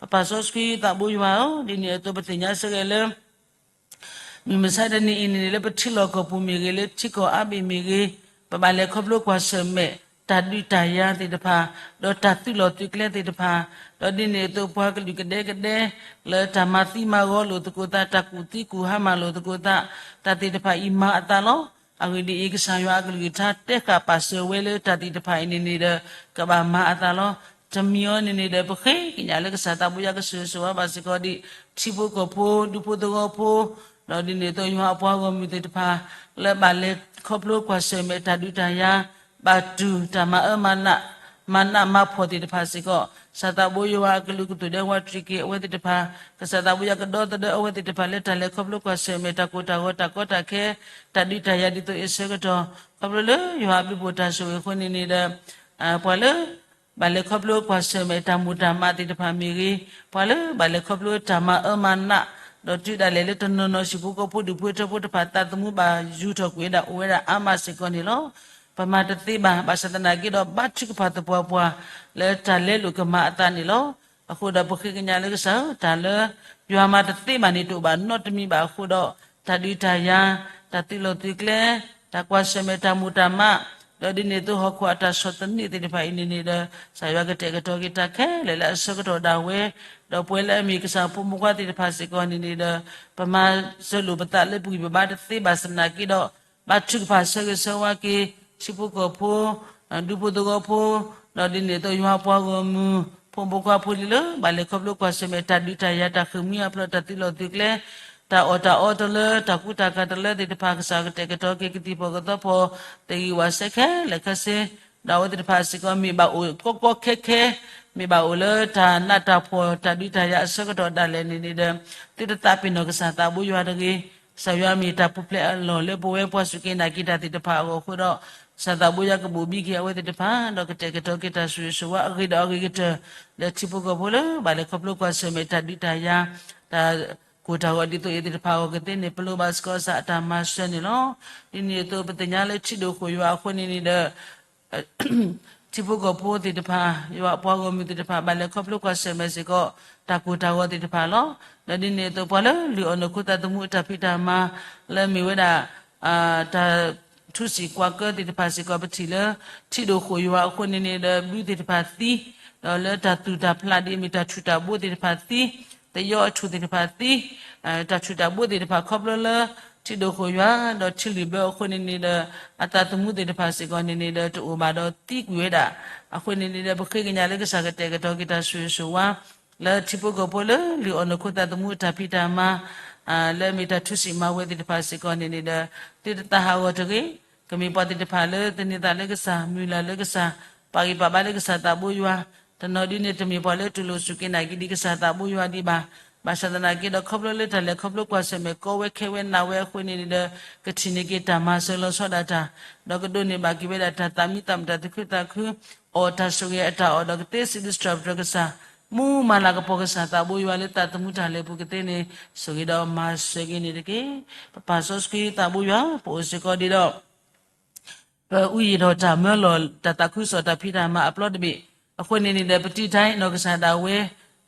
ပပၢ်စီဆှံသးဘိယွၤဧၢ, ဒ်န့ၣ်အသိးပသ့ၣ်ညါစ့ၢ်ကီးလၢ မုၢ်မဆါတနံၤအံၤန့ၣ်န့ၣ် လၢပထံလီၢ်ကီၢ်ပူၤမ့ၢ်ဂ့ၤ, လၢထံကီၢ်အါဘ့ၣ်မ့ၢ်ဂ့ၤ, ပဘၣ်လဲၤခီဖျိကွၢ်ဆၢၣ်မဲာ်, တၢ်ဒုးတၢ်ယၤသ့ၣ်တဖၣ်, ဒီးတၢ်သုးလီၢ်သုးကျဲသ့ၣ်တဖၣ်, ဒီးဒ်န့ၣ်အသိးပှၤကလုာ်ကဒဲကဒဲ လၢတၢ်မၤသံမၤဂီၤလိာ်သကိးသး, တၢ်ကူၣ်သံကူၣ်ဟါမၢ်လိာ်သကိးသး, တၢ်သ့ၣ်တဖၣ်အံၤမၤအသးလီၤ. အဂ့ၢ်ဒ်အံၤ, ကစၢ်ယွၤအကလုၢ်ကထါတဲဃာ်ပာ်စၢၤဝဲလၢတၢ်သ့ၣ်တဖၣ်အံၤန့ၣ်န့ၣ်ဒီး ကဘၣ်မၤအသးလီၤ. တမံၤအံၤန့ၣ်န့ၣ်ဒီး ပဃ့ကညးလၢကစၢ်သးဘိယွၤကဆိၣ်ဂ့ၤဆိၣ်ဝါဘၣ်စ့ၢ်ကီးဒ် ထံဖိကီၢ်ဖိ, ဒူဖိသဝီဖိ, ဒီးဒ်န့ၣ်အသိးယွၤအပှၤဂီၢ်မုၢ်သ့ၣ်တဖၣ် လၢဘၣ်လဲၤခီဖျိကွၢ်ဆၢၣ်မဲာ်တၢ်ဒုးတၢ်ယၤ, ဘၣ်တူၢ်တၢ်မၤအၢမၤနး, မၤနးမၤဖှီၣ်သ့ၣ်တဖၣ်စ့ၢ်ကီး, ကစၢ်သးဘိယွၤအကလုာ်ကတိၤဒဲဝးတြံးက့ၤအဝဲသ့ၣ်တဖၣ်, ကစၢ်သးဘိယွၤကဒီသဒၢအဝဲသ့ၣ်တဖၣ်လၢတၢ်လဲၤခီဖျိကွၢ်ဆၢၣ်မဲာ် တၢ်ကိၢ်တၢ်ဂီၤ တၢ်ကီတၢ်ခဲ, တၢ်ဒုးတၢ်ယၤဒ်သိးအံၤအဆၢကတီၢ်, ခီဖျိလၢယွၤအဘျုးဖှိၣ်တၢ်ဆိၣ်ဂ့ၤအဃိန့ၣ်န့ၣ်ဒီး ပှၤလၢ ဘၣ်လဲၤခီဖျိကွၢ်ဆၢၣ်မဲာ်တၢ်မိၢ်တၢ်မးသ့ၣ်တဖၣ်မ့ၢ်ဂ့ၤ, ပှၤလၢဘၣ်လဲၤခီဖျိတၢ်မၤအၢမၤနး, ဒီးတုၤဒၣ်လဲာ်လၢတနီၤနီၤဟံၣ်ဖိဃီဖိဒူၣ်ဖိထၢဖိတဖၣ်သးသမူဘၣ်ယူၤထီၣ်ကွံာ်ဝဲဒၣ်အိၣ်ဝဲဒၣ်အါမးစ့ၢ်ကီးန့ၣ်လီၤ. ပမၤတသ့ဘၣ်, ဘၣ်ဆၣ်သနာ်က့ဒီးဘါထုကဖၣ်သပှၢ်ပှၢ် လၢတၢ်လဲလိာ်ကမၤအသးန့ၣ်လီၤ. အဃိဒီးပဃ့ကညးလၢကစၢ်ဧၢ, တၢ်လၢယွၤမၤတသ့ဘၣ်န့ၣ် တအိၣ်ဘၣ်နီတမံၤဘၣ်အဃိဒီး, တၢ်ဒုးတၢ်ယၤ, တၢ်သုးလီၢ်သုးကျဲ, တၢ်ကွၢ်ဆၢၣ်မဲာ်တၢ်မိၢ်တၢ်မး, ဒီးဒ်န့ၣ်အသိးဟီၣ်ခိၣ်အတၢ်ဆီၣ်သနံးသ့ၣ်တဖၣ်အံၤန့ၣ်န့ၣ်ဒီး ကစၢ်ယွၤကတဲာ်ကတီၤက့ၤတၢ်ခဲလၢာ်လၢအဆၢကတီၢ်ဒၣ်ဝဲ, ဒီးပဝဲလၢအမ့ၢ်ကစၢ်ဖိမုၣ်ဖိခွါသ့ၣ်တဖၣ်စ့ၢ်ကီးန့ၣ်န့ၣ်ဒီး ပမၤစၢၤလိာ်ပသးလၢပဂံၢ်ပဘါတသ့ဘၣ်ဆၣ်သနာ်က့ဒီး ဘါထုကဖၣ်ဆၢဂ့ၤဆၢဝါက့ၤ ထံဖိကီၢ်ဖိ, ဒူဖိသဝီဖိ, ဒီးဒ်န့ၣ်အသိးယွၤအပှၤဂီၢ်မုၢ် ဖိမုၣ်ဖိခွါဖိလံၤလၢ ဘၣ်လဲၤခီဖျိကွၢ်ဆၢၣ်မဲာ်တၢ်ဒုးတၢ်ယၤ တၢ်ဃ့ၢ်မှံဟးဖျိး တၢ်သုးလီၢ်သုးကျဲ, တၢ်အီၣ်တၢ်အီတလၢ တၢ်ကူတၢ်ကၤတလၢသ့ၣ်တဖၣ် ကစၢ်ကတဲာ်ကတီၤက့ၤကသံၣ်ဖီၣ်ကသီဖီၣ် တဂ့ၤဝးစဲခဲလၢာ်ခဲဆ့, ဒီးအဝဲသ့ၣ်တဖၣ်စ့ၢ်ကီး မ့ၢ်ဘၣ်အိၣ်ကီကီခဲခဲ, မ့ၢ်ဘၣ်အိၣ်လၢတၢ်နးတၢ်ဖှီၣ် တၢ်ဒုးတၢ်ယၤအဆၢကတီၢ်ဒၣ်လဲာ်န့ၣ်န့ၣ်ဒီး သုတသးပ့ၤနီၣ်ကစၢ်သးဘိယွၤတဂ့ၤ. ကစၢ်ယွၤမ့ၢ်တၢ်ပူၤဖျဲးအလီၢ်လၢပဝဲပှၤစူၢ်က့ၤနာ်က့ၤတၢ်သ့ၣ်တဖၣ်အဂီၢ်အဃိဒီး, ကစၢ်သးဘိယွၤကဘိၣ်ဘံက့ၤအဝဲသ့ၣ်တဖၣ် ဒီးကတဲာ်ကတီၤက့ၤတၢ်ဆိၣ်ဂ့ၤဆိၣ်ဝါအဂ့ၤဒီးအဂ့ၤကတၢၢ် လၢထံဖိကီၢ်ဖိလၢ ဘၣ်လဲၤခီဖျိကွၢ်ဆၢၣ်မဲာ်တၢ်ဒုးတၢ်ယၤ, တၢ်ကိၢ်တၢ်ဂီၤဒ်သိးအံၤသ့ၣ်တဖၣ်အဂီၢ်ကသ့န့ၣ် ပလိၣ်ဘၣ်စ့ၢ်ကီးကစၢ်အတၢ်မၤစၢၤန့ၣ်လီၤ. ဒ်န့ၣ်အသိးပသ့ၣ်ညါလၢထံဒိၣ်ဃိၣ်ယွၤအဃိန့ၣ်န့ၣ်ဒီး ထံဖိကီၢ်ဖိသ့ၣ်တဖၣ်, ယွၤအပှၤဂီၢ်မုၢ်သ့ၣ်တဖၣ် ဘၣ်လဲၤခီဖျိကွၢ်ဆၢၣ်မဲာ်စ့ၢ်ကီး တၢ်ကိၢ်တၢ်ဂီၤသ့ၣ်တဖၣ်လီၤ. ဒီးဒ်န့ၣ်အသိး ပှၤလၢလုၢ်အီၣ်နီၢ်ခိသးသမူအတၢ်ဖံးတၢ်မၤ လၢမ့ၢ်ဝဲဒၣ် တၢ်ထူစံာ်ကွၢ်ကၢသ့ၣ်တဖၣ်စ့ၢ်ကီး ပထံၣ်လၢ ထံဒိၣ်ဃိၣ်ယွၤအဃိန့ၣ်န့ၣ်ဒီး ဘုသ့ၣ်တဖၣ်သံ, ဒီးလၢတၢ်သူၣ်တၢ်ဖျးဒ်အမ့ၢ်တၢ်ထူၣ်တၢ်ဘိသ့ၣ်တဖၣ်သံ, သယီအထူၣ်သ့ၣ်တဖၣ်သံ, တၢ်ထူၣ်တၢ်ဘိသ့ၣ်တဖၣ်ခီဖျိလၢ ထံဒိၣ်ဃိၣ်ယွၤ ဒီးထံလုၢ်ဘၢအဃိန့ၣ်န့ၣ်ဒီး အသးသမူသ့ၣ်တဖၣ်စ့ၢ်ကီးန့ၣ်န့ၣ်ဒီး တအိၣ်ဘၣ်ဒီးသံကွံာ်ဝဲဒၣ်. အဃိန့ၣ်န့ၣ်ဒီး ပဃ့ကညးလၢကစၢ်ကတဲာ်ကတီၤက့ၤတၢ်ဆိၣ်ဂ့ၤဆိၣ်ဝါ လၢထံဖိကီၢ်ဖိလၢ လုၢ်အီၣ်နီၢ်ခိသးသမူအတၢ်ဖံးတၢ်မၤ လၢအမ့ၢ်တၢ်ထူစံာ်မၤဝဲသ့ၣ်တဖၣ်စ့ၢ်ကီးန့ၣ်န့ၣ်ဒီး သုတသးဟးဂီၤတဂ့ၤ. ကမ့ၢ်ပှၤသ့ၣ်တဖၣ်လၢသန့ၤသးလၢကစၢ် မုၢ်လၢ်လၢကစၢ် ပာ်ဂံၢ်ပာ်ဘါလၢကစၢ်သးဘိယွၤ, တနီၤဒ်န့ၣ် တမ့ၢ်ပှၤလၢတူၢ်လိာ်စူၢ်က့ၤနာ်က့ၤဒံးကစၢ်သးဘိယွၤဒံးဘၣ်. ဘၣ်ဆၣ်သနာ်က့ဒီး ခီဖျိလၢတၢ်လဲၤခီဖျိကွၢ်ဆၢၣ်မဲာ်ကီဝဲခဲဝဲနးဝဲအဃိန့ၣ်န့ၣ်ဒီး ကထံၣ်န့ၢ်က့ၤတၢ်မၤစၢၤလီၤဆီဒၣ်တၢ်, ဒီးကဒိးန့ၢ်ဘၣ်က့ၤဝဲဒၣ်တၢ်သးမံသးမုာ် တၢ်သူၣ်ခုသးခု, အီၣ်တၢ်ဆိၣ်ဂ့ၤအတၢ်အီၣ်ဒီးကသ့စံးဘျုးစံးထီၣ်ပတြၢၤကစၢ်, မူမၤလၤကပီၤကစၢ်သးဘိယွၤလၢသးသမူတၢ်လဲၤပူၤကသ့န့ၣ် ဆိၣ်ဂ့ၤဒီးမၤစၢၤက့ၤန့ၣ်တက့ၢ်. ပပၢ်စီဆှံသးဘိယွၤ ပအိၣ်စ့ၢ်ကီးဒံးဒီး ပအူယံာ်ထီၣ်တၢ်မၢလီၤ တၢ်သးခုကစီၣ်တၢ်ဖံးတၢ်မၤအပျီတဘ့ၣ်, အဃိန့ၣ်န့ၣ်ဒီး ပတံာ်တာ်အံၤနီၢ်ကစၢ်ဒၣ်ဝဲ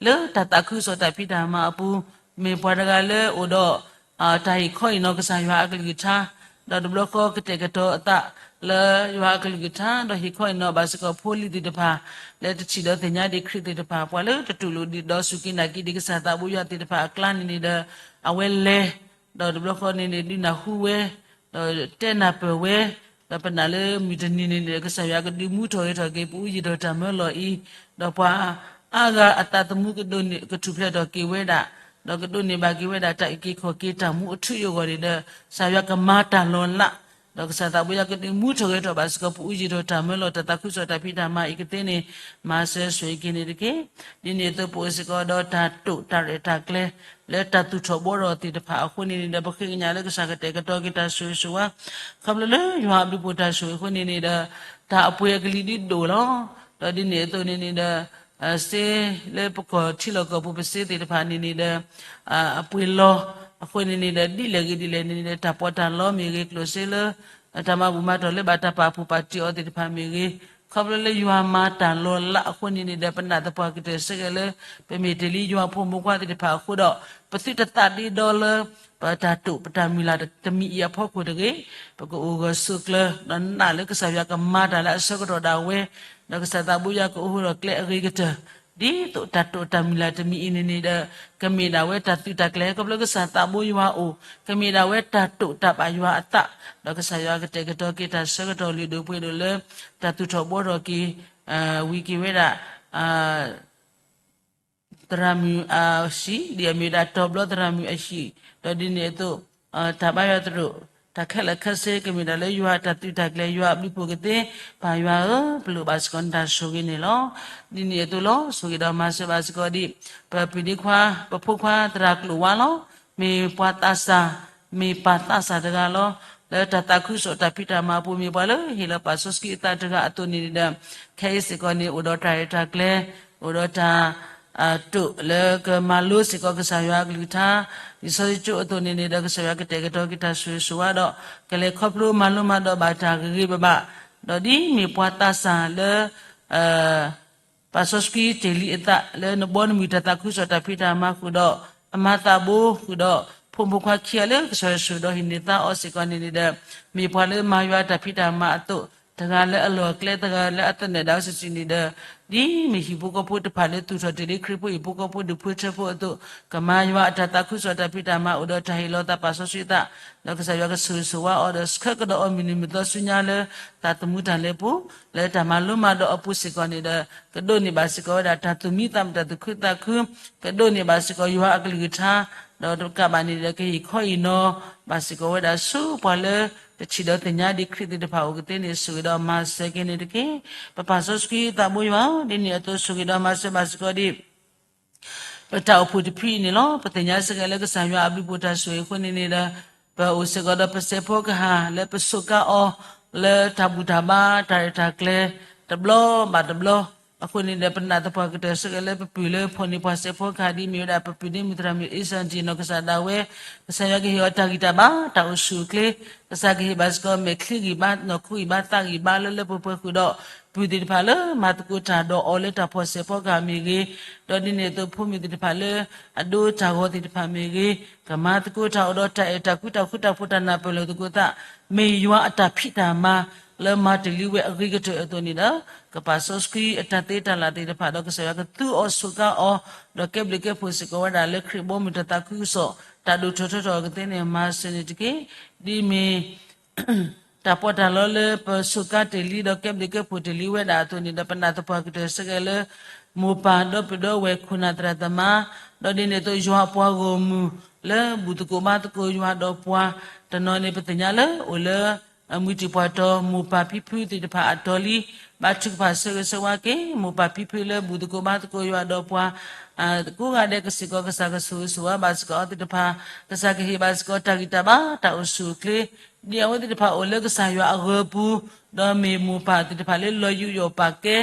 လၢတၢ်သးခုကစီၣ်တၢ်ဖံးတၢ်မၤအပူၤ, မ့ၢ်ပှၤတဂၤလၢအိၣ်ဒီး တၢ်ဟ့ၣ်ခီအံၤနီၢ်ကစၢ်ယွၤအကလုၢ်ကထါ, ဒီးတဘျီဃီကတဲာ်ကတီၤအသး လၢယွၤအကလုၢ်ကထါ, ဒီးဟ့ၣ်ခီအံၤနီၢ်ဘၣ်စ့ၢ်ကီးဖိလံၤသ့ၣ်တဖၣ် လၢတထံၣ်ဒီးသ့ၣ်ညါဒံးခရံာ်သ့ၣ်တဖၣ်, ပှၤလၢတတူၢ်လိာ်ဒံးဒီးစူၢ်က့ၤနာ်က့ၤဒံးကစၢ်သးဘိယွၤသ့ၣ်တဖၣ်အကျါန့ၣ်န့ၣ်ဒီး အဝဲလဲၤ ဒီးတဘျီဃီန့ၣ်န့ၣ် ဒုးနၢ်ဟူဝဲ, ဒီးတဲနၢ်ပၢၢ်ဝဲ, ဒီးပနာ်လၢမုၢ်တနံၤန့ၣ်န့ၣ် ကစၢ်ယွၤကဒုးမူထီၣ်ဂဲၤထီၣ်က့ၤ ပအူယံာ်ထီၣ်တၢ်မၢလီၤအံၤ, ဒီးပှၤအါဂၤအသးသမူကဒိးန့ၢ် ကထူၣ်ဖျဲးထီၣ်က့ၤဝဲဒၣ်, ဒီးကဒိးန့ၢ်ဘၣ်က့ၤဝဲဒၣ် တၢ်အုၣ်က့ၤခီၣ်က့ၤတၢ်မူအထူအယိာ်အဂီၢ်န့ၣ်ဒီး ကစၢ်ယွၤကမၤတၢ်လီၤလး, ဒီးကစၢ်သးဘိယွၤကဒုးမူထီၣ်ဂဲၤထီၣ်ဘၣ်စ့ၢ်ကီး ပအူယံာ်ထီၣ်တၢ်မၢလီၤ တၢ်သးခုကစီၣ်တၢ်ဖံးတၢ်မၤအံၤကသ့န့ၣ် မၤစၢၤဆိၣ်ဂ့ၤက့ၤန့ၣ်တက့ၢ်. ဒ်န့ၣ်အသိးပအိၣ်စ့ၢ်ကီးဒီးတၢ်တိာ်တၢ်ရဲၣ်တၢ်ကျဲၤ လၢတၢ်သူၣ်ထီၣ်ဘှီထီၣ်သ့ၣ်တဖၣ်အဃိန့ၣ်န့ၣ်ဒီး ပဃ့ကညးလၢကစၢ်ကတဲာ်ကတီၤက့ၤတၢ်ဆိၣ်ဂ့ၤဆိၣ်ဝါ, ခီဖျိလၢယွၤအဘျုးဖှိၣ်တၢ်ဆိၣ်ဂ့ၤအဃိန့ၣ်န့ၣ်ဒီး တၢ်အပှ့ၤအကလံၤဒုးဒိၣ်လီၤ. ဒီးဒ်န့ၣ်အသိးန့ၣ်န့ၣ်ဒီး စ့လၢပကီၢ်ထံလီၢ်ကီၢ်ပူၤ ပစ့သ့ၣ်တဖၣ်န့ၣ်န့ၣ်ဒီး အပှ့ၤလီၤ. အဃိန့ၣ်န့ၣ်ဒီး ဒ်လဲၣ်ဂ့ၤဒ်လဲၣ်န့ၣ်န့ၣ်ဒီး တၢ်ပီးတၢ်လီမ့ၢ်ဂ့ၤ, ကျိၣ်စ့လၢ တၢ်မၤဘူၣ်မၤတီၢ်လၢဘၣ်တၢ်ပာ်ဖှိၣ်ပာ်တံၢ်အီၤသ့ၣ်တဖၣ်မ့ၢ်ဂ့ၤ, ခီဖျိလၢယွၤမၤတၢ်လီၤလးအဃိန့ၣ်န့ၣ်ဒီး ပနာ်သပှၢ်ကတၢၢ်စ့ၢ်ကီးလၢ ပမ့ၢ်တ့ၢ်လံယွၤဖိမုၣ်ဖိခွါသ့ၣ်တဖၣ်အဃိဒီး ပသုတသးဒ့ဒီလၢ ပတၢ်တိာ်ပတၢ်မုၢ်လၢ်တမံၤအံၤအဖီခိၣ်တဂ့ၤ, ပကအိၣ်ဂၢၢ်ဆိးကျၢၤ ဒီးနာ်လၢကစၢ်ယွၤကမၤတၢ်လၢအဆၢကတီၢ်ဒၣ်ဝဲ, ဒီးကစၢ်သးဘိယွၤကအိၣ်ဃုာ်ဒီးကျဲအဂ့ၤကတၢၢ်, ဒ်သိးတၢ်တိာ်တၢ်မုၢ်လၢ်တမံၤအံၤန့ၣ်န့ၣ်ဒီး ကမ့ၢ်ဒၣ်ဝဲတၢ်သုးတၢ်ကျဲၤ ခီဖျိကစၢ်သးဘိယွၤအအိၣ်, ကမ့ၢ်ဒၣ်ဝဲတၢ်တိာ်တၢ်ပာ်ယွၤအသး, ဒီးကစၢ်ယွၤကတဲာ်ကတီၤက့ၤတၢ်ဆၢကတီၢ်လုၢ်ဒိၣ်ပှ့ၤဒိၣ်လၢ တၢ်သူၣ်ထီၣ်ဘှီထီၣ်က့ၤ ဝံၤက့ၤဝဲဒၣ် သရၣ်မုၣ်အဟံၣ်, ဒ်အမ့ၢ်ဝဲဒၣ်တီၤဘျီသရၣ်မုၣ်အဟံၣ်, ဒီးဒ်န့ၣ်အသိး တၢ်ဘါယွၤသရိာ်, တၢ်ခဲလၢာ်ခဲဆ့ ကမ့ၢ်ဒၣ်လၢယွၤအတၢ်သုးတၢ်ကျဲၤ ယွၤအဘျုးအဖှိၣ်ကသ့, ပၢ်ယွၤဧၢ, ပလိၣ်ဘၣ်စ့ၢ်ကီးနတၢ်ဆိၣ်ဂ့ၤန့ၣ်လီၤ. ဒ်န့ၣ်အသိးလီၤ. ဆိၣ်ဂ့ၤဒီးမၤစၢၤဘၣ်စ့ၢ်ကီးဒံး ပပုၢ်ဒ့ခွါ, ပဖိခွါသရၣ်ကျိၣ်ဝါလီၤ. မ့ၢ်ပှၤသးစၢ်, မ့ၢ်ပၢ်သးစၢ်တဂၤလီၤ. လၢတၢ်သးခုကစီၣ်တၢ်ဖံးတၢ်မၤအပူၤ မ့ၢ်ပှၤလၢဟ့ၣ်လီၤပာ်စီဆှံအသးတဂၤအသိးန့ၣ်ဒီး ခဲအံၤစ့ၢ်ကီးန့ၣ် အိၣ်ဒီးတၢ်ရဲၣ်တၢ်ကျဲၤ, အိၣ်ဒီးတၢ် တိာ်လၢကမၤလိစ့ၢ်ကီးကစၢ်ယွၤအကလုၢ်ကထါ, လံာ်စီဆှံကၠိအသိးန့ၣ်န့ၣ်ဒီး ကစၢ်ယွၤကတဲာ်ကတီၤက့ၤတၢ်ဆိၣ်ဂ့ၤဆိၣ်ဝါဒီး ကလဲၤခီဖျိမၤလိမၤဒိးဘၣ်တၢ်ဂ့ၤဂ့ၤဘၣ်ဘၣ်, ဒီးဒ်မ့ၢ်ပှၤသးစၢ်လၢ ပာ်စီဆှံတ့ၢ်လံအသးလၢနဘီနမုၢ်တၢ်သးခုကစီၣ်တၢ်ဖံးတၢ်မၤဃုာ်ဒီး အမၤသးဘိဃုာ်ဒီး ဖိမုၣ်ဖိခွါခံဂၤလၢကစၢ်ယွၤဆိၣ်ဒီးဟံးန့ၢ်သါအီၤစ့ၢ်ကီးန့ၣ်န့ၣ်ဒီး မ့ၢ်ပှၤလၢမၤယွၤအတၢ်ဖံးတၢ်မၤအသိး တဂၤလၢအလီၢ်အကျဲ တဂၤလၢအသနၢၣ်ဒၣ်ဝဲစုာ်စုာ်န့ၣ်ဒီး ဒ်မ့ၢ်ဟံၣ်ဖိဃီဖိတဖၣ်လၢသူၣ်ထီၣ်တ့ၢ်လံခရံာ်ဖိဟံၣ်ဖိဃီဖိဒူၣ်ဖိထၢဖိအသိး ကမၤယွၤအတၢ်သးခုကစီၣ်တၢ်ဖံးတၢ်မၤ အိၣ်ဒီးတၢ်ဟ့ၣ်လီၤသးပာ်စီဆှံအသး ဒီးကစၢ်ယွၤကဆိၣ်ဂ့ၤဆိၣ်ဝါအီၤဒီး ဆှၢကဒီးအီၤမုၢ်နံၤမုၢ်သီဆူညါလၢ တၢ်သမူတၢ်လဲၤပူၤ လၢတၢ်မၤလိမၤဒိးအပူၤစ့ၢ်ကီးန့ၣ်ဒီး ကဒိးန့ၢ်ဘၣ်စ့ၢ်ကီးဝဲဒၣ်တၢ်သူၣ်မံသးမုာ်တၢ်သူၣ်ခုသးခု, ကဒိးန့ၢ်ဘၣ်စ့ၢ်ကီးယွၤအကလုၢ်ကထါ, ဒီးတကးဘၣ်န့ၣ်ဒီး ကဟ့ၣ်ခီဟ့ၣ်နီၤဘၣ်စ့ၢ်ကီးဝဲဒၣ်ဆူပှၤလၢ တထံၣ်ဒီးသ့ၣ်ညါဒံးခရံာ်သ့ၣ်တဖၣ်အအိၣ်ကသ့န့ၣ် ဆိၣ်ဂ့ၤဒီးမၤစၢၤက့ၤန့ၣ်တက့ၢ်. ပပၢ်စီဆှံသးဘိယွၤဧၢ, ဒ်န့ၣ်အသိးဆိၣ်ဂ့ၤဒီးမၤစၢၤဘၣ်စ့ၢ်ကီးဒံး ပတၢ်အိၣ်ဖှိၣ်တဖုအံၤန့ၣ်လီၤ. ပသ့ၣ်ညါစ့ၢ်ကီးလၢကစၢ်ယွၤအဘျုးအဖှိၣ်တၢ်ဆိၣ်ဂ့ၤအဃိန့ၣ်န့ၣ်ဒီး ပအိၣ်စ့ၢ်ကီးဒီးပစဲးဖီကဟၣ်လၢပစူးကါအီၤ လၢတၢ်ဘူၣ်တၢ်ဘါ တၢ်ရဲၣ်တၢ်ကျဲၤ တဘျီဘၣ်တဘျီ အဃိန့ၣ်ဒီး ပနာ်သပှၢ်ကတၢၢ်စ့ၢ်ကီးလၢပပုၢ်လၢဖိန့ၣ် ပှၤစဲးဖီကဟၣ်ဒ်မ့ၢ်ဝဲဒၣ် ပပုၢ်ဒ့မုၣ်သရၣ်မုၣ်အ့စၢၣ်တံၢ်နီၢ်ကစၢ်ဒၣ်ဝဲ ကစၢ်ယွၤကဟ့ၣ်အီၤတၢ်ဂံၢ်တၢ်ဘါ တၢ်အိၣ်ဆူၣ်အိၣ်ချ့, ကစၢ်ကဟ့ၣ်ဘၣ်စ့ၢ်ကီးမဲာ်ချံဂံၢ်ဘါ နီၢ်ခိဂံၢ်ဘါ သးဂံၢ်ဘါလၢလၢပှဲၤပှဲၤဃုာ်ဒီး ပုၢ်သ့ၣ်တဖၣ်လၢမၤသကိးတၢ်ဒီးအီၤလၢတၢ်ဖီၣ်စဲးဖီကဟၣ်မ့ၢ်ဂ့ၤ, ဒီးဒ်န့ၣ်အသိးဖိမုၣ်သ့ၣ်တဖၣ်လၢ အဒိတၢ်ဂီၤသ့ၣ်တဖၣ်မ့ၢ်ဂ့ၤ, ကမၤသကိးတၢ်အိၣ်ဒီးတၢ်အဲၣ်တၢ်ကွံ တၢ်ဃူတၢ်ဖိး တၢ်နၢ်ပၢၢ်လိာ်သကိးသး မ့ၢ်ယွၤအတၢ်ဖံးတၢ်မၤ လၢမၤတ့ၢ်လံဝဲအဂ့ၤကတၢၢ်အသိးန့ၣ်ဒီး ကပာ်စီဆှံအတၢ်သ့တၢ်လၢ်သ့ၣ်တဖၣ်ဒီး ကစၢ်ယွၤကသူအီၤစူးကါအီၤ, ဒီးကဲဘျုးကဲဖှိၣ်စ့ၢ်ကီးဝဲဒၣ်လၢခရံာ်ဘီမုၢ်တၢ်သးခုကစီၣ် တၢ်ဒိၣ်ထီၣ်ထီထီၣ်အကသ့န့ၣ် မၤစၢၤန့ၣ်တက့ၢ်. ဒ်မ့ၢ် တၢ်ပီးတၢ်လီလၢပစူးကါတ့ၢ်လံ ဒီးကဲဘျုးကဲဖှိၣ်တ့ၢ်လံဝဲဒၣ်အသိးန့ၣ်ဒီး ပနာ်သပှၢ်ကတၢၢ်စ့ၢ်ကီးလၢ မိၢ်ပၢ်ဒီပုၢ်ဒီဝဲၢ်ခိၣ်နၢ်သရၣ်သမါ, ဒီးဒ်န့ၣ်အသိးယွၤအပှၤဂီၢ်မုၢ် လၢဘူၣ်သကိးဘါသကိးယွၤဒီးပှၤ, တနီၤန့ၣ်ပသ့ၣ်ညါလၢအိၣ်လၢ အမုၢ်တံၢ်ပှၢ်တီၤ မိၢ်ပၢ်ဖံဖုသ့ၣ်တဖၣ်အတီၤလံ, ဘါထုကဖၣ်ဆၢဂ့ၤဆၢဝါက့ၤ မိၢ်ပၢ်ဖံဖုလၢဘူၣ်သကိးဘါသကိးယွၤဒီးပှၤ ကိးဂၤဒဲးကစ့ၢ်ကီးကစၢ်ကဆိၣ်ဂ့ၤဆိၣ်ဝါဘၣ်စ့ၢ်ကီးအဝဲသ့ၣ်တဖၣ်, ကစၢ်ကဟ့ၣ်ဘၣ်စ့ၢ်ကီးတၢ်ဂံၢ်တၢ်ဘါ တၢ်အိၣ်ဆူၣ်အိၣ်ချ့, ဒ်အဝဲသ့ၣ်တဖၣ်အိၣ်လၢကစၢ်ယွၤအဂၢၤပူၤ, ဒီးမ့ၢ်မိၢ်ပၢ်သ့ၣ်တဖၣ်လၢလီၤယူးယီၣ်ပာ်ကဲ,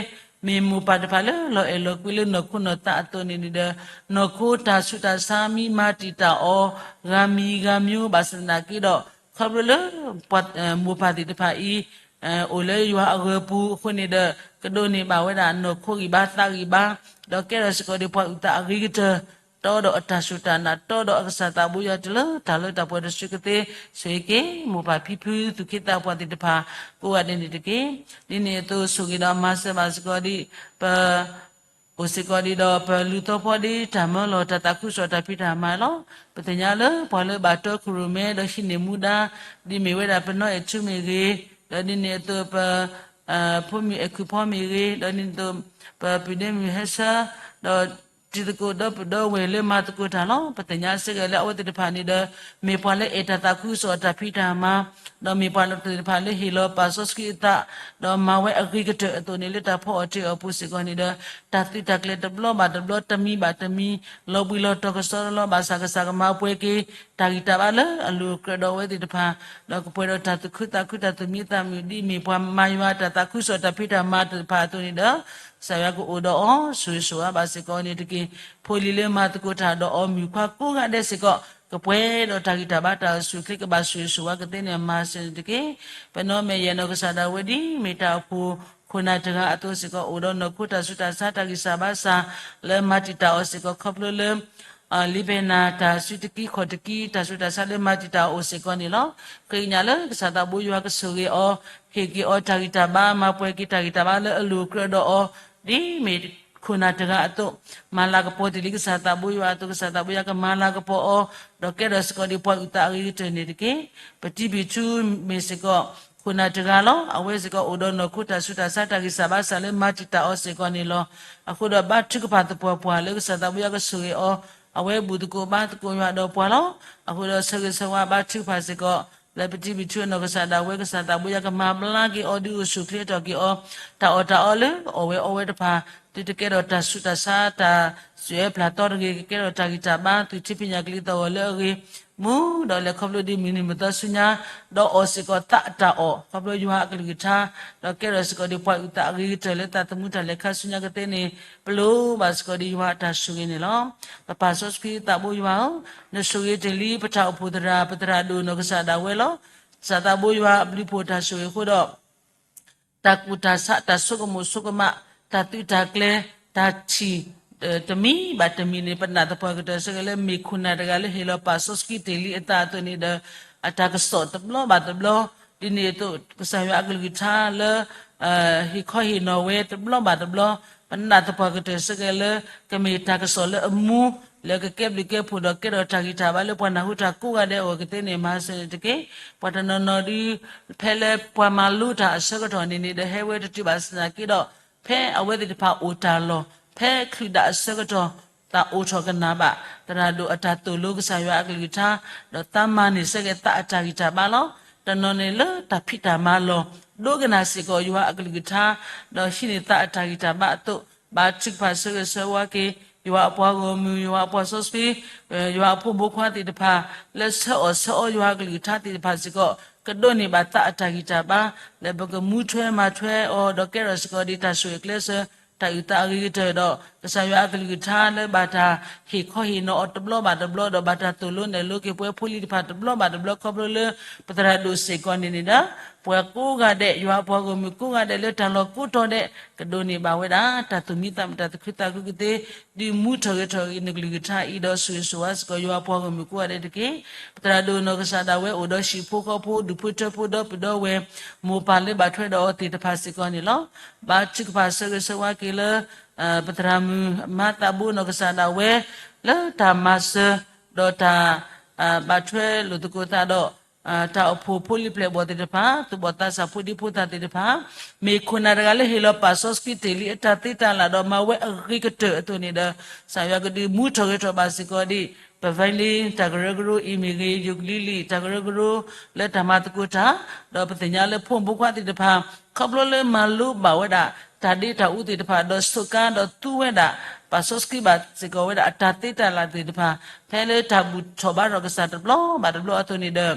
မ့ၢ်မိၢ်ပၢ်တဖၣ်လၢလီၤအဲၣ်လီၤကွံလၢနီၢ်ခိနီၢ်သးအသိးန့ၣ်န့ၣ်ဒီး, နီၢ်ခိတၢ်ဆူးတၢ်ဆါမံမၤတံာ်တာ်အီၤ, ဂၤမံၤဂၤမံၤဘၣ်ဆၣ်သနာ်က့ဒီး, ခီဖျိလၢ မိၢ်ပၢ်သ့ၣ်တဖၣ်အံၤ အိၣ်လၢယွၤအဂၢၤပူၤအဃိန့ၣ်ဒီး ကဒိးန့ၢ်ဘၣ်ဝဲဒၣ်နီၢ်ခိဂံၢ်ဘါသးဂံၢ်ဘါ, ဒီးကဲထီၣ်စ့ၢ်ကီးဒီးပှၤအုၣ်သးအဂ့ၤကတၢၢ်, တီဒီးအတၢ်စူၢ်တၢ်နာ် တီဒီးအကစၢ်သးဘိယွၤတုၤလၢတၢ်လၢတၢ်ပှဲၤတစုကသ့, ဆိၣ်ဂ့ၤက့ၤ မိၢ်ပၢ်ဖံဖုသူၣ်က့သးပှၢ်သ့ၣ်တဖၣ် ကိးဂၤဒဲးန့ၣ်တက့ၢ်. ဒ်န့ၣ်အသိးဆိၣ်ဂ့ၤဒီးမၤစၢၤဘၣ်စ့ၢ်ကီးဒ် ပ အိၣ်စ့ၢ်ကီးဒံးဒီးပလူၤသီဖီဒ်တၢ်မၢလီၤတၢ်သးခုကစီၣ်တၢ်ဖံးတၢ်မၤလီၤ. ပသ့ၣ်ညါလၢပှၤလၢဘၣ်တီခိၣ်ရိၣ်မဲဒီးဟံးန့ၢ်မူဒါ, ဒ်မ့ၢ်ဝဲဒၣ်ပနီၢ်အဲၣ်ထူမ့ၢ်ဂ့ၤ, ဒီးဒ်န့ၣ်အသိးပ ဖိမုၣ်အဲၣ်ခုၣ်ဖီမ့ၢ်ဂ့ၤ, ဒီးဒ်န့ၣ်အသိး ပပုၢ်ဒ့မုၣ်ဟဲဆၢ, ဒီးတံၤသကိးဒီပုၢ်ဒီဝဲၢ်လၢမၤသကိးတၢ်လီၤ. ပသ့ၣ်ညါစ့ၢ်ကီးလၢအဝဲသ့ၣ်တဖၣ်န့ၣ်ဒီး မ့ၢ်ပှၤလၢအဲၣ်တၢ်သးခုကစီၣ်တၢ်ဖံးတၢ်မၤ, ဒီးမ့ၢ်ပှၤသ့ၣ်တဖၣ်လၢဟ့ၣ်လီၤပာ်စီဆှံအသး, ဒီးမၤဝဲအဂ့ၤကတၢၢ်အသိးန့ၣ် လၢတၢ်ဖီအီၤတ့ၢ်အီၤပူၤစ့ၢ်ကီးန့ၣ်ဒီး တၢ်သုးတၢ်ကျဲၤတဘျီဘၣ်တဘျီ တမံၤဘၣ်တမံၤ လီၤဘှံးလီၤတီၤကစီဒီလီၤ. ဘၣ်ဆၣ်ကစၢ်ကမၤပှဲၤက့ၤ တၢ်ဂံၢ်တၢ်ဘါလၢအလိၤအကြၢးဒီးအဝဲသ့ၣ်တဖၣ်, ဒီးကပှဲၤဒီးတၢ်သူၣ်ခုသးခုတၢ်သူၣ်မံသးမုာ် ဒ်မ့ၢ်ပှၤမၤယွၤတၢ်သးခုကစီၣ်တၢ်ဖံးတၢ်မၤသ့ၣ်တဖၣ်အသိးန့ၣ်ဒီး ကစၢ်ယွၤကအိၣ်ဒီးအီၤ ဆိၣ်ဂ့ၤဆိၣ်ဝါဘၣ်စ့ၢ်ကီးန့ၣ်တက့ၢ်. ဖိလံၤလၢမၤသကိးတၢ်ဒီးအီၤ မုၣ်ခွါကိးဂၤဒဲးစ့ၢ်ကီး ကပှဲၤဒီးတၢ်ဂံၢ်တၢ်ဘါတၢ်အိၣ်ဆူၣ်အိၣ်ချ့ ကဘၣ်ဆိၣ်ဂ့ၤဆိၣ်ဝါကသ့န့ၣ် မၤစၢၤန့ၣ်တက့ၢ်. ပနီၢ်မဲာ်ယဲၢ်နီၢ်ကစၢ်ဒၣ်ဝဲဒ် မ့ၢ်တၢ်အိၣ်ဖှိၣ်ခိၣ်နၢ်တဂၤအသိးစ့ၢ်ကီး အိၣ်ဒီးနီၢ်ခိတၢ်ဆူးတၢ်ဆါ တၢ်ဂံၢ်စၢ်ဘါစၢ် လၢမၤတံာ်တာ်အီၤစ့ၢ်ကီး ခီဖျိလၢ လ့ပဲနၤ တၢ်စုတကံခီၣ်တကံ တၢ်ဆူးတၢ်ဆါလၢမၤတံာ်တာ်အီၤအိၣ်စ့ၢ်ကီးန့ၣ်လီၤ. ဃ့ကညးလၢကစၢ်သးဘိယွၤကဆိၣ်ဂ့ၤအီၤ, ဟ့ၣ်က့ၤအီၤတၢ်ဂံၢ်တၢ်ဘါ, မၤပှဲၤက့ၤတၢ်ဂံၢ်တၢ်ဘါလၢအလိၤကြၢးဒီးအီၤ, ဒ်မ့ၢ်ခိၣ်နၢ်တဂၤအသိး, မၤလၤကပီၤတ့ၢ်လံကစၢ်သးဘိယွၤအသိး ကစၢ်သးဘိယွၤကမၤလၤကပီၤအီၤ, ဒီးကဲထီၣ်စ့ၢ်ကီးဒ်ပှၤအုၣ်သးအဂ့ၤကတၢၢ်န့ၣ်တက့ၢ်. ပတံပံၤထူမ့ၢ်စ့ၢ်ကီး ခိၣ်နၢ်တဂၤလီၤ. အဝဲစ့ၢ်ကီးအိၣ်ဒီးနီၢ်ခိတၢ်ဆူးတၢ်ဆါတၢ်ဂံၢ်စၢ်ဘါစၢ်လၢမၤတံာ်တာ်အီၤစ့ၢ်ကီးန့ၣ်လီၤ. အဃိဒီးဘါထုကဖၣ်သပှၢ်ပှၢ်လၢကစၢ်သးဘိယွၤကဆိၣ်ဂ့ၤအီၤ, အဝဲဘူၣ်သကိးဘါသကိးယွၤဒီးပှၤလီၤ. အဃိဒီးဆၢဂ့ၤဆၢဝါဘါထုကဖၣ်စ့ၢ်ကီး လၢပတံပံၤထူအနီၢ်ကစၢ်ဒၣ်ဝဲ ကစၢ်သးဘိယွၤကမၤဘျါက့ၤအီၤ ဒုးအိၣ်ဆူၣ်အိၣ်ချ့ထီၣ်က့ၤအီၤ, တၢ်အီၣ်တၢ်အီလၢအီၣ်ဝဲအီဝဲတဖၣ် သုတကဲထီၣ်တၢ်ဆူးတၢ်ဆါတၢ်စူၣ်အၢပျၢ်တီတဂ့ၤ, ကကဲထီၣ်တၢ်ဂံၢ်တၢ်ဘါ သုးထံဖံးညၣ်ကလံၤသီၣ်ဂီၤလၢအဂ့ၤ, မူဒီးလဲၤခီဖျိဒ်မုၢ်နံၤမုၢ်သီဆူညါ, ဒီးအီၣ်စ့ၢ်ကီးသးအတၢ်အီၣ် ခီဖျိယွၤအကလုၢ်ကထါ, ဒီးကဲထီၣ်စ့ၢ်ကီးဒ်ပှၤအုၣ်သးအဂ့ၤကတၢၢ်လၢသးသမူတၢ်လဲၤခါဆူညါကသ့န့ၣ်, ပလိၣ်ဘၣ်စ့ၢ်ကီးဒ်ယွၤအတၢ်ဆိၣ်ဂ့ၤန့ၣ်လီၤ. ပပၢ်စီဆှံသးဘိယွၤဧၢ, နဆိၣ်ဂ့ၤတ့ၢ်လံပတၢ်အိၣ်ဖှိၣ်သရၣ် ပသရၣ်ဒိၣ်နီၢ်ကစၢ်ဒၣ်ဝဲလီၤ. ကစၢ်သးဘိယွၤအဘျုးဖှိၣ်တၢ်ဆိၣ်ဂ့ၤအဃိဒီး တၢ်ကူၣ်တၢ်ဆး တၢ်ဆိကမိၣ်ဆိကမး တၢ်သုးတၢ်ကျဲၤ တၢ်ထံၣ် တမံၤဘၣ်တမံၤန့ၣ် ပနာ်သပှၢ်ကတၢၢ်စ့ၢ်ကီးလၢ မ့ၢ်ခိၣ်နၢ်တဂၤလၢဟ့ၣ်လီၤပၢ်စီဆှံတ့ၢ်လံအသးအသိးန့ၣ်ဒီး အတၢ်ကစီၣ်တဘျီဘၣ်တဘျီ, ဒ်န့ၣ်အသိး ကစၢ်ယွၤအကလုၢ်ကထါလၢ ဟ့ၣ်ခီဟ့ၣ်နီၤဝဲတဘျီဘၣ်တဘျီ, ပနာ်သပှၢ်ကတၢၢ်စ့ၢ်ကီးလၢ ကမ့ၢ်တၢ်ကစီၣ်လၢအမူ လၢကကဲဘျုးကဲဖှိၣ်ဒီးကဲထီၣ်တၢ်ဂံၢ်တၢ်ဘါလၢပှၤနၢ်ဟူတၢ်ကိးဂၤဒဲးအဂီၢ်ကသ့န့ၣ် မၤစၢၤန့ၣ်တက့ၢ်. ပှၤတနီၤနီၤဒုး ဖဲလၢပှၤမၤလိတၢ်အဆၢကတီၢ်န့ၣ်န့ၣ်ဒီး ဟဲဝဲတတုၤဘၣ်စှၤက့ဒီး ဖဲအဝဲသ့ၣ်တဖၣ်အိၣ်တၢ်လီၢ် ဖဲချုးဒၣ်အဆၢကတီၢ် တၢ်အိၣ်ထီၣ်ကနၣ်ဘၣ် သရၣ်ဒိၣ်အတၢ်သိၣ်လိကစၢ်ယွၤအကလုၢ်ကထါ, ဒီးသးမၤန့ၢ်စ့ၢ်ကီးသးအတၢ်ဂံၢ်တၢ်ဘါလီၤ. တနီၤန့ၣ်လၢတၢ်ဖံးတၢ်မၤလီၢ် ဒိကနၣ်စ့ၢ်ကီးယွၤအကလုၢ်ကထါ, ဒီးဟံးန့ၢ်သးအတၢ်ဂံၢ်တၢ်ဘါအသိး, ဘါထုကဖၣ်ဆၢဂ့ၤဆၢဝါက့ၤ ယွၤအပှၤဂီၢ်မုၢ် ယွၤအပှၤစီဆှံ ယွၤအဖိမုၣ်ဖိခွါသ့ၣ်တဖၣ် လၢဆၢအီၣ်ဆၢအီယွၤအကလုၢ်ကထါသ့ၣ်တဖၣ်စ့ၢ်ကီး ကဒိးန့ၢ်ဘၣ်သးအတၢ်ဂံၢ်တၢ်ဘါ လၢပကမူထွဲမၤထွဲအီၤ ဒီးကဲထီၣ်စ့ၢ်ကီးဒ်တၢ်ဆိၣ်ဂ့ၤကျဲးစၢး တၢ်အုၣ်သးအဂ့ၤကတၢၢ်ဒီး ကစၢ်ယွၤအကလုၢ်ကထါလၢဘၣ်တၢ်ဟ့ၣ်ခီဟ့ၣ်နီၤအီၤတဘျီဘၣ်တဘျီ ဒီးဘၣ်တၢ်သိၣ်လိနဲၣ်လိက့ၤပှၤဖိလံၤတဖၣ်တဘျီဘၣ်တဘျီ ခီဖျိလၢ ပသရၣ်ဒိၣ်စ့ၢ်ကီးန့ၣ်န့ၣ်ဒီး ပှၤကိးဂၤဒဲး ယွၤအပှၤဂီၢ်မုၢ်ကိးဂၤဒဲးလၢတၢ်လီၢ်ကိးတီၤဒဲး ကဒိးန့ၢ်ဘၣ်ဝဲဒၣ် တၢ်သူၣ်မံသးမုာ်တၢ်သူၣ်ခုသးခုကသ့ ဒုးမူထီၣ်ဂဲၤထီၣ်ဂ့ၤနကလုၢ်ကထါအံၤဒီးဆိၣ်ဂ့ၤဆိၣ်ဝါစ့ၢ်ကီး ယွၤအပှၤဂီၢ်မုၢ်ကိးဂၤဒဲးတက့ၢ်. ပသရၣ်ဒိၣ်နီၢ်ကစၢ်ဒၣ်ဝဲအိၣ်ဒီးဟံၣ်ဖိဃီဖိ ဒူၣ်ဖိထၢဖိဒီပုၢ်ဒီဝဲၢ် မိၢ်ပၢ်လၢဘၣ်ထွဲဒီးအီၤသ့ၣ်တဖၣ်စ့ၢ်ကီးန့ၣ်လီၤ. ဘါထုကဖၣ်ဆၢဂ့ၤဆၢဝါက့ၤလၢ ပသရၣ်မုၣ်မါသးဘိနီၢ်ကစၢ်ဒၣ်ဝဲ လၢတၢ်မၤစၢၤ ဒီးတၢ် ဘၣ်ထွဲလိာ်သကိးသးဒီး တၢ်အိၣ်ဖှိၣ်ဖိလံၤပျဲၢ်ဘီၣ်သ့ၣ်တဖၣ် သူၣ်ဘီၣ်သးစၢ်ဖိဒံဖိသၣ်သ့ၣ်တဖၣ် မ့ၢ်ခိၣ်နၢ်တဂၤလၢဟ့ၣ်လီၤပၢ်စီဆှံတ့ၢ်လံအတၢ်သ့တၢ်လၢ်ဒီးမၤဝဲအဂ့ၤကတၢၢ်အသိးန့ၣ်ဒီး ကစၢ်ယွၤကဒုးမူထီၣ်ဂဲၤထီၣ်ဘၣ်စ့ၢ်ကီးဒ် ပဝဲလံ တၢ်ကရၢကရိအံၤမ့ၢ်ဂ့ၤ ယိၣ်ကလံၤလံာ် တၢ်ကရၢကရိလၢတၢ်မၤသကိးတၢ် ဒီးပသ့ၣ်ညါလၢဖိမုၣ်ဖိခွါသ့ၣ်တဖၣ် ခီဖျိလၢမၤလိဘၣ်ဝဲဒၣ် တၢ်ဒ့တၢ်အူသ့ၣ်တဖၣ် ဒီးစူးကါဒီးသူဝဲဒၣ် ပၢ်စီဆှံဘၣ်စ့ၢ်ကီးဝဲဒၣ်အတၢ်သ့တၢ်လၢ်သ့ၣ်တဖၣ် ဖဲလၢတၢ်ဘူၣ်ထီၣ်ဘါထီၣ်ကစၢ်တဘျီဘၣ်တဘျီအသိးန့ၣ်ဒီး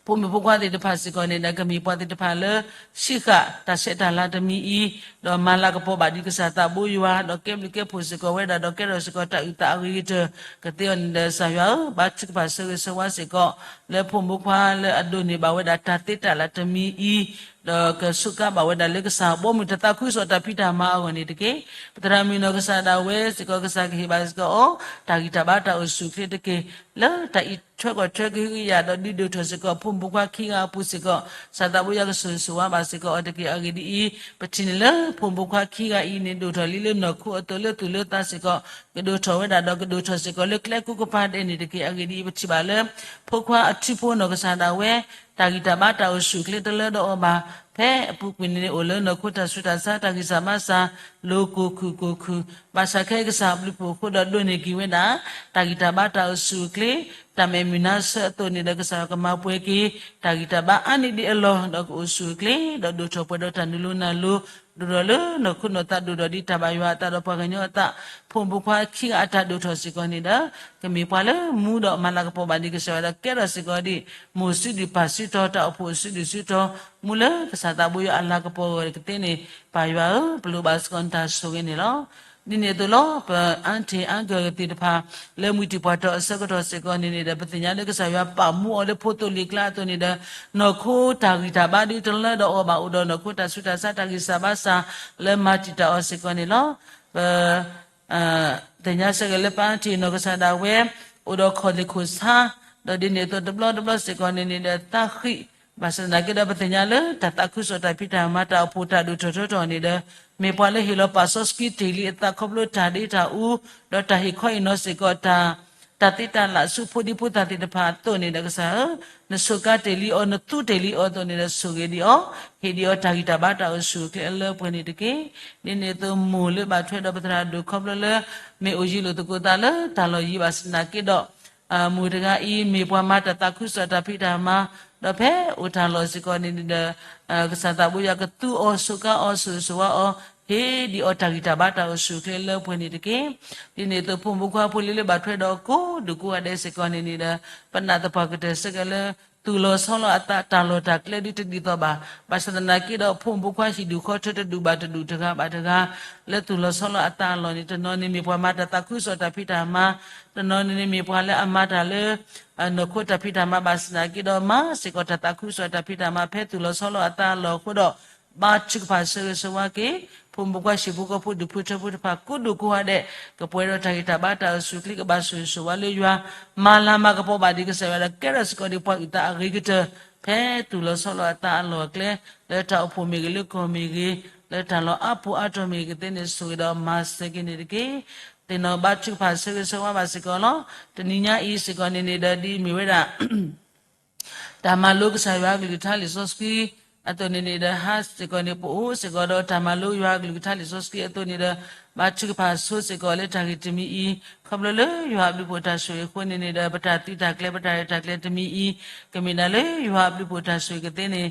ဖိမုၣ်ဖိခွါသ့ၣ်တဖၣ်စ့ၢ်ကီးန့ၣ်ဒီး ကမ့ၢ်ပှၤသ့ၣ်တဖၣ်လၢ ဆံးဃာ်တၢ်ဆဲးတၢ်လၤတမံၤအံၤ, ဒီးမၤလၤကပီၤဘၣ်ဒ်ကစၢ်သးဘိယွၤ, ဒီးကဲဘျုးကဲဖှိၣ်စ့ၢ်ကီးဝဲဒၣ်, ဒီးကဲထီၣ်စ့ၢ်ကီးတၢ်အုၣ်သးအဂ့ၤကတၢၢ်, ကသ့အီၤန့ၣ်ဒီး ကစၢ်ယွၤဧၢ, ဘါထုကဖၣ်ဆၢဂ့ၤဆၢဝါစ့ၢ်ကီး လၢဖိမုၣ်ဖိခွါလၢအဒိးန့ၢ်ဘၣ်ဝဲဒၣ်တၢ်သ့တၢ်လၤတမံၤအံၤ, ဒီးကစူးကါဘၣ်ဝဲဒၣ်လၢကစၢ်ဘီမုၢ်တၢ်သးခုကစီၣ်တၢ်ဖံးတၢ်မၤအဂီၢ်န့ၣ်တက့ၢ်. ပသရၣ်မုၣ်နီၢ်ကစၢ်ဒၣ်ဝဲစ့ၢ်ကီး ကစၢ်ကဟ့ၣ်ဘၣ်စ့ၢ်ကီးအီၤ တၢ်ဂံၢ်တၢ်ဘါတၢ်အိၣ်ဆူၣ်အိၣ်ချ့တက့ၢ်. လၢတၢ်အံးထွဲကွၢ်ထွဲကဟုကယာ်ဒီး ဒုးဒိၣ်ထီၣ်စ့ၢ်ကီးဖိမုၣ်ဖိခွါခံဂၤအပူၤစ့ၢ်ကီး ကစၢ်သးဘိယွၤကဆိၣ်ဂ့ၤဆိၣ်ဝါဘၣ်စ့ၢ်ကီးအီၤတက့ၢ်. အဂ့ၢ်ဒ်အံၤ, ပထံၣ်န့ၣ်လၢဖိမုၣ်ဖိခွါခံဂၤအံၤန့ၣ် ဒိၣ်ထီၣ်လံလၢနီၢ်ခိအသိးလၢသူၣ်လၢသးစ့ၢ်ကီး ကဒိၣ်ထီၣ်ဝဲဒၣ်ဒီး ကဒိၣ်ထီၣ်စ့ၢ်ကီးလၢကျဲကိးကပၤဒဲးန့ၣ်တက့ၢ်. အဂ့ၢ်ဒ်အံၤ, ပထံၣ်ဘၣ်လၢ ဖိခွါအထံဖိနီၢ်ကစၢ်ဒၣ်ဝဲ တၢ်ဂံၢ်တၢ်ဘါတၢ်အိၣ်ဆူၣ်အိၣ်ချ့တလၢဒီးအီၤဘၣ်. ဖဲအပူၤကွံာ်န့ၣ် အိၣ်လၢနီၢ်ခိတၢ်ဆူးတၢ်ဆါ တၢ်ဂံၢ်စၢ်ဘါစၢ် လိၤကိၢ်ခုၣ်ကိၢ်ခုၣ်, ဘၣ်ဆၣ်ခဲအံၤကစၢ်အဘျုးအဖှိၣ်အဃိဒီးဒိးန့ၢ်က့ၤဝဲဒၣ် တၢ်ဂံၢ်တၢ်ဘါတၢ်အိၣ်ဆူၣ်အိၣ်ချ့ တၢ်မဲာ်မုာ်နါဆၢအသိးန့ၣ်ဒီး ကစၢ်ယွၤကမၤပှဲၤက့ၤ တၢ်ဂံၢ်တၢ်ဘါအါန့ၢ်ဒံးအလီၢ် ဒီးကအိၣ်ဆူၣ်အိၣ်ချ့ ဒီးဒိၣ်ထီၣ်ပှဲၤဒီးတၢ်နုာ်လိၤနၢ်လိၤ ဒိၣ်ထီၣ်လၢနီၢ်ခိနီၢ်သး ဒိၣ်ထီၣ်ဒ်တၢ်ဘၣ်ယွၤအသးဒီးပှၤကညီအသး ဖိမုၣ်ဖိခွါခံဂၤအတၢ်ဒိၣ်ထီၣ်စ့ၢ်ကီးန့ၣ်ဒီး ကမ့ၢ်ပှၤလၢမူဒီးမၤလၤကပီၤဘၣ်ဒံးကစၢ်ယွၤဒီး ကဲထီၣ်စ့ၢ်ကီးဒ် မိၢ်စုဒုၣ်ပၢ်စုတီၤ တၢ်အိၣ်ဖှိၣ်စုဒုၣ်စုတီၤ မူလၢကစၢ်သးဘိယွၤအလၤကပီၤအဂီၢ်ကသ့န့ၣ် ပၢ်ယွၤဧၢ, ပလိၣ်ဘၣ်စ့ၢ်ကီးနတၢ်ဆိၣ်ဂ့ၤန့ၣ်လီၤ. ဒ်န့ၣ်အသိးလီၤ ပအါထံးအါဂၤသ့ၣ်တဖၣ် လၢမှံတံၢ်ပှၢ်တီၤအဆၢကတီၢ်စ့ၢ်ကီးန့ၣ်န့ၣ်ဒီး ပသ့ၣ်ညါလၢကစၢ်ယွၤပာ်မူအီၤလၢဖိသိလ့ၣ်ကျါအသိးန့ၣ်ဒီး နီၢ်ခိတၢ်ဂံၢ်တၢ်ဘါဒုးတလၢဒီးအီၤဘၣ် အိၣ်ဒီးနီၢ်ခိတၢ်ဆူးတၢ်ဆါ တၢ်ဂံၢ်စၢ်ဘါစၢ် လၢမၤတံာ်တာ်အီၤစ့ၢ်ကီးန့ၣ်လီၤ. ပ သ့ၣ်ညါစ့ၢ်ကီးလၢပၣ်ထံၣ်နီၢ်ကစၢ်ဒၣ်ဝဲ အိၣ်ဒီးခီၣ်လ့ၣ်ခိၣ်ဆါ, ဒီးဒ်န့ၣ်အသိးတဘျီတဘျီစ့ၢ်ကီးန့ၣ်န့ၣ်ဒီးသးဃံး, ဘၣ်ဆၣ်သနာ်က့ဒီးပသ့ၣ်ညါလၢတၢ်သးခုကစီၣ်တၢ်ဖံးတၢ်မၤတၢ်အိၣ်ဖှိၣ်တၢ်ဒိၣ်ထီၣ်ထီထီၣ်န့ၣ်ဒီး မ့ၢ်ပှၤလၢဟ့ၣ်လီၤပာ်စီဆှံတ့ၢ်လံအသးခီဖျိတၢ်ဒ့တၢ်အူ, ဒီးတၢ်ဟ့ၣ်ခီဟ့ၣ်နီၤစ့ၢ်ကီးတၢ် တၢ်သ့တၢ်လၣ်ဆူဖိဒံဖိသၣ်သ့ၣ်တဖၣ်အသိးန့ၣ်ဒီးကစၢ်ဧၢ, နဆိၣ်ကါတ့ၢ်လံအီၤ နသူတ့ၢ်လံအီၤအသိးန့ၣ်ဒီးဆိၣ်ဂ့ၤဒံးအီၤ, ဟ့ၣ်ဒံးအီၤတၢ်ဂံၢ်တၢ်ဘါတၢ်အိၣ်ဆူၣ်အိၣ်ချ့အလၢပှဲၤန့ၣ်တက့ၢ်. ဒ်န့ၣ်အသိးမိၢ်လၢဘၣ်ထွဲဒီးပသရၣ်ဒိၣ်ခီဖျိလၢ မ့ၢ်အိၣ်ယံၤလိာ်သကိးသးလၢတၢ်လီၢ်ယံၤဘၣ်ဆၣ်သနာ်က့ဒီး မိၢ်တဂၤအံၤ မ့ၢ်ပှၤမၤတၢ်သးခုကစီၣ်တၢ်ဖံးတၢ်မၤ, ဒီးဖဲအိၣ်တၢ်လီၢ်စ့ၢ်ကီးန့ၣ်န့ၣ်ဒီး ကစၢ်သးဘိယွၤကသူအီၤ ဆိၣ်ကါအီၤ ဆိၣ်ဂ့ၤဆိၣ်ဝါအီၤ ဟ့ၣ်ဒံးအီၤတၢ်ဂံၢ်တၢ်ဘါတၢ်အိၣ်ဆူၣ်အိၣ်ချ့လၢပှဲၤန့ၣ်တက့ၢ်. ဒ်န့ၣ်အသိးဖိမုၣ်ဖိခွါဖိလံၤလၢဘၣ်ထွဲဒီးကိးဒူၣ်ကိးဂၤဒဲးစ့ၢ်ကီးန့ၣ်န့ၣ်ဒီး ပနာ်သပှၢ်ကတၢၢ်စ့ၢ်ကီးလၢ သူၣ်လီၤဆီလီၤအသးတၢ်လီၢ်တၢ်ကျဲဒုတဒ်သိးဘၣ်. ဘၣ်ဆၣ်သနာ်က့ဒီးဖိမုၣ်ဖိခွါဟံၣ်ဒူၣ်ဃီထၢတဒူၣ်ဘၣ်တဒူၣ်တဂၤဘၣ်တဂၤ လၢသူၣ်လီၤဆီလီၤအသးအလီၢ်န့ၣ် တနီၤန့ၣ်မ့ၢ်ပှၤမၤတၢ်သးခုကစီၣ်တၢ်ဖံးတၢ်မၤ, တနီၤန့ၣ်န့ၣ်မ့ၢ်ပှၤလၢအမၤတၢ်လၢ နီၢ်ခိတၢ်ဖံးတၢ်မၤဘၣ်ဆၣ်သနာ်က့ဒီး မၤစ့ၢ်ကီးတၢ်သးခုကစီၣ်တၢ်ဖံးတၢ်မၤဖဲသူၣ်လီၤဆီလီၤအသးအလီၢ်အဃိဒီး ဘါထုကဖၣ်ဆၢဂ့ၤဆၢဝါက့ၤ ဖိမုၣ်ဖိခွါဟံၣ်ဖိဃီဖိဒူၣ်ဖိထၢဖိတဖၣ်ကိးဒူၣ်ကိးဂၤဒဲး ကပှဲၤဒီးတၢ်ဂံၢ်တၢ်ဘါတၢ်အိၣ်ဆူၣ်အိၣ်ချ့ ကဘၣ်ဆိၣ်ဂ့ၤဆိၣ်ဝါလၢယွၤ မၤလၤမၤကပီၤဘၣ်ဒံးကစၢ်ယွၤဒီးကဲထီၣ်စ့ၢ်ကီးဒံးပှၤအုၣ်သးအဂ့ၤကတၢၢ် ဖဲသူၣ်လီၤဆီလီၤအသးအလီၢ်အကျဲ လၢတၢ်အိၣ်ဖှိၣ်မ့ၢ်ဂ့ၤ လၢကီၢ်မ့ၢ်ဂ့ၤ လၢတၢ်လီၢ်အါပူၤအါတီၤမ့ၢ်ဂ့ၤကသ့န့ၣ် ဆိၣ်ဂ့ၤဒီးမၤစၢၤက့ၤန့ၣ်တက့ၢ်. သ့ၣ်နီၣ်ဘါထုကဖၣ်ဆၢဂ့ၤဆၢဝါဘၣ်စ့ၢ်ကီးလီၤ. တနံၤညါအံၤစ့ၢ်ကီးန့ၣ်န့ၣ်ဒီးဒ်မ့ၢ်ဝဲဒၣ် တၢ်မၤလိကစၢ်ယွၤအကလုၢ်ကထါလံာ်စီဆှံ အသိးန့ၣ်န့ၣ်ဒီး ဟါစ့ၢ်ကီးန့ၣ် ပအိၣ်စ့ၢ်ကီးဒီးတၢ်မၤလိယွၤအကလုၢ်ကထါလံာ်စီဆှံအသိးန့ၣ်ဒီး ဘါထုကဖၣ်ဆိစ့ၢ်ကီးလၢတၢ်ဂ့ၢ်တမံၤအံၤ ခီဖျိလၢယွၤအဘျုးဖှိၣ်တၢ်ဆိၣ်ဂ့ၤအဃိန့ၣ်န့ၣ်ဒီး ပတၢ်သုးတၢ်ကျဲၤ ပတၢ်ရဲၣ်တၢ်ကျဲၤတမံၤအံၤ ကမ့ၢ်ဒၣ်လၢယွၤအဘျုးဖှိၣ်တၢ်ဆိၣ်ဂ့ၤကသ့န့ၣ်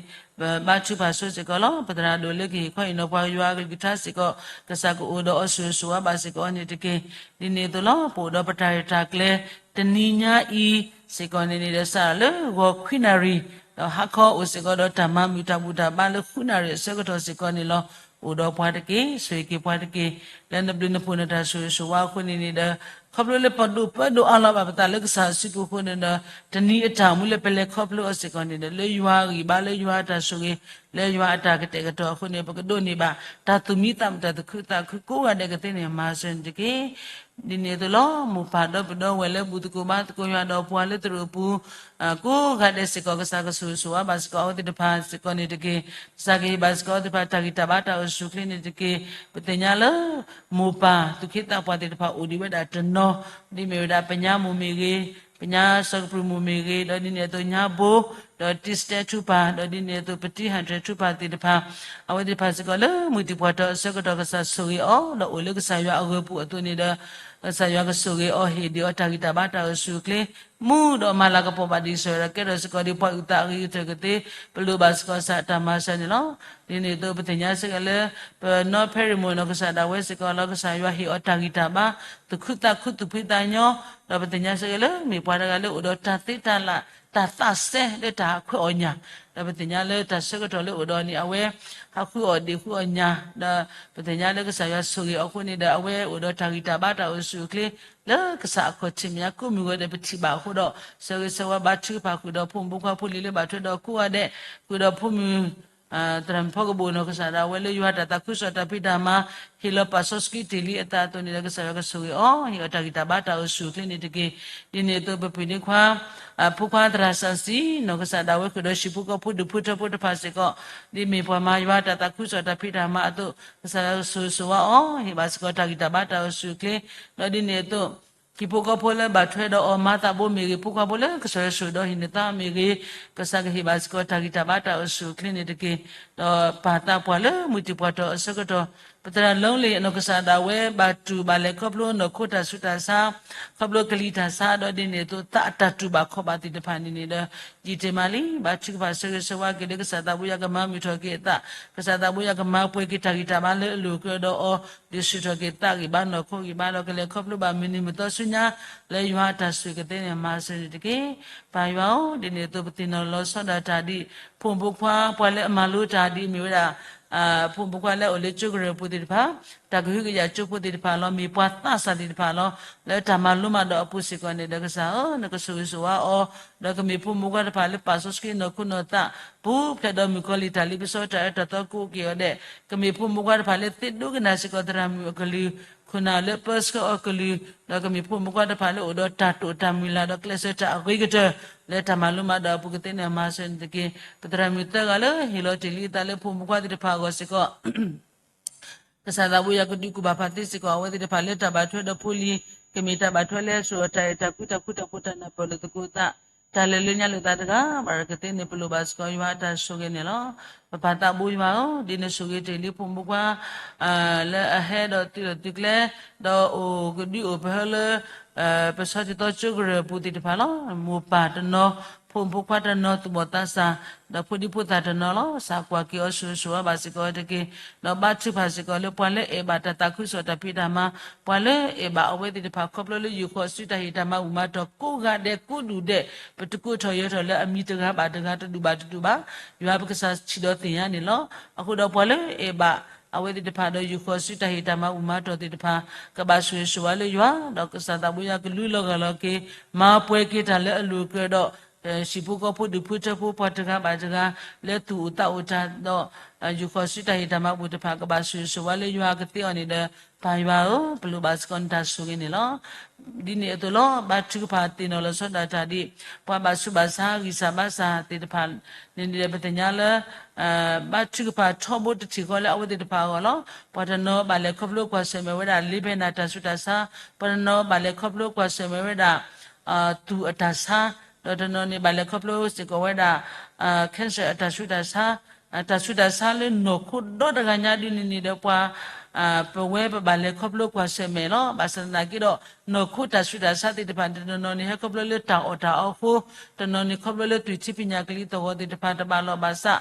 ဘါထုကဖၣ်ဆိစ့ၢ်ကီးလီၤ. ပသရၣ်ဒိၣ်လၢကဟ့ၣ်ခီဟ့ၣ်နီၤပှၤယွၤအကလုၢ်ကထါစ့ၢ်ကီး ကစၢ်ကအိၣ်ဒီးအီၤဆိၣ်ဂ့ၤဆိၣ်ဝါဘၣ်စ့ၢ်ကီးအီၤန့ၣ်တက့ၢ်. ဒ်န့ၣ်အသိးလီၤ ပအိၣ်ဒီးပတၢ်ရဲၣ်တၢ်ကျဲၤ တနံၤညါအံၤစ့ၢ်ကီးန့ၣ်န့ၣ်ဒီး စးထီၣ်လၢဂီၤခွံနၣ်ရံၣ် ဒီးဟါခီအိၣ်စ့ၢ်ကီးဒီးတၢ်မၤမုာ်တၢ်ဘူၣ်တၢ်ဘါလၢဃုနၣ်ရံၣ်အဆၢကတီၢ်စ့ၢ်ကီးန့ၣ်လီၤ. အိၣ်ဒီးပှၤတက့ၢ်, ဆိၣ်ဂ့ၤက့ၤပှၤတက့ၢ်. လၢနဘျုးနဖှိၣ်နတၢ်ဆိၣ်ဂ့ၤဆိၣ်ဝါအဃိန့ၣ်န့ၣ်ဒီး ခီဖျိလၢပဒိၣ်ပၢဒိၣ်အါလီၤဘၣ်ပသးလၢကစၢ်စုပူၤအဃိန့ၣ်ဒီး တနံၤအတၢ်အိၣ်မူလၢပလဲၤခီဖျိအီၤစ့ၢ်ကီးန့ၣ်ဒီး လၢယွၤအဂံၢ်ဘါ လၢယွၤအတၢ်ဆိၣ်ဂ့ၤ လၢယွၤအတၢ်ကတဲာ်ကတီၤအဃိန့ၣ် ပကဒိးန့ၢ်ဘၣ် တၢ်သူၣ်မံသးမုာ် တၢ်သူၣ်ခုသးခုကိးဂၤဒဲးကသ့န့ၣ် မၤစၢၤန့ၣ်တက့ၢ်. ဒ်န့ၣ်အသိးလီၤ မိၢ်ပၢ်ဒီပုၢ်ဒီဝဲၢ်လၢဘူၣ်သကိးဘါသကိးယွၤဒီးပှၤလၢသရိာ်ပူၤ ကိးဂၤဒဲးစ့ၢ်ကီး ကစၢ်ကဆိၣ်ဂ့ၤဆိၣ်ဝါဘၣ်စ့ၢ်ကီးအဝဲသ့ၣ်တဖၣ်စ့ၢ်ကီးန့ၣ်တက့ၢ်. ကစၢ်ကဟ့ၣ်ဘၣ်စ့ၢ်ကီးအဝဲသ့ၣ်တဖၣ်တၢ်ဂံၢ်တၢ်ဘါတၢ်အိၣ်ဆူၣ်အိၣ်ချ့န့ၣ်တက့ၢ်. ပသ့ၣ်ညါလၢ မိၢ်ပၢ်သူၣ်က့သးပှၢ်သ့ၣ်တဖၣ်အိၣ်ဒံးဝဲဒၣ်တနီၤ ဒ်မ့ၢ်ဝဲဒၣ်ပညါမိၢ်မ့ၢ်ဂ့ၤ, ပညါစီၤကပြုၢ်မိၢ်မ့ၢ်ဂ့ၤ, ဒီးဒ်န့ၣ်အသိးညါဘိ, ဒီးတံၢ်စတဲထူပၢ်, ဒီးဒ်န့ၣ်အသိးပတံၢ်ဟၣ်ထၢၣ်ထူပၢ်သ့ၣ်တဖၣ်, အဝဲသ့ၣ်တဖၣ်စ့ၢ်ကီးလၢမုၢ်တံၢ်ပှၢ်တီၤအဆၢကတီၢ် ကစၢ်ဆိၣ်ဂ့ၤအီၤ ဒီးအိၣ်လၢကစၢ်ယွၤအဂီၢ်ပူၤအသိးန့ၣ်ဒီး ကစၢ်ယွၤကဆိၣ်ဂ့ၤအီၤ ဟ့ၣ်ဒံးအီၤတၢ်ဂံၢ်တၢ်ဘါတၢ်အိၣ်ဆူၣ်အိၣ်ချ့ မူဒီးမၤလၤကပီၤဘၣ်ဒံးကစၢ်ယွၤဒီး ကဲထီၣ်စ့ၢ်ကီးဒံးပှၤအုၣ်သးအဂ့ၤကတၢၢ်ကသ့, ပလိၣ်ဘၣ်စ့ၢ်ကီးကစၢ်တၢ်မၤစၢၤန့ၣ်လီၤ. ဒ်န့ၣ်အသိးပသ့ၣ်ညါစ့ၢ်ကီးလၢ ပနီၢ်ဖဲရံၤမိၢ်နီၢ်ကစၢ်ဒၣ်ဝဲစ့ၢ်ကီးလီၤ ကစၢ်ယွၤဟ့ၣ်အီၤတၢ်ဂံၢ်တၢ်ဘါ သူၣ်ခုသးခုသူၣ်ဖှံသးညီ, ဒီးပသ့ၣ်ညါစ့ၢ်ကီးလၢမ့ၢ်ပှၤတဂၤလၢအိၣ်ဒီးတၢ်သ့တၢ်လၣ် တၢ်သးစဲလၢတၢ်ခွဲးအီၣ်ညၣ်, ဒီးပသ့ၣ်ညါလၢတၢ်ဆၢကတီၢ်လၢအိၣ်ဒီးန့ၣ် အဝဲ ဟးဃုအီၣ်ဒံးဃုအီၣ်ညၣ်, ဒီးပသ့ၣ်ညါလၢကစၢ်ယွၤဆိၣ်ဂ့ၤအီၤအဃိန့ၣ်ဒီး အဝဲအိၣ်ဒီးတၢ်ဂံၢ်တၢ်ဘါတၢ်အိၣ်ဆူၣ်အိၣ်ချ့ လၢကစၢ်အခီၣ်ထံးမဲာ်ညါကိးမုၢ်ဂီၤဒီးပထံၣ်ဘၣ်အဃိဒီး ဆၢဂ့ၤဆၢဝါဘါထုကဖၣ်ဃုာ်ဒီးဖိမုၣ်ဖိခွါဖိလံၤလၢဘၣ်ထွဲဒီးကိးဂၤဒဲး, ဃုာ်ဒီးဖိမုၣ် သရၣ်မုၣ်ဖီကဘိၣ်နီၢ်ကစၢ်ဒၣ်ဝဲလၢယွၤတၢ်သးခုကစီၣ်တၢ်ဖံးတၢ်မၤ ဟ့ၣ်လီၤပာ်စီဆှံတ့ၢ်လံအသးအသိးန့ၣ်ဒီး ကစၢ်ယွၤကဆိၣ်ဂ့ၤအီၤ ဟ့ၣ်အီၤတၢ်ဂံၢ်တၢ်ဘါတၢ်အိၣ်ဆူၣ်အိၣ်ချ့န့ၣ်တက့ၢ်. ဒ်န့ၣ်အသိးပပၢ်န့ၢ်ခွါ ဖိခွါသရၣ်စီဆှံ နီၢ်ကစၢ်ဒၣ်ဝဲဃုာ်ဒီးဟံၣ်ဖိဃီဖိဒူၣ်ဖိထၢဖိတဖၣ်စ့ၢ်ကီး ဒ်မ့ၢ်ပှၤမၤယွၤတၢ်သးခုကစီၣ်တၢ်ဖံးတၢ်မၤအသိး ကစၢ်ယွၤကဆိၣ်ဂ့ၤဆိၣ်ဝါအီၤ ဟ့ၣ်ဘၣ်စ့ၢ်ကီးတၢ်ဂံၢ်တၢ်ဘါတၢ်အိၣ်ဆူၣ်အိၣ်ချ့, ဒီးဒ်န့ၣ်အသိး ဟံၣ်ဖိဃီဖိလၢဘၣ်ထွဲဒီးအီၤမၤသးဘိမ့ၢ်ဂ့ၤ, ဖိခွါဖိလၢကစၢ်ယွၤဆိၣ်ဒီးဟံးန့ၢ်သါမ့ၢ်ဂ့ၤ, ကစၢ်ကဟ့ၣ်ဘၣ်စ့ၢ်ကီးတၢ်ဂံၢ်တၢ်ဘါတၢ်အိၣ်ဆူၣ်အိၣ်ချ့န့ၣ်တက့ၢ်. ဒီးပၢ်သးပှၢ်လၢမုၢ်တံၢ်ပှၢ်တီၤအဆၢကတီၢ် ပသရၣ်လီလ့ၣ်နီၢ်ကစၢ်ဒၣ်ဝဲ ဘၣ်တူၢ်ဘၣ်လဲၤခီဖျိနီၢ်ခိတၢ်ဆူးတၢ်ဆါ, ခီဖျိကလံၤတၢ်ဆါ, ဒီးဒ်န့ၣ်အသိး သးအတၢ်တူၢ်ဘၣ်ခီၣ်ဘၣ်သ့ၣ်တဖၣ်န့ၣ်န့ၣ်ဒီး ယံာ်တ့ၢ်မးလံ, ဘါထုကဖၣ်ဆၢဂ့ၤဆၢဝါက့ၤလၢကစၢ်သးဘိယွၤကမၤမုာ်ထီၣ်က့ၤအသး, ကစၢ်သးဘိယွၤကမၤပှဲၤက့ၤတၢ်ဂံၢ်တၢ်ဘါလၢအလိၤကဒီးအီၤ, ဒုးဆူၣ်ထီၣ်က့ၤသးဂံၢ်ဘါနီၢ်ခိဂံၢ်ဘါဒီးကလဲၤခီဖျိဘၣ်မုၢ်နံၤမုၢ်သီဆူညါ လၢယွၤအတၢ်ဆိၣ်ဂ့ၤကသ့န့ၣ် မၤစၢၤန့ၣ်တက့ၢ်. ပၢ်ယွၤဧၢ, ဒ်န့ၣ်အသိးပသ့ၣ်နီၣ်လီၤဆီဒၣ်တၢ်ဒ် ဖိမုၣ်ဖိခွါ ပှၤလၢအမၤလိတၢ်ဒ်မ့ၢ်ဝဲဒၣ် ဖိမုၣ်ဖိခွါလၢအိၣ်လၢကၠိကရၢၢ်ပူၤသ့ၣ်တဖၣ်, တၢ်ကဟုကယာ်ကၠိဖိသ့ၣ်တဖၣ်လီၤ, မ့ၢ်ပှၤသးစၢ်သ့ၣ်တဖၣ်လီၤ, လၢတၢ်မၤလိမၤဒိးအပူၤစ့ၢ်ကီးန့ၣ်ဒီးကစၢ်ဧၢ, နကဆိၣ်ဂ့ၤဆိၣ်ဝါအီၤ, ဒီးကမ့ၢ်ဖိမုၣ်ဖိခွါတဖၣ်လၢပာ်စီဆှံနီၢ်ခိနီၢ်သး ပူၤဖျဲးဒီးမုၣ်ကီၤလံၢ်တၢ်လ့ပစီတၢ်အၢတၢ်သီကိးက့ၤအီၤဒဲး, ကမ့ၢ်ဖိမုၣ်ဖိခွါတဖၣ်လၢသ့ဒိကနၣ်စ့ၢ်ကီးသရၣ်မုၣ်အကလုၢ် ခိၣ်နၢ်လၢပၢဆှၢအီၤကလုၢ်, ဒီးကမ့ၢ်ဖိမုၣ်ဖိခွါတဖၣ်လၢအိၣ်ဒီးတၢ်တိာ်တၢ်မုၢ်လၢ် ဒီးကျဲးစၢးတၢ်အဂ့ၤကတၢၢ် လၢတၢ်မၤလိမၤဒိးအပူၤကသ့န့ၣ် မၤစၢၤန့ၣ်တက့ၢ်. ပသရၣ်မုၣ်သၢဂၤလၢဟ့ၣ်လီၤတ့ၢ်လံအသးလၢဖိမုၣ်ဖိခွါသ့ၣ်တဖၣ်အဂီၢ်စ့ၢ်ကီး ကစၢ်သးဘိယွၤကဒုးကူၣ်ဘၣ်ဖးသ့စ့ၢ်ကီး အဝဲသ့ၣ်တဖၣ်လၢတၢ်ဘၣ်ထွဲဒီးဖိလံၤ, ကမ့ၢ်တၢ်ဘၣ်ထွဲလၢစိၤအတၢ်အဲၣ်တၢ်ကွံ တၢ်ဃူတၢ်ဖိးတၢ်နၢ်ပၢၢ်လိာ်သကိးသး, တၢ်လဲၤလၢညါလိာ်သးတဂၤဘၣ်ကသ့န့ၣ် ပလိၣ်ဘၣ်စ့ၢ်ကီးယွၤအတၢ်ဆိၣ်ဂ့ၤန့ၣ်လီၤ. ပပၢ်သးဘိယွၤဧၢ, ဒ်န့ၣ်ဆိၣ်ဂ့ၤတ့ၢ်လံဖိမုၣ်ဖိခွါ လၢအဟဲဒီးတုၤလီၤတုၤကျဲ, ဒီးအိၣ်ကဒုအိၣ်ပဟၢလၢ ပဆီတံသီကၠိကရၢၢ်ပူၤသ့ၣ်တဖၣ်လီၤ. မိၢ်ပၢ်တနီၤ, ဖိမုၣ်ဖိခွါတနီၤ, သူၣ်ဘီၣ်သးစၢ်, ဒီးဖိဒံဖိသၣ်တနီၤလီၤ. ကစၢ်ကွၢ်က့ၤအီၤဆိၣ်ဂ့ၤဆိၣ်ဝါဘၣ်စ့ၢ်ကီးတက့ၢ်. ဒီးဘါထုကဖၣ်စ့ၢ်ကီးလၢပှၤလၢအဲၣ်ဘၣ်တၢ်သးခုကစီၣ်တၢ်ဖံးတၢ်မၤ, ပှၤလၢအဲၣ်ဘၣ်အဝဲသ့ၣ်တဖၣ် ခီဖျိလၢယုၢ်ဃီၤဆူတၢ်ဟ့ၣ်တၢ်မၤဘူၣ်မၤတီၢ်ကိးဂၤဒဲးကိးဒူၣ်ဒဲး, ပတကိးထီၣ်ယၢၤထီၣ်လၢအမံၤတဂၤဘၣ်တဂၤ တဒူၣ်ဘၣ်တဒူၣ်ဘၣ်, ယွၤပကစၢ်ထံၣ်ဒီးသ့ၣ်ညါန့ၣ်လီၤ. အဃိဒီးပှၤလၢအဲၣ်ဘၣ် အဝဲသ့ၣ်တဖၣ်ဒီးယုၢ်ဃီၤဆူတၢ်ဟ့ၣ်တၢ်မၤဘူၣ်မၤတီၢ်သ့ၣ်တဖၣ် ကဘၣ်ဆိၣ်ဂ့ၤဆိၣ်ဝါလၢယွၤ, ဒီးကစၢ်သးဘိယွၤကလူလီၤဂာ်လီၤက့ၤ မၤပှဲၤက့ၤတၢ်လၢအလိၣ်အကြၢးဒီး ဟံၣ်ဖိဃီဖိဒူၣ်ဖိထၢဖိပှၤတဂၤဘၣ်တဂၤ လၢသူၣ်အိၣ်သးအိၣ်တၢ်ဒီး ယုၢ်ဃီၤဆူတၢ်ဟ့ၣ်တၢ်မၤဘူၣ်တဖၣ် ကဘၣ်ဆိၣ်ဂ့ၤဆိၣ်ဝါလၢယွၤကသ့အီၤန့ၣ်ဒီး ပၢ်ယွၤဧၢ, ပလိၣ်ဘၣ်စ့ၢ်ကီးနတၢ်ဆိၣ်ဂ့ၤန့ၣ်လီၤ. ဒ်န့ၣ်အသိးလီၤ. ဘါထုကဖၣ်သ့ၣ်နီၣ်လီၤဆီဒၣ်တၢ်ဒ် ပှၤဘၣ်ဆူးဘၣ်ဆါ ဂံၢ်စၢ်ဘါစၢ်သ့ၣ်တဖၣ်န့ၣ်ဒီး ပသ့ၣ်ညါလၢ ဘါထုကဖၣ်ထီဘိတထံၣ်ဃီလၢအဝဲသ့ၣ်တဖၣ်အဂီၢ်လီၤ. ပှၤတနီၤဘၣ်လဲၤခီဖျိကွၢ်ဆၢၣ်မဲာ်ဝဲဒၣ် လ့ဘဲနၤတၢ်ဆူးတၢ်ဆါ, ပှၤတနီၤဘၣ်လဲၤခီဖျိကွၢ်ဆၢၣ်မဲာ်ဝဲဒၣ် သူၣ်အတၢ်ဆါ, ဒီးတနီၤန့ၣ်ဘၣ်လဲၤခီဖျိစ့ၢ်ကီးဝဲဒၣ် cancer အတၢ်ဆူးတၢ်ဆါ, တၢ်ဆူးတၢ်ဆါလၢနီၢ်ခိဒီတဂၤညါဒ်န့ၣ်န့ၣ်ဒီးပှၤ ပဝဲပဘၣ်လဲၤခီဖျိကွၢ်ဆၢၣ်မဲာ်လီၤ. ဘၣ်ဆၣ်သနာ်က့ဒီး နီၢ်ခိတၢ်ဆူးတၢ်ဆါသ့ၣ်တဖၣ်န့ၣ် တနီၤနီၤန့ၣ်ဟဲခီဖျိလၢတၢ်အီၣ်တၢ်အီအဃိ, တနီၤန့ၣ်ခီဖျိလၢသွံၣ်ထံပညၣ်ကလံၤသဝီသ့ၣ်တဖၣ်တဘၣ်လီၢ်ဘၣ်စး,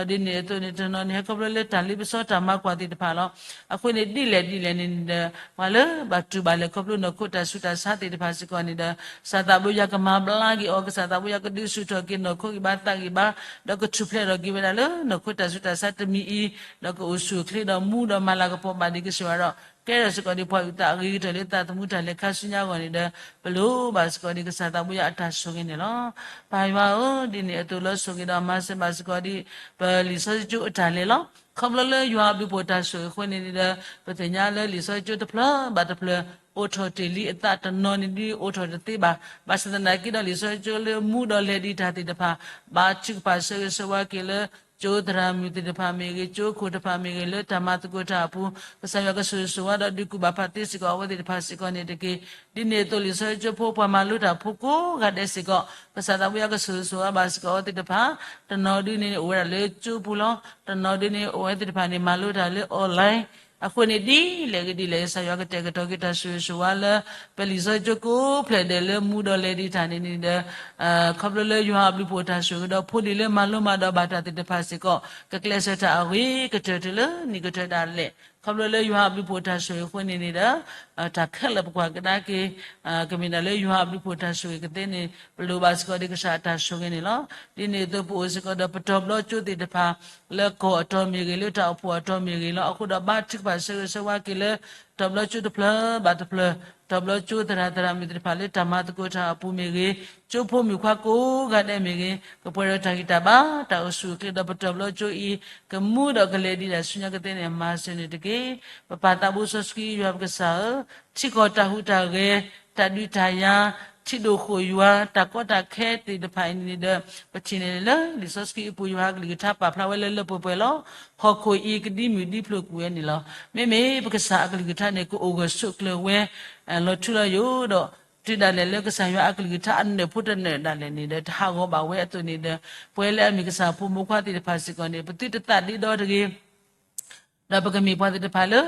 ဒီးဒ်န့ၣ်အသိးန့ၣ် တနီၤန့ၣ်ဟဲခီဖျိလၢတၢ်လ့ပစီတၢ်မၤကွၢ်သ့ၣ်တဖၣ်လီၤ. အဃိန့ၣ် ဒ်လဲၣ်ဒ်လဲၣ်န့ၣ်ဒီး ပှၤလၢဘၣ်တူၢ်ဘၣ်လဲၤခီဖျိနီၢ်ခိတၢ်ဆူးတၢ်ဆါသ့ၣ်တဖၣ်စ့ၢ်ကီးန့ၣ်ဒီး ကစၢ်သးဘိယွၤကမၤဘျါက့ၤအီၤ, ကစၢ်သးဘိယွၤကဒုးဆူၣ်ထီၣ်က့ၤနီၢ်ခိဂံၢ်ဘါသးဂံၢ်ဘါ, ဒီးကထူၣ်ဖျဲးထီၣ်က့ၤဝဲဒၣ်လၢနီၢ်ခိတၢ်ဆူးတၢ်ဆါတမံၤအံၤ, ဒီးကအိၣ်ဆူၣ်အိၣ်ချ့ဒီးမူဒီးမၤလၤကပီၤဘၣ်ဒံးကစၢ်ယွၤဒီး ကဲထီၣ်စ့ၢ်ကီးဒံးပှၤအုၣ်သးအဂ့ၤကတၢၢ်လၢသးသမူတၢ်လဲၤခါဆူညါအဂီၢ်န့ၣ်ဒီး ပလိၣ်ဘၣ်စ့ၢ်ကီးဒံးကစၢ်သးဘိယွၤအတၢ်ဆိၣ်ဂ့ၤန့ၣ်လီၤ. ပၢ်ယွၤဧၢ, ဒ်န့ၣ်အသိးလၢဆိၣ်ဂ့ၤဒီးမၤစၢၤဘၣ်စ့ၢ်ကီးဒံး ပလံာ်စီဆှံကၠိအတၢ်လဲၤလီၤ. ခီဖျိလၢယွၤအဘျုးဖှိၣ်တၢ်ဆိၣ်ဂ့ၤအဃိန့ၣ်ဒီး ပသ့ၣ်ညါလၢလံာ်စီဆှံကၠိတဖျၢၣ်ဘၣ်တဖျၢၣ် အိၣ်ထီၣ်တ့ၢ်လံအသးတနီၤန့ၣ်ဒ်အိၣ်ထီၣ်တသ့ဘၣ်. ဘၣ်ဆၣ်သနာ်က့ဒီးလံာ်စီဆှံကၠိလၢမူဒီးလဲၤဒံးတၢ်သ့ၣ်တဖၣ် ဘါထုကဖၣ်ဆၢဂ့ၤဆၢဝါက့ၤလၢ ကၠိသရၣ်မုၣ်သ့ၣ်တဖၣ်မ့ၢ်ဂ့ၤ, ကၠိခိၣ်တဖၣ်မ့ၢ်ဂ့ၤ, လၢတၢ်မၤသကိးတၢ်အပူၤ ကစၢ်ယွၤကဆိၣ်ဂ့ၤဆိၣ်ဝါဒီးဒုးကူၣ်ဘၣ်ဖးသ့စ့ၢ်ကီးအဝဲသ့ၣ်တဖၣ်စ့ၢ်ကီးန့ၣ်တက့ၢ်. ဒ်န့ၣ်အသိးလံာ်စီဆှံကၠိဖိ ပှၤမၤလိတၢ်ဖိကိးဂၤဒဲးစ့ၢ်ကီး ကစၢ်သးဘိယွၤကဆိၣ်ဂ့ၤဆိၣ်ဝါဘၣ်စ့ၢ်ကီးအဝဲသ့ၣ်တဖၣ်, တနီၤဒ်န့ၣ်အိၣ်ဝဲဒၣ်လၢကၠိပူၤလီၤ. တနီၤဒ်န့ၣ်အိၣ်ဝဲသ့ၣ်တဖၣ်န့ၣ် မၤလိတၢ်လၢ online အဃိန့ၣ်ဒ်လဲၣ်ဂ့ၤဒ်လဲၣ် ကစၢ်ယွၤကတဲာ်ကတီၤက့ၤတၢ်ဆိၣ်ဂ့ၤဆိၣ်ဝါလၢ ပလံာ်စီဆှံကၠိကိးဖျၢၣ်ဒဲးလၢမူဒီးလဲၤဒံးတၢ်န့ၣ်န့ၣ်ဒီး ခီဖျိလၢယွၤအဘျုးဖှိၣ်တၢ်ဆိၣ်ဂ့ၤဒီးဖိလံၤလၢမၤလိမၤဒိးဘၣ်တၢ်သ့ၣ်တဖၣ်စ့ၢ်ကီး ကကျဲးစၢးတၢ်အဂ့ၤကတၢၢ်တုၤလၢနံၣ်ကတၢၢ်ဒၣ်လဲာ်. ခီဖျိလၢယွၤအဘျုးဖှိၣ်တၢ်ဆိၣ်ဂ့ၤအဃိန့ၣ်န့ၣ်ဒီး တၢ်ခဲလၢာ်ပကွၢ်ကဒါက့ၤ ကမ့ၢ်ဒၣ်လၢယွၤအဘျုးဖှိၣ်တၢ်ဆိၣ်ဂ့ၤကသ့န့ၣ် ပလိၣ်ဘၣ်စ့ၢ်ကီးဒံးကစၢ်အတၢ်ဆိၣ်ဂ့ၤန့ၣ်လီၤ. ဒ်န့ၣ်အသိးပအိၣ်စ့ၢ်ကီးဒီးပတီၤဘျီကၠိသ့ၣ်တဖၣ် လၢကီၢ်အတီၤမ့ၢ်ဂ့ၤ လၢတၢ်အိၣ်ဖှိၣ်အတီၤမ့ၢ်ဂ့ၤလီၤ. အဃိဒီးဘါထုကဖၣ်ဆၢဂ့ၤဆၢဝါက့ၤလၢ တီၤဘျီကၠိတဖျၢၣ်ဘၣ်တဖျၢၣ်, တီၤဘျီကၠိသရၣ်သရၣ်မုၣ်သ့ၣ်တဖၣ်လၢတၢ်မၤသကိးတၢ်အပူၤမ့ၢ်ဂ့ၤ, ကၠိဖိမုၣ်ခွါကိးဂၤဒဲးမ့ၢ်ဂ့ၤ, ကပှဲၤဒီးတၢ်ဂံၢ်တၢ်ဘါ တၢ်အိၣ်ဆူၣ်အိၣ်ချ့ဒီးပတီၤဘျီကၠိအံၤ ကမူဒီးကလဲၤဒံးတၢ်ဆူညါကသ့န့ၣ် မၤစၢၤန့ၣ်တက့ၢ်. ပပၢ်သးဘိစီဆှံယွၤပကစၢ်ဧၢ, ထံကီၢ်တၢ်ဟူးတၢ်ဂဲၤ, တၢ်ဒုးတၢ်ယၤ, ထံဒိၣ်ဃိၣ်ယွၤ, တၢ်ကီတၢ်ခဲသ့ၣ်တဖၣ်အံၤန့ၣ်ဒီး ပထံၣ်န့ၢ်လၢလံာ်စီဆှံအပူၤ ယွၤအကလုၢ်ကထါပာ်ဖျါဝဲလၢလၢပှဲၤပှဲၤလီၤ. ဟီၣ်ခိၣ်အံၤကဒံမုၢ်ဒံဖျိးကွံာ်ဝဲန့ၣ်လီၤ. မ့မ့ၢ်ပကစၢ်အကလုၢ်ကထါန့ၣ် ကအိၣ်ဂၢၢ်ဆိးကျၢၤဝဲ လီၤထူလီၤယိာ်ဒီး တုၤဒၣ်လဲာ်လၢကစၢ်ယွၤအကလုၢ်ကထါအနၢၣ်ဖိတနၢၣ်ဒၣ်လဲာ်န့ၣ်ဒီး တဟးဂီၤဘၣ်ဝဲအသိးန့ၣ်ဒီး ပဝဲလၢအမ့ၢ်ကစၢ်ဖိမုၣ်ဖိခွါသ့ၣ်တဖၣ်စ့ၢ်ကီးန့ၣ် ပသုတသးဒ့ဒီတဂ့ၤ ဒီးပကမ့ၢ်ပှၤသ့ၣ်တဖၣ်လၢ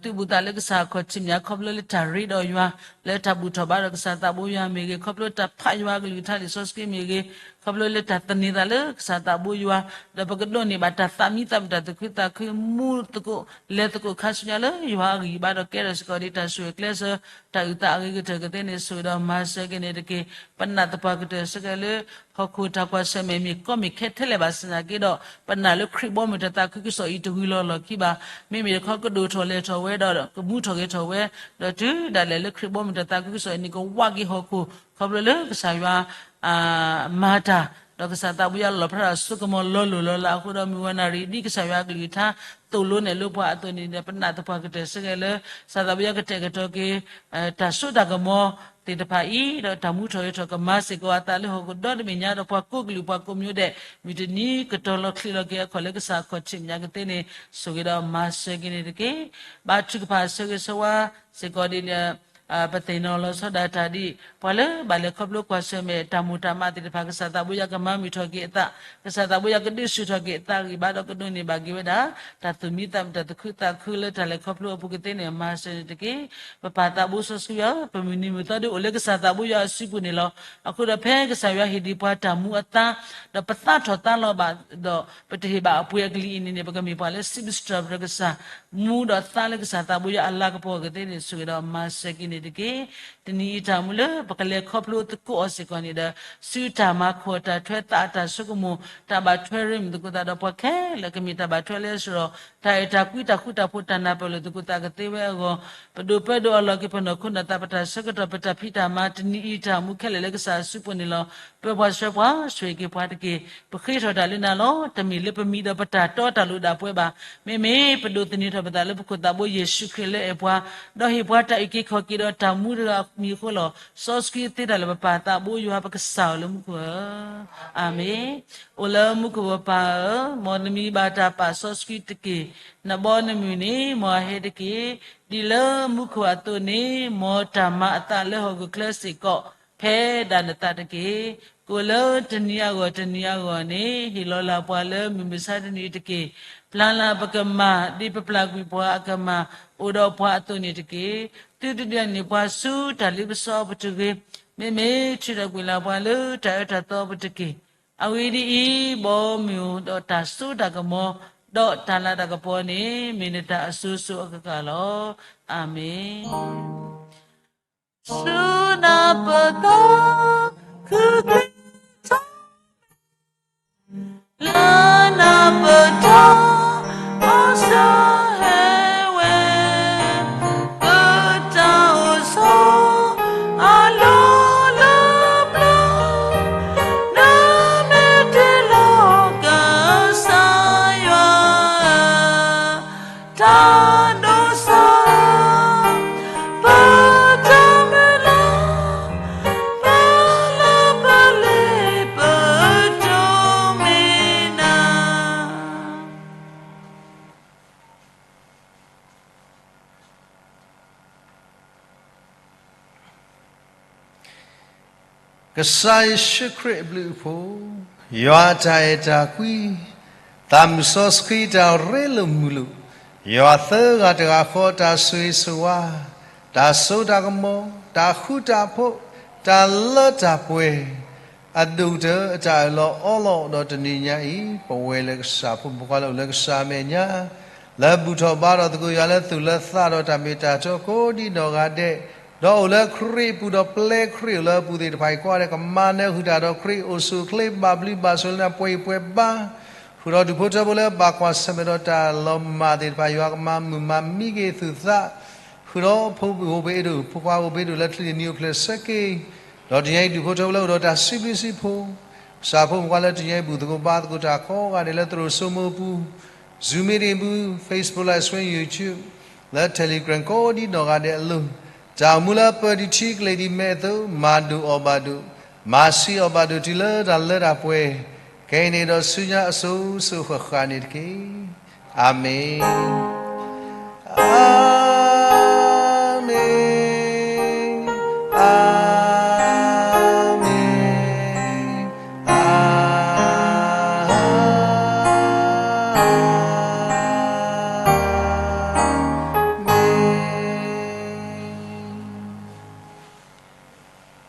သုးဘူးသးလၢကစၢ်အခီၣ်ထံးမ့ၢ် ခီဖျိလၢတၢ်ရ့ဒီးယွၤ, လၢတၢ်ဘူၣ်ထီၣ်ဘါဒီးကစၢ်သးဘိယွၤမ့ၢ်ဂ့ၤ, ခီဖျိတၢ်ဖးယွၤအကလုၢ်ကထါလံာ်စီဆှံမ့ၢ်ဂ့ၤ, ခီဖျိလၢတၢ်သန့ၤသးလၢကစၢ်သးဘိယွၤ, ဒီးပကဒိးန့ၢ်ဘၣ်တၢ်သးမံသးမုာ် တၢ်သူၣ်ခုသးခု မူသကိး လဲၤသကိးခါဆူညါလၢယွၤအဂံၢ်ဘါဒီး ကဲထီၣ်စ့ၢ်ကီးဒံးတၢ်ဆိၣ်ဂ့ၤကျဲးစၢး တၢ်အုၣ်သးအဂ့ၤကတၢၢ်ကသ့န့ၣ် ဆိၣ်ဂ့ၤဒီးမၤစၢၤက့ၤန့ၣ်တက့ၢ်. ပနာ်သပှၢ်ကတၢၢ်စ့ၢ်ကီးလၢ ဟီၣ်ခိၣ်တၢ်ကွၢ်ဆၢၣ်မဲာ်မ့ၢ်ကီမ့ၢ်ခဲထဲလဲၣ်ဘၣ်ဆၣ်သနာ်က့ဒီး ပနာ်လၢခရံာ်ဘီမုၢ်တၢ်သးခုကစီၣ်အံၤတဂုၤလီၤလီၢ်ခံဘၣ်. မ့မ့ၢ်တခီကဒိၣ်ထီၣ်လဲၢ်ထီၣ်ဝဲဒီး ကမူထီၣ်ဂဲၤထီၣ်ဝဲ, ဒီးတုၤဒၣ်လဲာ်လၢခရံာ်ဘီမုၢ်တၢ်သးခုကစီၣ်အံၤန့ၣ် ကဝးက့ၤဟီၣ်ခိၣ် ခီဖျိလၢကစၢ်ယွၤ မၤတၢ် ဒီးကစၢ်သးဘိယွၤလီၣ်ဖျါထီၣ်အစိကမီၤလီၤလိၤလီၤလးအဃိဒီး မုၢ်ဝဲနၣ်ရံၣ်ဒ်ကစၢ်ယွၤအကလုၢ်ကထါ သိၣ်လိနဲၣ်လိပှၤအသိးန့ၣ်ဒီး ပနာ်သပှၢ်ကတၢၢ်ဆၢကဲၤလၢ ကစၢ်သးဘိယွၤကတဲာ်ကတီၤက့ၤ တၢ်စိတၢ်ကမီၤသ့ၣ်တဖၣ်အံၤ ဒီးတၢ်မူထီၣ်ယိာ်ထီၣ်ကမၤစ့ၢ်ကီးအသးလၢဟီၣ်ခိၣ်ဒီတဘ့ၣ်ညါ ဒီးပှၤကိးကလုာ်ပှၤကိးမံၤဒဲး မုၢ်တနံၤကတီၤလီၤချံးလီၤက့ၤအခီၣ်လၢကစၢ်အခီၣ်ထံးမဲာ်ညါကသ့န့ၣ် ဆိၣ်ဂ့ၤဒီးမၤစၢၤက့ၤန့ၣ်တက့ၢ်. ဘါထုကဖၣ်ဆၢဂ့ၤဆၢဝါစ့ၢ်ကီးဒ်န့ၣ် ပသ့ၣ်နီၣ်လီၤဆီဒၣ်တၢ်ဒ် ပှၤလၢဘၣ်လဲၤခီဖျိကွၢ်ဆၢၣ်မဲာ်တၢ်မိၢ်တၢ်မးသ့ၣ်တဖၣ် ကစၢ်သးဘိယွၤကမၤမုာ်ထီၣ်က့ၤအသး, ကစၢ်သးဘိယွၤကဒုးဆူၣ်ထီၣ်က့ၤအသးဂံၢ်ဘါဒီးကဒိးန့ၢ်ဘၣ်က့ၤဝဲဒၣ် တၢ်သူၣ်မံသးမုာ်တၢ်သူၣ်ခုသးခုလၢတၢ်လဲၤခီဖျိအပူၤကသ့န့ၣ် မၤစၢၤန့ၣ်တက့ၢ်. ပပၢ်သးဘိစီဆှံယွၤ ပမုၢ်နံၤမုၢ်သီဒ်အိၣ်လၢကစၢ်သးဘိယွၤအစုပူၤန့ၣ်လီၤ. အဃိဒီးဖဲကစၢ်ယွၤဟ့ၣ်ဒံးပှၤတၢ်မူအသါ ဒီးပသးထီၣ်သါလီၤဘၣ်ဒီး ပတဟ့ၣ်ဘၣ်အပှ့ၤအကလံၤအံၤန့ၣ်န့ၣ် ပကမ့ၢ်ပှၤလၢစံးဘျုးစံးထီၣ်ပတြၢၤကစၢ် မူဒီးသါလၢကစၢ်သးဘိယွၤအလၤကပီၤကသ့န့ၣ် ဆိၣ်ဂ့ၤဒီးမၤစၢၤက့ၤန့ၣ်တက့ၢ်. တနံၤအံၤတၢ်မူလၢပကလဲၤခီဖျိသကိးအီၤစ့ၢ်ကီးန့ၣ်ဒီး စုတၢ်မၤခိၣ်တၢ်ထွဲသးအတၢ်ဆိကမိၣ် တၢ်ဘၣ်ထွဲရ့မုၣ်သကိးသးဒီးပှၤခဲလၢာ်ကမ့ၢ်တၢ်ဘၣ်ထွဲလၢစရီ တၢ်အဲၣ်တၢ်ကွံတၢ်ဃူတၢ်ဖိးတၢ်နၢ်ပၢၢ်လိာ်သကိးသးကသ့ဝဲအဂီၢ် ပဒိးပၢဒိးအလီၢ်က့ၤပနီၢ်ခိနီၢ်သး ပတၢ်ဆၢကတီၢ် ပတၢ်ဖံးတၢ်မၤ တနံၤအံၤတၢ်မူခဲလၢာ်လၢကစၢ်အစုပူၤန့ၣ်လီၤ. ပၢပှၤဆှၢပှၤ ဆိၣ်ဂ့ၤက့ၤပှၤတက့ၢ်. ပဃ့ထီၣ်တၢ်လၢနၤလီၤ. တမ့ၢ်လၢပမံၤဒီးပတၢ်တီတၢ်လိၤဒၣ်ပှဲၤဘၣ်. မ့မ့ၢ်ပဒိးသန့ၤထီၣ်ပသးလၢပခိၣ်သးဘိယ့ၣ်ၡူးခရံာ်လၢအဲၣ်ပှၤ, ဒီးဟ့ၣ်ပှၤတၢ်အုၣ်က့ၤခီၣ်က့ၤဒီးတၢ်မူတဂၤအမံၤအဃိလီၤ. စီဆှံသ့တၢ်လၢပပၢ်သးဘိယွၤပကစၢ်ဧၢ လၢမူခိၣ်ဧၢ အၤမ့ၣ်. အိၣ်လၢမူခိၣ်ပပၢ်ဧၢ, မ်နမံၤဘၣ်တၢ်ပာ်စီဆှံတက့ၢ်. နဘီနမုၢ်န့ၣ် မ်အဟဲတက့ၢ်. ဒ်လၢမူခိၣ်အသိးန့ၣ် မ်တၢ်မၤအသးလၢဟီၣ်ခိၣ်ချၢစ့ၢ်ကီး ဖဲဒၣ်နသးတက့ၢ်. ကိးလၢတနံၤအဂီၢ်တနံၤအဂီၢ်န့ၣ် ဟ့ၣ်လီၤလၢပှၤလၢမုၢ်မဆါတနံၤအံၤတက့ၢ်. ပျၢ်လၢပကမၤ ဒ်ပပျၢ်ကွံာ်ပှၤအကမၤ အိၣ်ဒီးပှၤအသိးန့ၣ်တက့ၢ်. သုတဒုးန့ၢ်ပှၤဆူတၢ်လ့ပစီအပူၤတဂ့ၤ, မ့မ့ၢ်ထုးထီၣ်ကွံာ်လၢပှၤလၢတၢ်အၢတၢ်သီအပူၤတက့ၢ်. အဂ့ၢ်ဒ်အံၤ, ဘီမုၢ်ဒီးတၢ်စိတၢ်ကမီၤ ဒီးတၢ်လၤတၢ်ကပီၤန့ၣ် မ့ၢ်နတၢ်အစိၤစိၤအဃၣ်ဃၣ်လီၤ. အၤမ့ၣ်. ဆူနၢ်ပၢၢ်သီ ခုကထီ လၢနၢ်ပၢၢ်ထီ အီၤစၢဟဲဝဲ ပတၢ်အိၣ်ဆိး အလီၢ်လၢပျၢၤ နမ့ၢ်တ့လီၤကစၢ်ယွၤဧၢ တၢ်ဒိးစၢ် ပတၢ်မုၢ်လၢ် ပလၢပလ့ပတိၢ်မ့ၢ်နၤ ကစၢ်ယ့ၣ်ၡူးခရံာ်အဘျုးအဖှိၣ်, ယွၤအတၢ်အဲၣ်တၢ်ကွံ, သးမုၣ်စီဆှံတၢ်ရ့လိာ်မုာ်လိာ်, ယွၤသၢဂၤတဂၤဃီတၢ်ဆိၣ်ဂ့ၤဆိၣ်ဝါ, တၢ်စိတၢ်ကမီၤ, တၢ်ဃူတၢ်ဖိး, တၢ်လၢတၢ်ပှဲၤ အဒိၣ်ကတၢၢ်အတၢ်အၢၣ်လီၤအီလီၤဒီးတနံၤညါအံၤ ပဝဲလၢကစၢ်ဖိမုၣ်ဖိခွါလၢအိၣ်လၢကစၢ်အမဲာ်ညါ လၢဘူၣ်ထီၣ်ဘါထီၣ်သကိးယွၤလၢသူၣ်လၢသးဒီးတၢ်မ့ၢ်တၢ်တီကိးဒံနီၢ်ဂၤဒဲး, ဒီးအိၣ်လၢခရံာ်အပူၤဒီးပျဲခရံာ်အိၣ်လၢအပူၤသ့ၣ်တဖၣ်အံၤ ကိးဂၤဒဲးကမၤနၢၤဃုာ်တၢ်ဒီးခရံာ် အိၣ်ဆူၣ်အိၣ်ချ့ဘၣ်ဘျုးဘၣ်ဆိၣ်လၢနၤ ပှဲၤအံၤပှဲၤဘါ ဃုာ်ဒီးဒူၣ်ဖိထၢဖိလၢဘၣ်ကွၢ်ဆၢၣ်မဲာ်ဒီးတၢ်လီၤမၢ်သ့ၣ်တဖၣ် ယွၤကမၤမုာ်မၤမံက့ၤသူၣ်သး ဃုာ်ဒီးဖိအိၣ်ဖဲအ့ဒိၣ် ဖိခွါအိၣ်ဖဲအ့ဒိၣ်လၢချံးန့ၣ်နံၤအိၣ်ဖျဲၣ်ဆၢက့ၤ, ဒီးတနံၤညါအံၤဒူၣ်ဖိထၢဖိလၢအိၣ်ဒီးတၢ်စံးဘျုးစံးဖှိၣ်, ကစၢ်ဖိမုၣ်ဖိခွါလၢတနံၤညါအံၤဘူၣ်သကိးဘါသကိးတၢ်ကိးဂၤဒဲးလၢသရိာ်စိမိၤအပူၤ, Zoom meeting အပူၤ, Facebook Live Stream, YouTube, လၢ Telegram ကိးဒံနီၢ်ဂၤဒဲးအလိၤ, တၢ်အိၣ်မူလၢပၢၤဒံးထံကလဲၤဒံးမဲာ်အသိး မၤဒိၣ်အီၣ်ဘၣ်ဒိၣ်, မၤဆံးအီၣ်ဘၣ်ဒိၣ်တုၤလၢတၢ်လၢတၢ်ပှဲၤ, ခဲအံၤန့ၣ်ဒီးဆူညါအစိၤစိၤဃၣ်ဃၣ်န့ၣ်တက့ၢ်. အၤမ့ၣ်, အၤမ့ၣ်, အၤမ့ၣ်, အၤမ့ၣ်.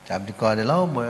တၢ်ဘျုးကိးဂၤဒဲးလီၤ.